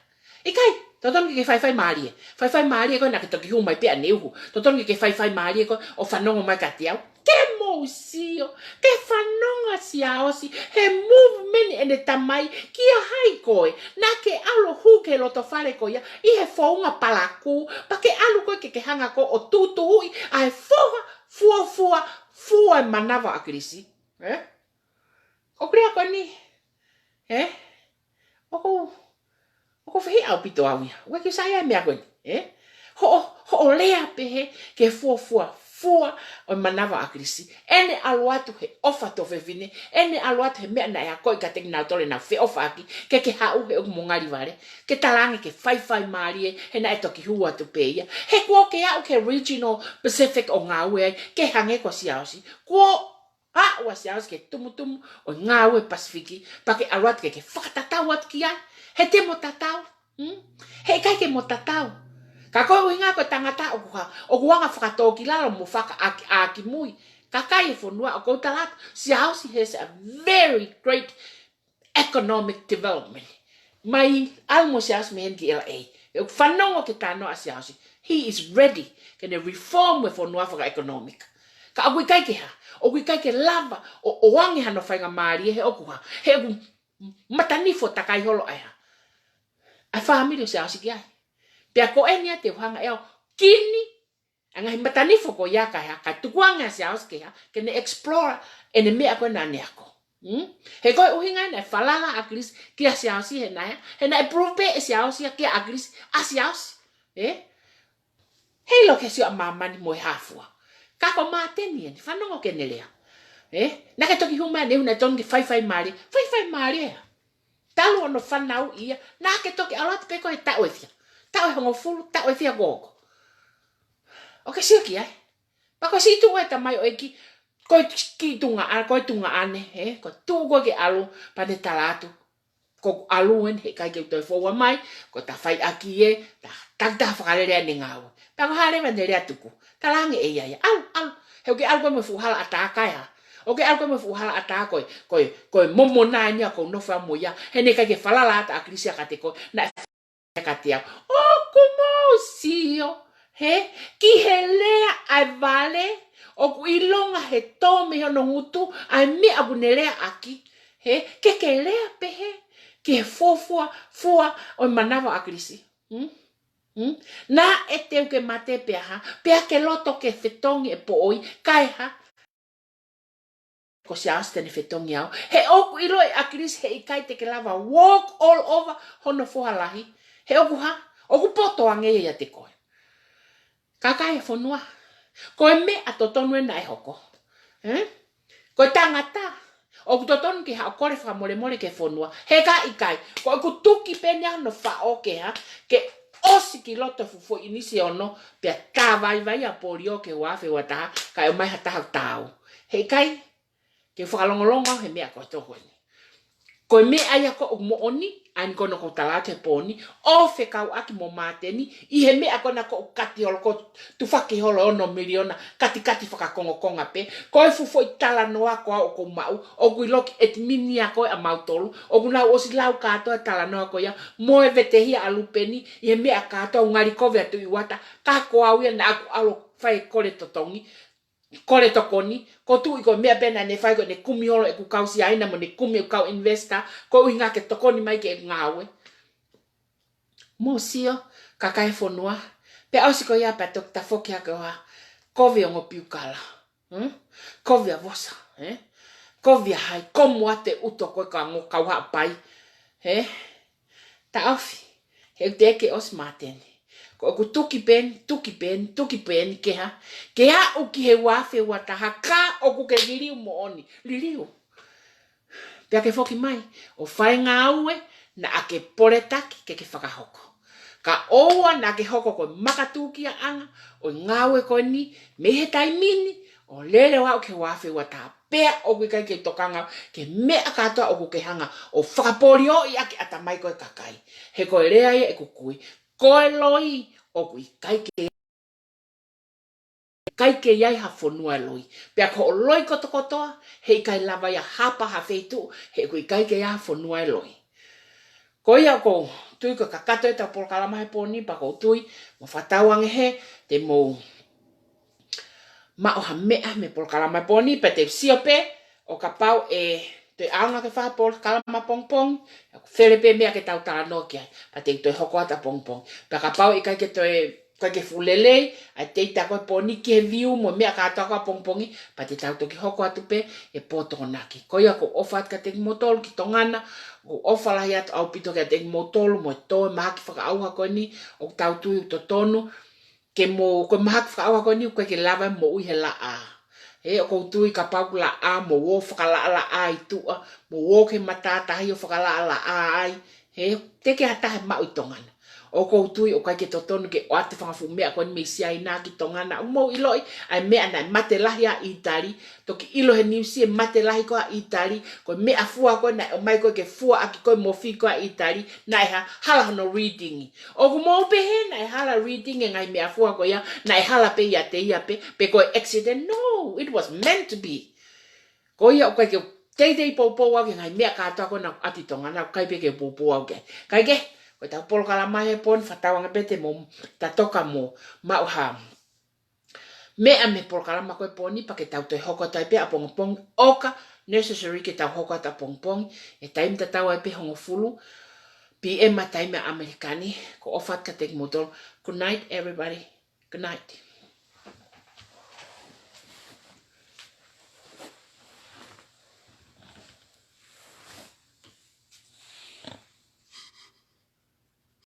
ʻIkai, totonu ke ke faifai mālie. Faifai mālie ko ē naʻa ke toki hū mai pē ʻaneuhu. Totonu ke ke faifai mālie ko ē ʻo fanongo mai kiate au. Ke mou sio, ke fanongo ʻa Siaosi, he movement ʻene tamai, kia hai koe, naʻa ke ʻalu ʻo hū ki he loto fale ko ia, ʻi he founga palakū, pea ke ʻalu koe ke ke hanga ko ē ʻo tutuhuʻi ʻa e foha, fuofua, fua e manava ʻo ʻAkilisi. Ē? ʻOku lea ko eni, ē? ʻOku, ʻoku fehiʻa ʻaupito au ia. ʻOku ʻikai ke u saiʻia he meʻa ko eni, ē? Hoʻo, hoʻo lea pehē ki he fuofua, fua ʻo e manava ʻo ʻAkilisi. ʻEne ʻalu atu he ʻofa tuofefine, ʻene ʻalu atu he meʻa naʻe akoʻi kiate kinautolu ʻenau feʻofaʻaki, ke ke haʻu he ʻoku mo ngali vale, ke talaange ke faifai mālie, he naʻe toki hū atu pē ia. He kuo ke aʻu ki he regional Pacific ʻo ngāue ai, ke hangē ko Siaosi. Kuo aʻu ʻa Siaosi ki he tumutumu ʻo e ngāue Pasifiki, pea ke ʻalu atu ke ke fakatatau atu ki ai. He te mo tatau. Hmm? He ʻikai ke mo tatau. Ka ko e ʻuhinga ko e tangata ʻoku hā, ʻoku anga fakatōkilalo mo fakaʻākiʻākimui. Kakai e fonua, ʻoku ou tala atu, Siaosi has a very great economic development. Mai ʻalu mo Siaosi mei heni ki L A. ʻOku fanongo ki he talanoa ʻa Siaosi. He is ready ke ne reform e fonua fakaʻekonōmika. Ka ʻoku ʻikai ke hā, ʻoku ʻikai ke lava ʻo, ʻoange hano faingamālie he ʻoku hā, he ʻoku matanifo takai holo ʻa e hā, ʻa e fāmili ʻo Siaosi ki ai. Pea ko eni ia te u hanga ʻe au ʻo kini ʻa e ngaahi matanifo ko ia kae hā, kae tukuange ʻa Siaosi ke hā, ke ne explore ʻene meʻa ko ē naʻa ne ako. Hmm? He ko e ʻuhinga ia naʻe falala ʻa ʻAkilisi kia Siaosi he naʻe hā, he naʻe prove pē ʻe Siaosi ia kia ʻAkilisi ʻa Siaosi. Ē? Heiʻilo ke sio ʻa māmani mo e hā fua. Ka ko Māteni eni, fanongo ki heʻene lea. Ē? Naʻa ke toki hū mai ʻaneuhu naʻe totonu ke faifai mālie, faifai mālie ia. Talu hono fanauʻi ia, naʻa ke toki ʻalu atu pē koe he taʻu ʻe fiha. Taʻu ʻe hongofulu, taʻu ʻe fiha kuo hoko. ʻOku ke sio ki ai. Pea ko e siʻi tuʻu ʻa e tamaioʻeiki, ko e kiʻi tuongaʻa-, ko e tuongaʻane, ē, ko e tuʻu ko ē ke ʻalu, pea ne tala atu, ko ʻeku ʻalu eni, he ʻikai ke u toe foua mai, ko e ta fai ʻaki ē, ta, ta, ta fakalele ʻene ngāue. Pea ko e hā leva ʻene lea tuku. Talaange ʻe ia ia, ʻalu, ʻalu. He ʻoku ke ʻalu koe mo e fuʻu hala ʻatā kae hā. ʻOku ke ʻalu koe mo e fuʻu hala ʻatā ko e, ko e, ko e momona eni ʻoku ou nofo au mo ia. He naʻe ʻikai ke falala atu ʻa ʻAkilisi ia kiate koe. Naʻe kiate au. ʻOku mou sio, hē, ki he lea ʻa e vale, ʻoku ʻilonga he tō mei hono ngutu ʻa e meʻa ʻoku ne lea ʻaki, hē, ke ke lea pehē ki he fuofua, fua ʻo e manava ʻo ʻAkilisi. Hmm? Hmm? Naʻe teu ke mate pea hā, pea ke loto ke fetongi e poʻoi, kae hā, ko Siaosi te ne fetongi au. He ʻoku ʻiloʻi ʻe ʻAkilisi he ʻikai te ke lava walk all over hono foha lahi. He ʻoku hā, ʻoku poto ange ia ʻiate koe. Kakai e fonua. Ko e meʻa totonu ē naʻe hoko. Ē? Ko e tangata. ʻOku totonu ke haʻu ʻo kole fakamolemole ki he fonua. He ka ʻikai, ko ʻeku tuki pē eni ʻa hono faʻo ke hā, ke ʻosi ki loto fufuʻi ʻinisi ono, pea tā vaivai ʻa polio ki he ua afe ua taha, kae ʻomai ha taha taau. He ʻikai, ke fakalongolongo he meʻa ko e toko eni. Ko e meʻa ia ko ʻeku moʻoni, ʻa eni ko hono ʻoku ou tala atu he pō ni, ʻo fekauʻaki mo Māteni, ʻi he meʻa ko ena ko ʻeku kati holo ko e tufaki holo ʻe ono miliona, katikati fakakongokonga pē, ko e fuʻu foʻi talanoa ko ē ʻoku ou maʻu, ʻoku ʻiloʻi ʻe ʻitāniti ia ko ē ʻa mautolu, ʻoku nau ʻosi lau kātoa e talanoa ko ia, mo e vetehia ʻa Lupeni, ʻi he meʻa kātoa ʻoku ngali kovi atu ʻi ʻuata, ka ko au ia naʻa ku ʻalu ʻo fai e kole totongi, kole tokoni, ko e tuʻi ko e meʻa pē naʻa ne fai ko ʻene kumi holo ʻeku kau Siaina mo ʻene kumi ʻeku kau investor, ko e ʻuhinga ke tokoni mai ki heʻeku ngāue. Mou sio, kakai e fonua, pea ʻosi ko ia pea toki tafoki hake ʻo hā, kovi ongo piukala. Hmm? Kovi ʻa Vosa, eh? Kovi ʻa hai, komo atu e ʻuto ko ē ka ngo kau haʻapai. Eh? Taʻofi, he ʻoku teʻeki ʻosi Māteni. Ko ʻeku tuki pē eni, tuki pē eni, tuki pē eni ke hā, ke aʻu ki he ua afe ua taha ka ʻoku ke liliu moʻoni, liliu. Pea ke foki mai, ʻo fai e ngāue naʻa ke poletaki ke ke fakahoko. Ka ʻoua naʻa ke hoko ko e makatūkiaʻanga ʻo e ngāue ko eni, mei he taimi ni, ʻo lele ʻo aʻu ki he ua afe ua taha. Pea ʻoku ʻikai ke tokanga ki he meʻa kātoa ʻoku ke hanga ʻo fakapolioʻi ʻaki ʻatamai ko e kakai. He ko e lea ia ʻeku kui, ko e loi ʻoku ʻikai ke, ʻikai ke ʻi ai ha fonua e loi. Pea ko hoʻo loi kotokotoa, he ʻikai lava ia hapa ha feituʻu, he ʻoku ʻikai ke ʻi ai ha fonua e loi. Ko ia ʻoku ou tui ko e kakato ʻetau polokalama he pō ni, pea ʻoku ou tui, mo fakatauange he, te mou maʻu ha meʻa mei he polokalama he pō ni, pea te u sio pē, ʻo kapau ʻe toe ʻaonga ke fai ha polokalama pongipongi, ʻoku fele pē meʻa ke tau talanoa ki ai, pea te u toe hoko atu ʻapongipongi. Pea kapau ʻe ʻikai ke toe, ʻikai ke fuʻu lelei ʻa e teita ko e pō ni ki he view mo e meʻa kātoa ko ē ʻapongipongi, pea te tau toki hoko atu pē he pō Tokonaki. Ko ia ʻoku ou ʻofa atu kiate kimoutolu ki Tonga na, ʻoku ou ʻofa lahi atu ʻaupito kiate kimoutolu mo e tō e mahaki fakaʻauha ko eni, ʻoku tau tui ʻoku totonu ke mou, ko e mahaki fakaʻauha ko eni ʻoku ʻikai ke lava e moʻui he laʻā. He ʻoku ou tui kapau ko e laʻā, mou ō fakalaʻalaʻā ʻi tuʻa, mou ō ki he matātahi ʻo fakalaʻalaʻā ai. He teʻeki ha taha ʻe maʻu ʻi Tonga na. ʻOku ou tui ʻoku ʻikai ke totonu ke ʻoatu e fanga fuʻu meʻa ko eni mei Siaina ki Tonga na. ʻOku mou ʻiloʻi ʻa e meʻa naʻe mate lahi ai ʻa ʻItali, toki ʻilo he niusi e mate lahi ko ē ʻa ʻItali, ko e meʻafua ko ē naʻe ʻomai ko ē ke fua ʻaki ko ē mofi ko ē ʻa ʻItali, naʻe ha-, hala hono reading. ʻOku mou pehē naʻe hala reading e ngaahi meʻafua ko ia, naʻe hala pē ʻiate ia pē, pe ko e accident. No, it was meant to be. Ko ia ʻoku ʻikai ke teitei poupou au ki he ngaahi meʻa kātoa ko ena ʻoku ʻasi ʻi Tonga na, ʻoku ʻikai pē ke poupou au ki ai. Kae kehe, ko ʻetau polokalama he pō ni, fakatauange pē te mou tatoka mo maʻu ha meʻa mei he polokalama ko e pō ni, pea ke tau toe hoko atu ai pē ʻapongipongi, ʻo ka necessary ke tau hoko atu ʻapongipongi, ʻi he taimi tatau ai pē hongofulu P M ʻa e taimi ʻa ʻAmelika ni. ʻOku ou ʻofa atu kiate kimoutolu. Good night, everybody. Good night.